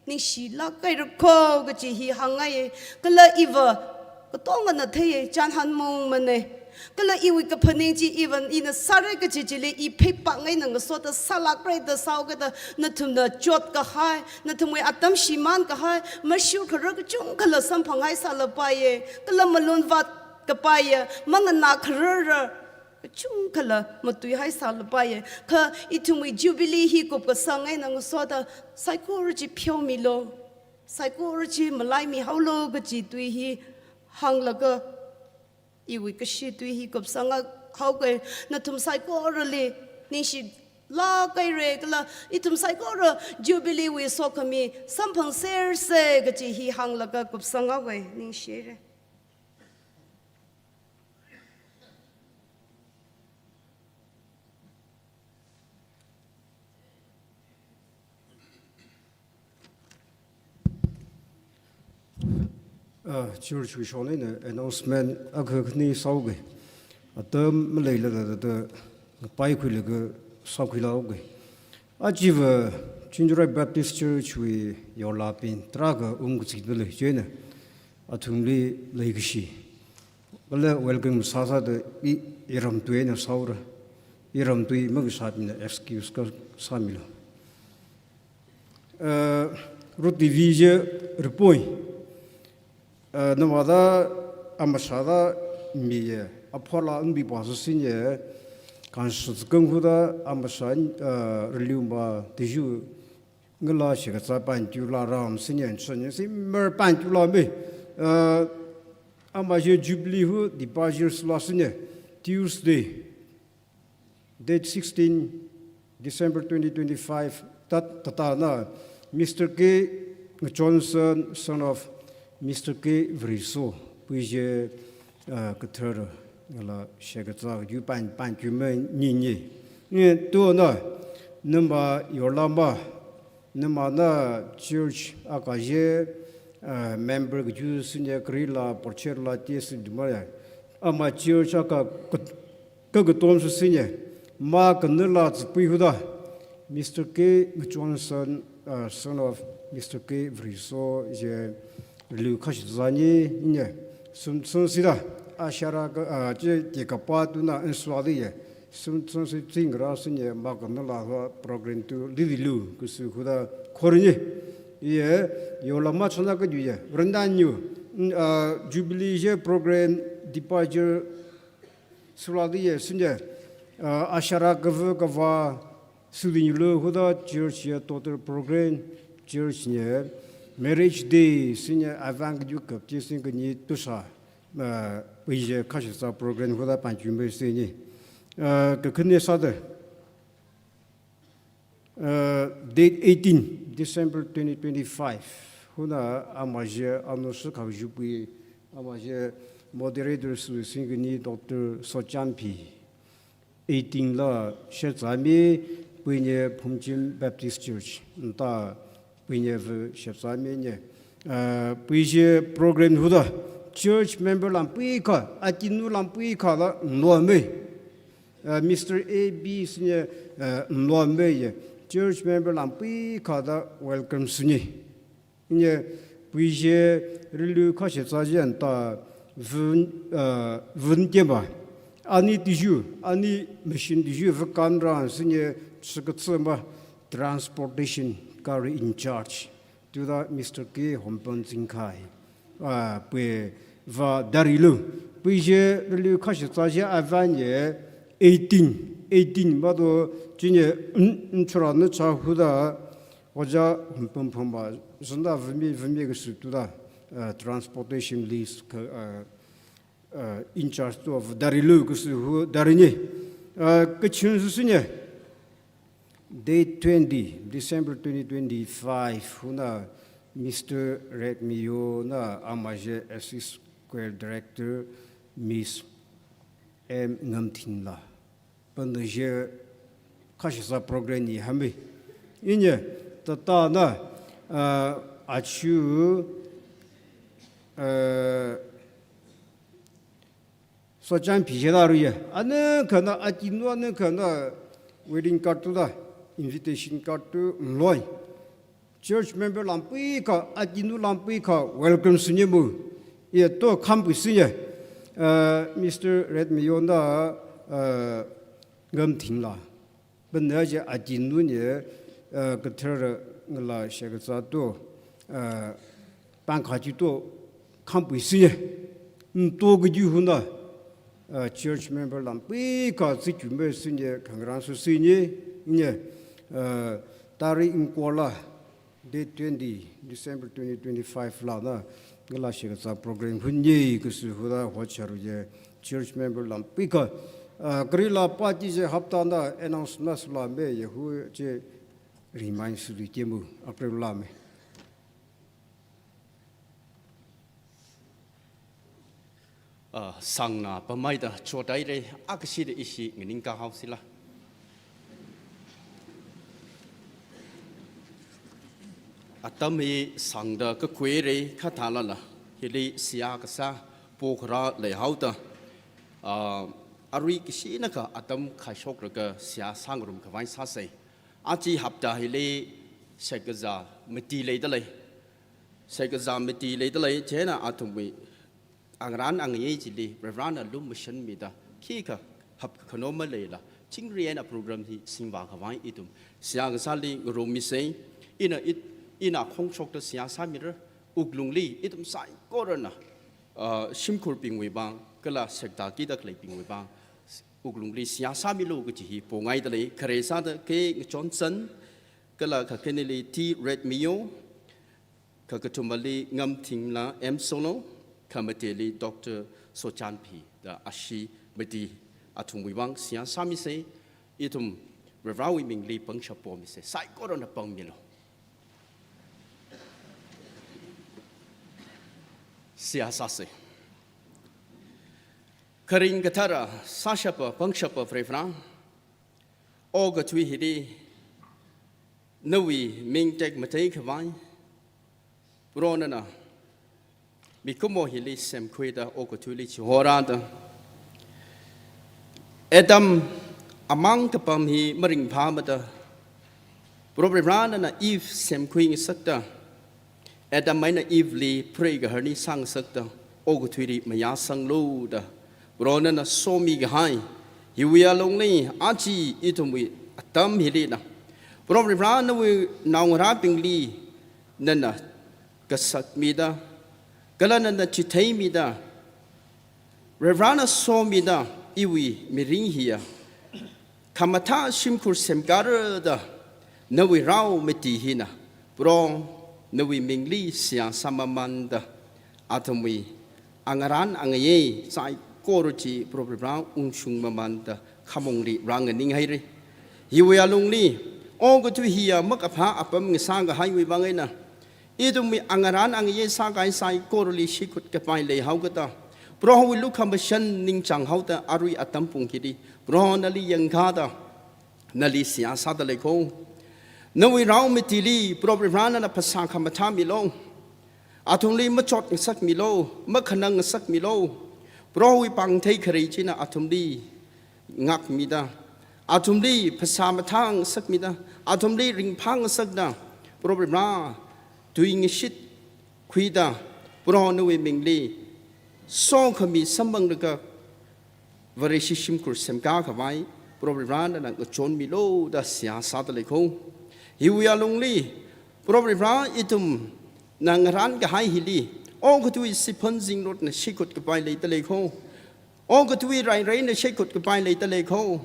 ningshilāk haira kho kaji hi hāngngaiye. Kala iva katongana theiye, chānhan maungmane. Kala iwui kaphaning chi iva ina sāra kaji chili i pheipak ngaina ngasoda sālākra da sāhaokida nathumna chotkahai, nathumwui atam shimānkahai, mashurkharar kachungkhala samphanghaisālapaiye. Kala malungvāt kapaiya, manganā kharara kachungkhala matuihaisālapaiye. Kha ithumwui Jubilee hi kupkasang eina ngasoda saikora chi pheomilu, saikora chi malaimihaolu kaji tui hi hānglaga, iwui kashi tui hi kupsanghaoke. Nathum saikorali ningshilāk haira kala ithum saikora Jubilee wui sokhami samphangsersa kaji hi hānglaga kupsanghaowe. Ningshire. Ah, church wui shong eina announcement akha khani sāuge. Atam maleila da da da, paikhuilaga sākhuilaoge. Achiva Chingjarai Baptist Church wui yorlābing tarākha ungkazipda lei chieina, athumli leikashi kala welcome sāsāda i, iram tui eina sāura. Iram tui makashābingna excuse kasā milu. Uh, Ru T V je ripoi. Uh, namada amashada miye, aphola unbi pa su sinye, kansu kang huda amasha, uh, riliumba tiju ngala shikatsa panchula ram sinye, chanye si mer panchula me. Uh, amaje Jubilee hu departure sula sinye, Tuesday, date sixteen December twenty twenty-five, tat, tatana Mister K Johnson, son of Mister K Vriso, puije, uh, kathar ngala shekatsa yu pan, pan kume nini. Ni tuna, namba yorlamba, namana church akha je, uh, member kaju sinye karila, porcher la, tes dumaya. Ama church akha kat-, kakatom su sinye, ma kanala zipui huda, Mister K Johnson, uh, son of Mister K Vriso je, liu kashi zani, nye, sum, sum sida, ashara ka, uh, je, je kapa tuna, enswali ye, sum, sum si zing ra sinye, ma kanala ha program tu, li, li lu, kusu huda, khornye, ye, yorlama chana kaju ye, rendan yu, n-, uh, Jubilee je program, departure, suladi ye, sinye, uh, ashara kava kava, sudin lu huda church ye total program, church nye, marriage day, sinye, avang kaju kapti sin kani tusa, uh, puije kashisa program huda panchumbe sinye. Uh, kakhane sāda. Uh, date eighteen December twenty twenty-five. Huna amaje anu sukha jupui, amaje moderator su singini Doctor Sochanpi. Eighteen la shetsami puinye Phungchim Baptist Church. Nta puinye ve shetsami nye. Uh, puije program huda church member lam puikha, atinu lam puikha la nome. Uh, Mister A B sinye, uh, nome ye. Church member lam puikha da welcome sunye. Nye puije rilu kashetsā je anta vun, uh, vun kema. Ani tiju, ani machine tiju vakan ran sinye chikatsema transportation gari in charge. Tuda Mister K Hompan Zingkhai, ah, pui va darilu. Puije rilu kashitsā je avanye eighteen, eighteen mado jinye, mm, mm, chura na cha huda, oja Hompan Phamba, zunda vumi, vumi kasu tuda, ah, transportation list ka, ah, uh, in charge to of darilu kusu hu darini. Uh, kachin susunye. Date twenty, December twenty twenty-five, huna Mister Redmiyo na amaje Assist Choir Director, Miss M Ngamthinla. Panda je kashisa program ni hambi. Inye, tata na, uh, achu, uh, Sochanpi je daru ye. Ane kana atinu ane kana wedding card tu da, invitation card tu loi. Church member lam puikha, atinu lam puikha, welcome sunye mu. Ye to khampui sunye. Uh, Mister Redmiyo na, uh, Ngamthinla. Bana je atinu nye, uh, kathar ngala shekatsa to, uh, pangkha ji to khampui sunye. Nto kaju huna, uh, church member lam puikha tsi jume sunye, khangrang su sunye, nye, uh, tari ingkola, date twenty December twenty twenty-five la na, ngala shekatsa program hunye kusu huda hocharu ye church member lam puikha, ah, karila party je hapta na announce na sula me ye hu je remind suli kemu April la me. Ah, sangna pamaida chotaire, akashida ishi nganingkahao sila. Atam hi sangda kakhuire khathalala. hili seihā kasā pokharā leihaoda, ah, arui kashinakha atam khaishoklaga seihā sāngarum khavai sāsei. Aja hapta hili shaikazā mati leidalei. Shaikazā mati leidalei, chieina athumwui angarān angayei chili Varivarāna lumashanmida, khikha hapkakhano maleila, chingri eina program hi singvā khavai ithum seihā kasāli ngarummisei. Ina it-, ina khongshokta seihā sāmira, wuklungli ithum saikorana, ah, shimkhurbingwui vang, kala sekta kida khaleibingwui vang, wuklungli seihā sāmilu kaji hi pongaidalei. Khare sāda K. Ngachonzan, kala kakhaneli T. Redmiyo, kakathumali Ngamthingla M. Solo, khamateli Doctor Sochanphi da ashi mati, athumwui vang seihā sāmisei. Ithum Varivarāwui mingli pangshap pomisei. Saikorana pangmilu. Seihā sāsei. Kharing kathara, sāshapa, pangshapa Varivarā, okathui hili nawui ming tekmatei khavai, Proho nana mikumo hili semkhuida okathuili chihorāda, Adam amang kapam hi maringphāmada, Proho Varivarā nana Eve semkhui ngasakta, Adam eina Eve li preigaharni sāngasakta, okathuili mayāsanglu da Proho nana somi kahai, hiwui alungli aja ithumwui atam hilila, Proho Varivarā nawui naongarābingli nana kasakmida, kala nana chitheimida, Varivarāna somida, iwui mirin hiya khamathā shimkhur semkāra da nawui rao mati hina, Proho, nawui mingli seihā sāmamanda, athumwui angarān angayei saikora chi Proho Varivarā ungshungmamanda khamongli rānganinghaira. Hiwui alungli, okathui hiya makaphā apam ngasā kahaiwui vang eina, ithumwui angarān angayei sākahai saikorali shikhut kapai leihaokada, Prohowui lukhamashan ningchānghaoda arui atam pung hili Proho nali yangkāda, nali seihā sādalei kho. Nawui rao matili Proho Varivarā nana phasā khamathā milu. Athumli machot ngasakmilu, makhanang ngasakmilu. Prohowui pāngthei kharei china athumli ngākmida, athumli phasā mathā ngasakmida, athumli ringphā ngasakda, Proho Varivarā, tuingashit khuida, Proho nawui mingli sokhami samphanglaga Vareshi shimkhur semkā khavai Proho Varivarā nana ngachonmilu da seihā sādalei kho. Hiwui alungli, Proho Varivarā, ithumna ngarān kahai hili, okathui siphon zingrotna shikhut kapai leidalei kho. Okathui raireina shikhut kapai leidalei kho.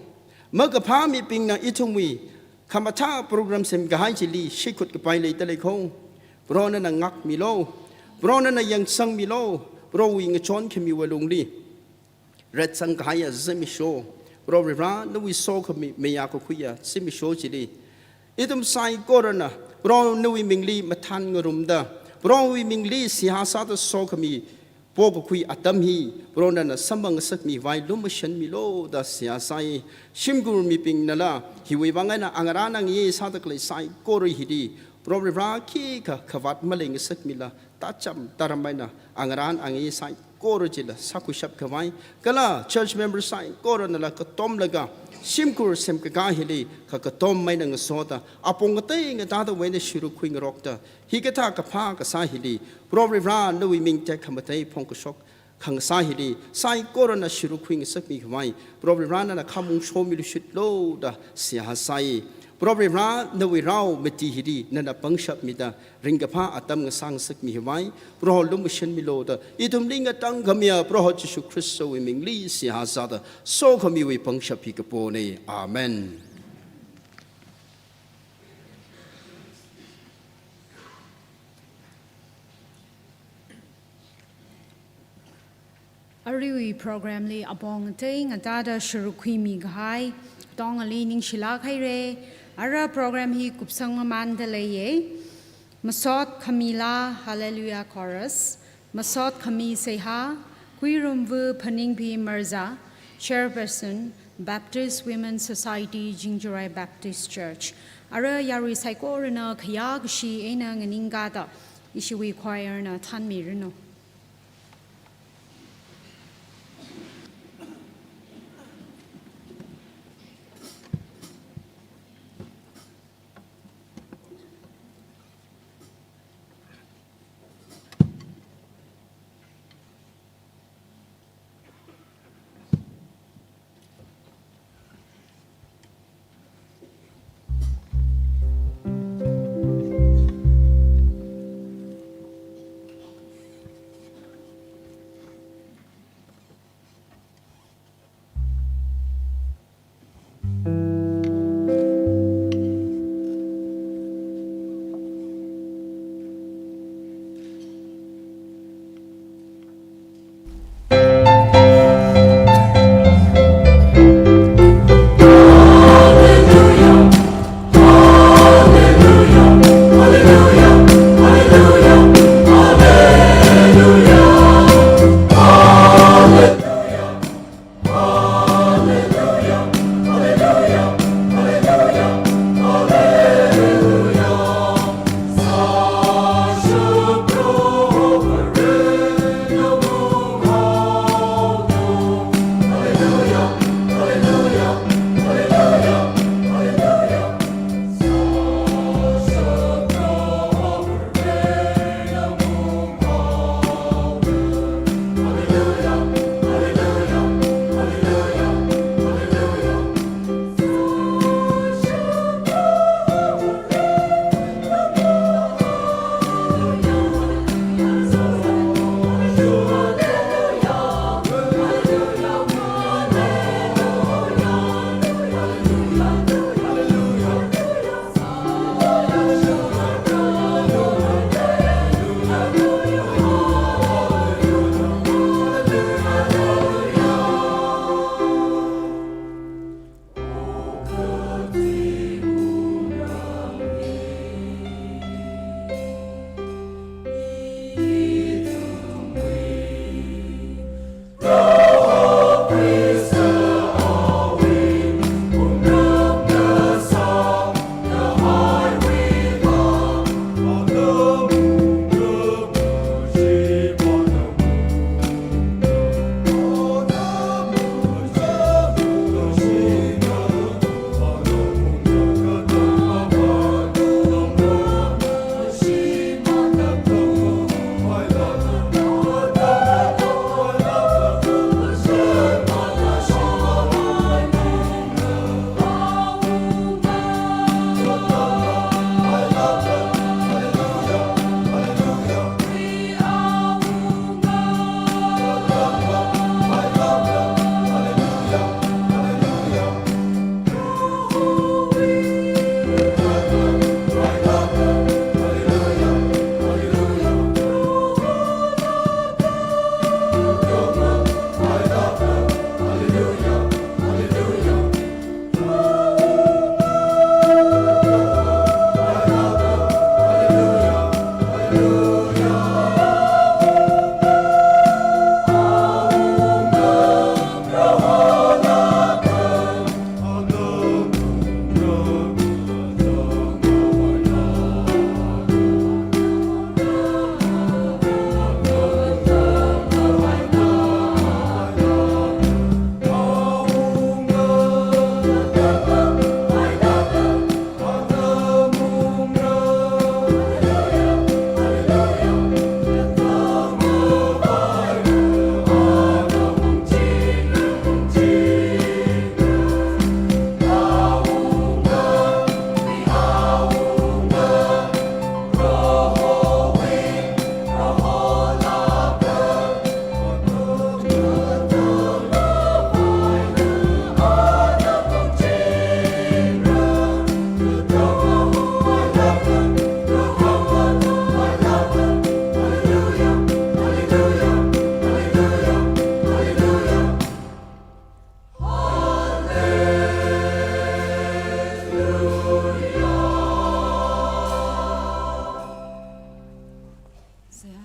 Makaphā mibingna ithumwui khamathā program semkahai chili shikhut kapai leidalei kho. Proho nana ngākmilu. Proho nana yangsangmilu. Prohowui ngachonkhamiwui alungli retsang kahaiya zimiksho, Proho Varivarā, nawui sokhami mayā kakhuiya zimiksho chili, ithum saikorana Proho nawui mingli mathān ngarumda, Prohowui mingli seihā sāda sokhami pokakhui atam hi Proho nana samphang ngasakmivai lumashanmilu da seihā sāi. Shimkhur mibingnala hiwui vang eina angarān angayei sāda khalei saikora hili Proho Varivarā khikha khavāt malei ngasakmila, tacham taram eina angarān angayei saikora chila sākhuishap khavai, kala church member saikoranala katomlaga shimkhur semkakā hili kha katom eina ngasoda, apong ngatei ngatāda wui eina shuruk khuingarokta, hikathā kaphā kasā hili Proho Varivarā nawui ming tekhamatei phongkashok khangasā hili saikorana shuruk khui ngasakmi khavai Proho Varivarā nana khamong shomiluishitlu da seihā sāi. Proho Varivarā, nawui rao mati hili nana pangshap mida, ringkaphā atam ngasā ngasakmi khavai Proho lumashanmilu da ithumli ngatangkhamiya Proho Jishu Khristawui mingli seihā sāda sokhamiwui pangshap hi kapona. Amen. Aruiwui program li apong ngatei ngatāda shuruk khuimi kahai katongali ningshilāk haira. Ara program hi kupsang mamānda leiya. Masot khamila Hallelujah Chorus, masot khami seihā Kuirumvu Phaningpi Marza, Chairperson, Baptist Women Society, Jingjarai Baptist Church. Ara yarui saikorana khayā kashi eina nganingkāda, ishiwui choir na thānmiranu.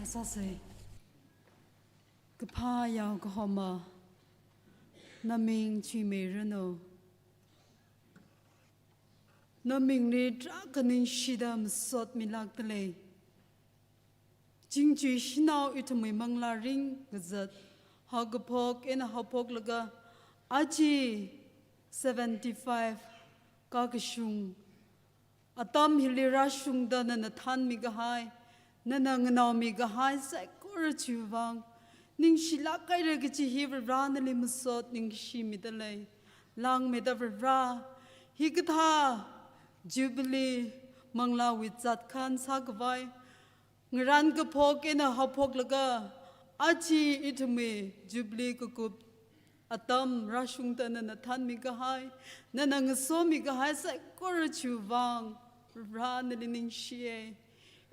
Sāsei. Kaphā yao kahoma, naming chuimeiranu. Namingli tarākha ningshida masotmilākdalei. Chingchui shanao ithumwui manglā ringkazat, haokaphok eina haophoklaga aja seventy-five kakashung atam hili rāshungda nana thanmikahai, nana nganaomikahai saikora chiwui vang ningshilāk haira kaji hi Varivara nali masot ningshimidalei. Langmeida Varivara, hikathā Jubilee manglāwui zatkhan sākhavai, ngarān kaphok eina haophoklaga aja ithumwui Jubilee kakup atam rāshungda nana thanmikahai, nana ngasomikahai saikora chiwui vang Varivara nali ningshiye.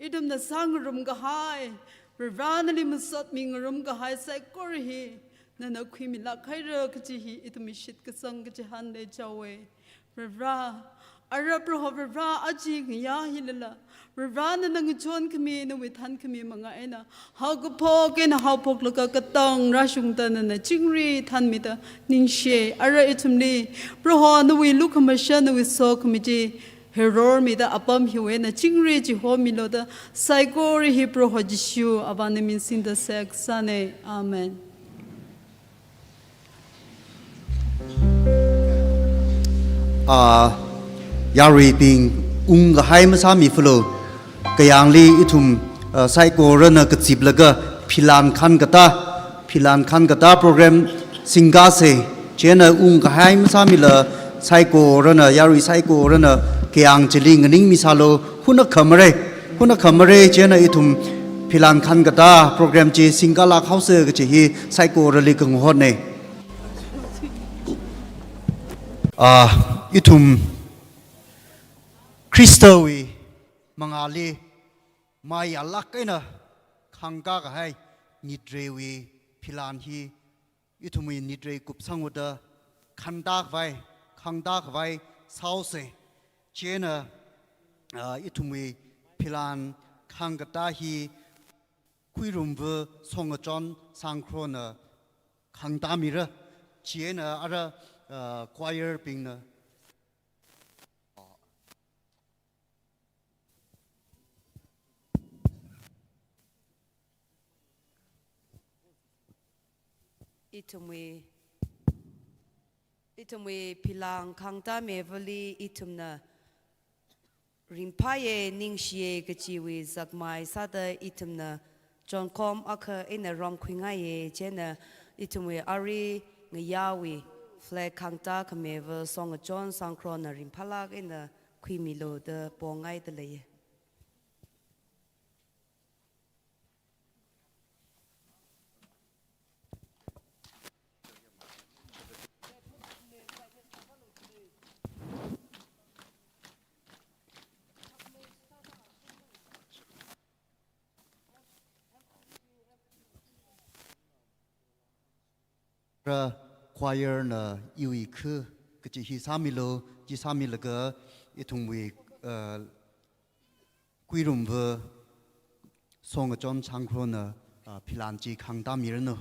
Ithumna sāngarumkahai, Varivara nali masotmingarumkahai saikora hi nana khuimilāk haira kaji hi ithumwui shitkasang kachihān leichaowe. Varivara, ara Proho Varivara, aja ngayā hilila, Varivara nana ngachonkhami, nawui thankhami manga eina haokaphok eina haophoklaga katang rāshungda nana chingri thanmida ningshiye. Ara ithumli Proho nawui lukhamashan, nawui sokhami chi herormida apam hiwui eina chingri chihomilu da, saikora hi Proho Jishu Avāna ming singda seksane. Amen. Ah, yaruibing ungkahai masāmifalu, kayāngli ithum, ah, saikorana kaziplaga philan khankatā, philan khankatā program singkasei, chieina ungkahai masāmila saikorana, yarui saikorana kayāng chili nganingmisālu, hunakhamare, hunakhamare, chieina ithum philan khankatā program chi singkalāk haosei kaji hi saikorali kangahotne. Ah, ithum Khristawui mangāli mayālāk eina khangkā kahai nitreiwui philan hi ithumwui nitrei kupsanghaoda khantākhavai, khangtākhavai sāhaosei. Chieina, ah, ithumwui philan khangkatā hi Khuirumva Songachon Sangkhrona khangtāmira. Chieina ara, ah, choir bingna ithumwui, ithumwui philan khangtāmivali ithumna ringphāye, ningshiye kajiwui zakmai sāda ithumna chonkhom akha eina romkhuingaiye. Chieina ithumwui arui ngayāwui flag khangtā khamiva Songachon Sangkhrona ringphālāk eina khuimilu da pongaidalei. Ara choir na iwui khu kachi hi sāmilu, chi sāmilaga ithumwui, uh, Kuirumva Songachon Sangkhrona, uh, philan chi khangtāmiranu.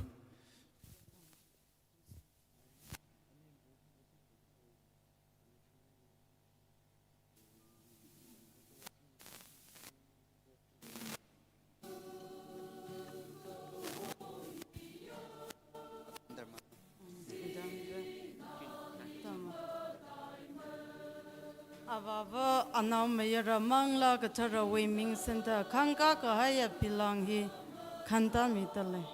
Avāva Anaomayara Manglā Katharawui ming singda khangkā kahaiya philan hi khangtāmidalei.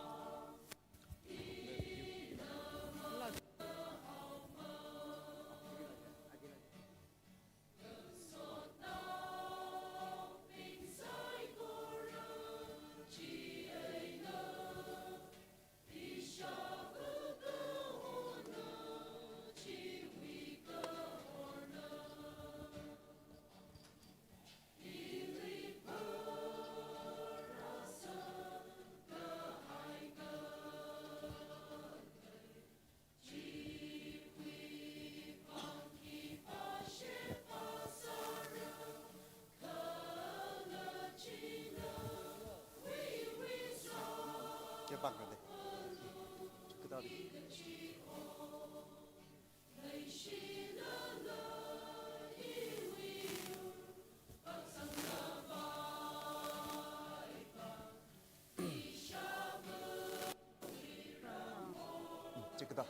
Pangkade. Chikadade. Chikada.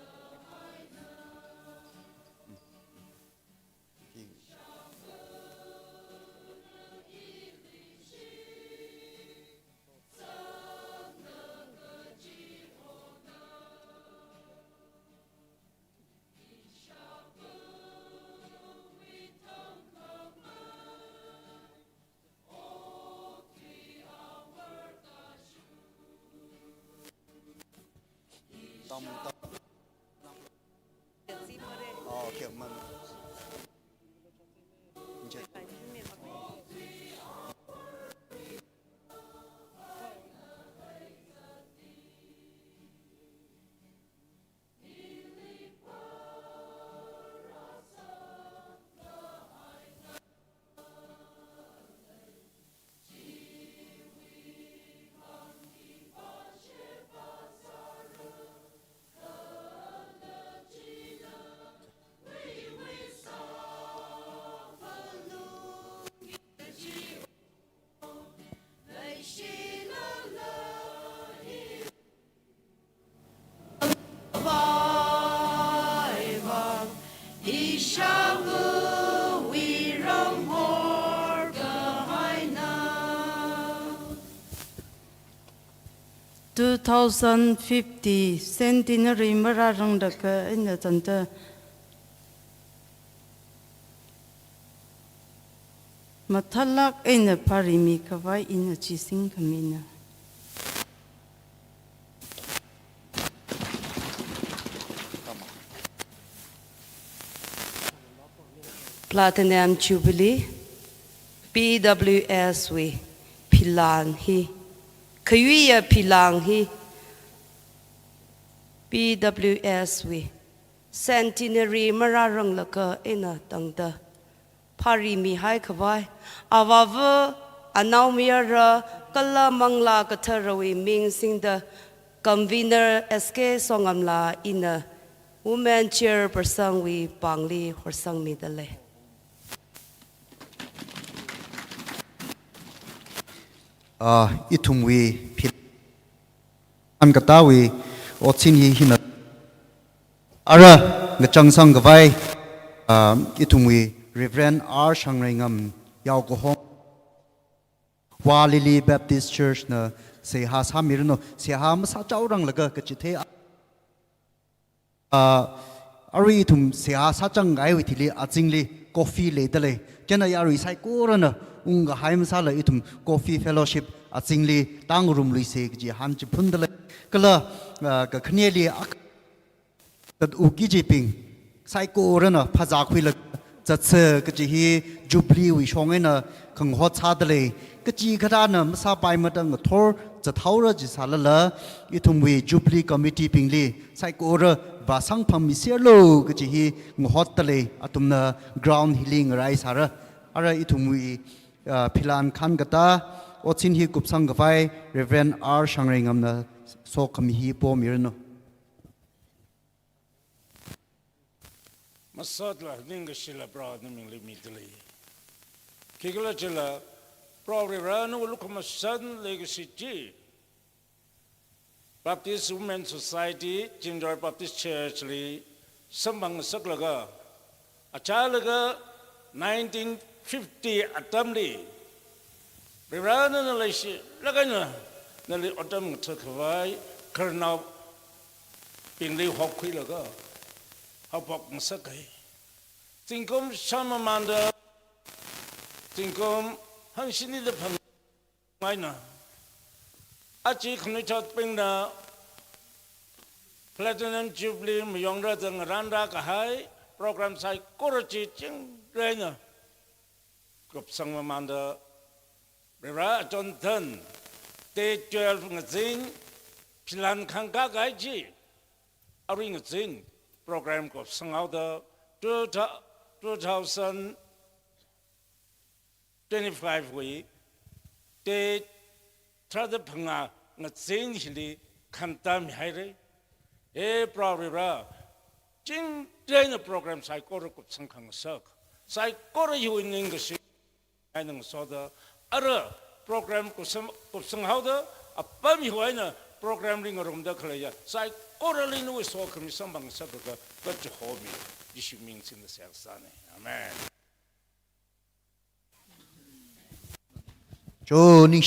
Tam, tam. Oh, okay, man. Two thousand fifty centenary marāranglakha eina tangda mathālāk eina pharimi khavai ina chi singkhamina. Platinum Jubilee, P W S wui philan hi, khayuiya philan hi, P W S wui centenary marāranglakha eina tangda pharimihai khavai, avāva, anaomayara, kala Manglā Katharawui ming singda convener S K Songamla ina women chairperson wui pāngli horsangmida lei. Ah, ithumwui phi- An katawui otsin hi hina ara ngachangsang khavai, ah, ithumwui Reverend R Shangreingam yaokahong, Wa Lily Baptist Church na seihā sāmiranu, seihā masāchaoranglaga kachithei a- Ah, arui ithum seihā sāchangkahaiwui thili azingli coffee leidalei. Chieina yarui saikorana ungkahai masāla ithum coffee fellowship azingli tāngarumluise kaji hanchiphundalei. Kala, ah, kakhaneli ak-, kat-, uki jibing saikorana phazā khuilaga zatsa kaji hi Jubilee wui shong eina khangahot sādalei. Kachikathāna masāpaimada ngathor zathaora jisālala, ithumwui Jubilee Committee bingli saikora vāsangphangmiserlu kaji hi ngahotdalei, athumna ground hili ngaraisāra. Ara ithumwui, ah, philan khankatā otsin hi kupsang khavai Reverend R Shangreingamna sokhami hi pomiranu. Masotla ningkashila Proho na mingli midalei. Khikhalajila Proho Varena lukhamashan leikashi chi Baptist Women Society, Chinchor Baptist Church li samphang ngasaklaga, achālaga nineteen fifty atamli, Varena nali leishilāk eina nali otram ngathā khavai khararnaobingli hokhuilaga haophok ngasakhai. Zingkum shāmamānda, zingkum hangshinida phang ngaina, aja khanuithotbingna Platinum Jubilee mayongra da ngarānrākahai program saikora chi chingri eina kupsangmamānda, Vare achonthang, date twelve ngazin philan khangkā kahai chi, arui ngazin program kupsanghaoda two thou-, two thousand twenty-five wui date tharāda phangā ngazin hili khantam haira. He Proho Vare, chingri eina program saikora kupsang khangasak, saikora hiwui ningkashi eina ngasoda, ara program kupsang, kupsang haoda, apam hiwui eina program li ngarumda khaleiya saikorali nawui sokhami samphangngasakra, kha Jehova, Jishu ming singda seihā sāna. Amen. Cho ning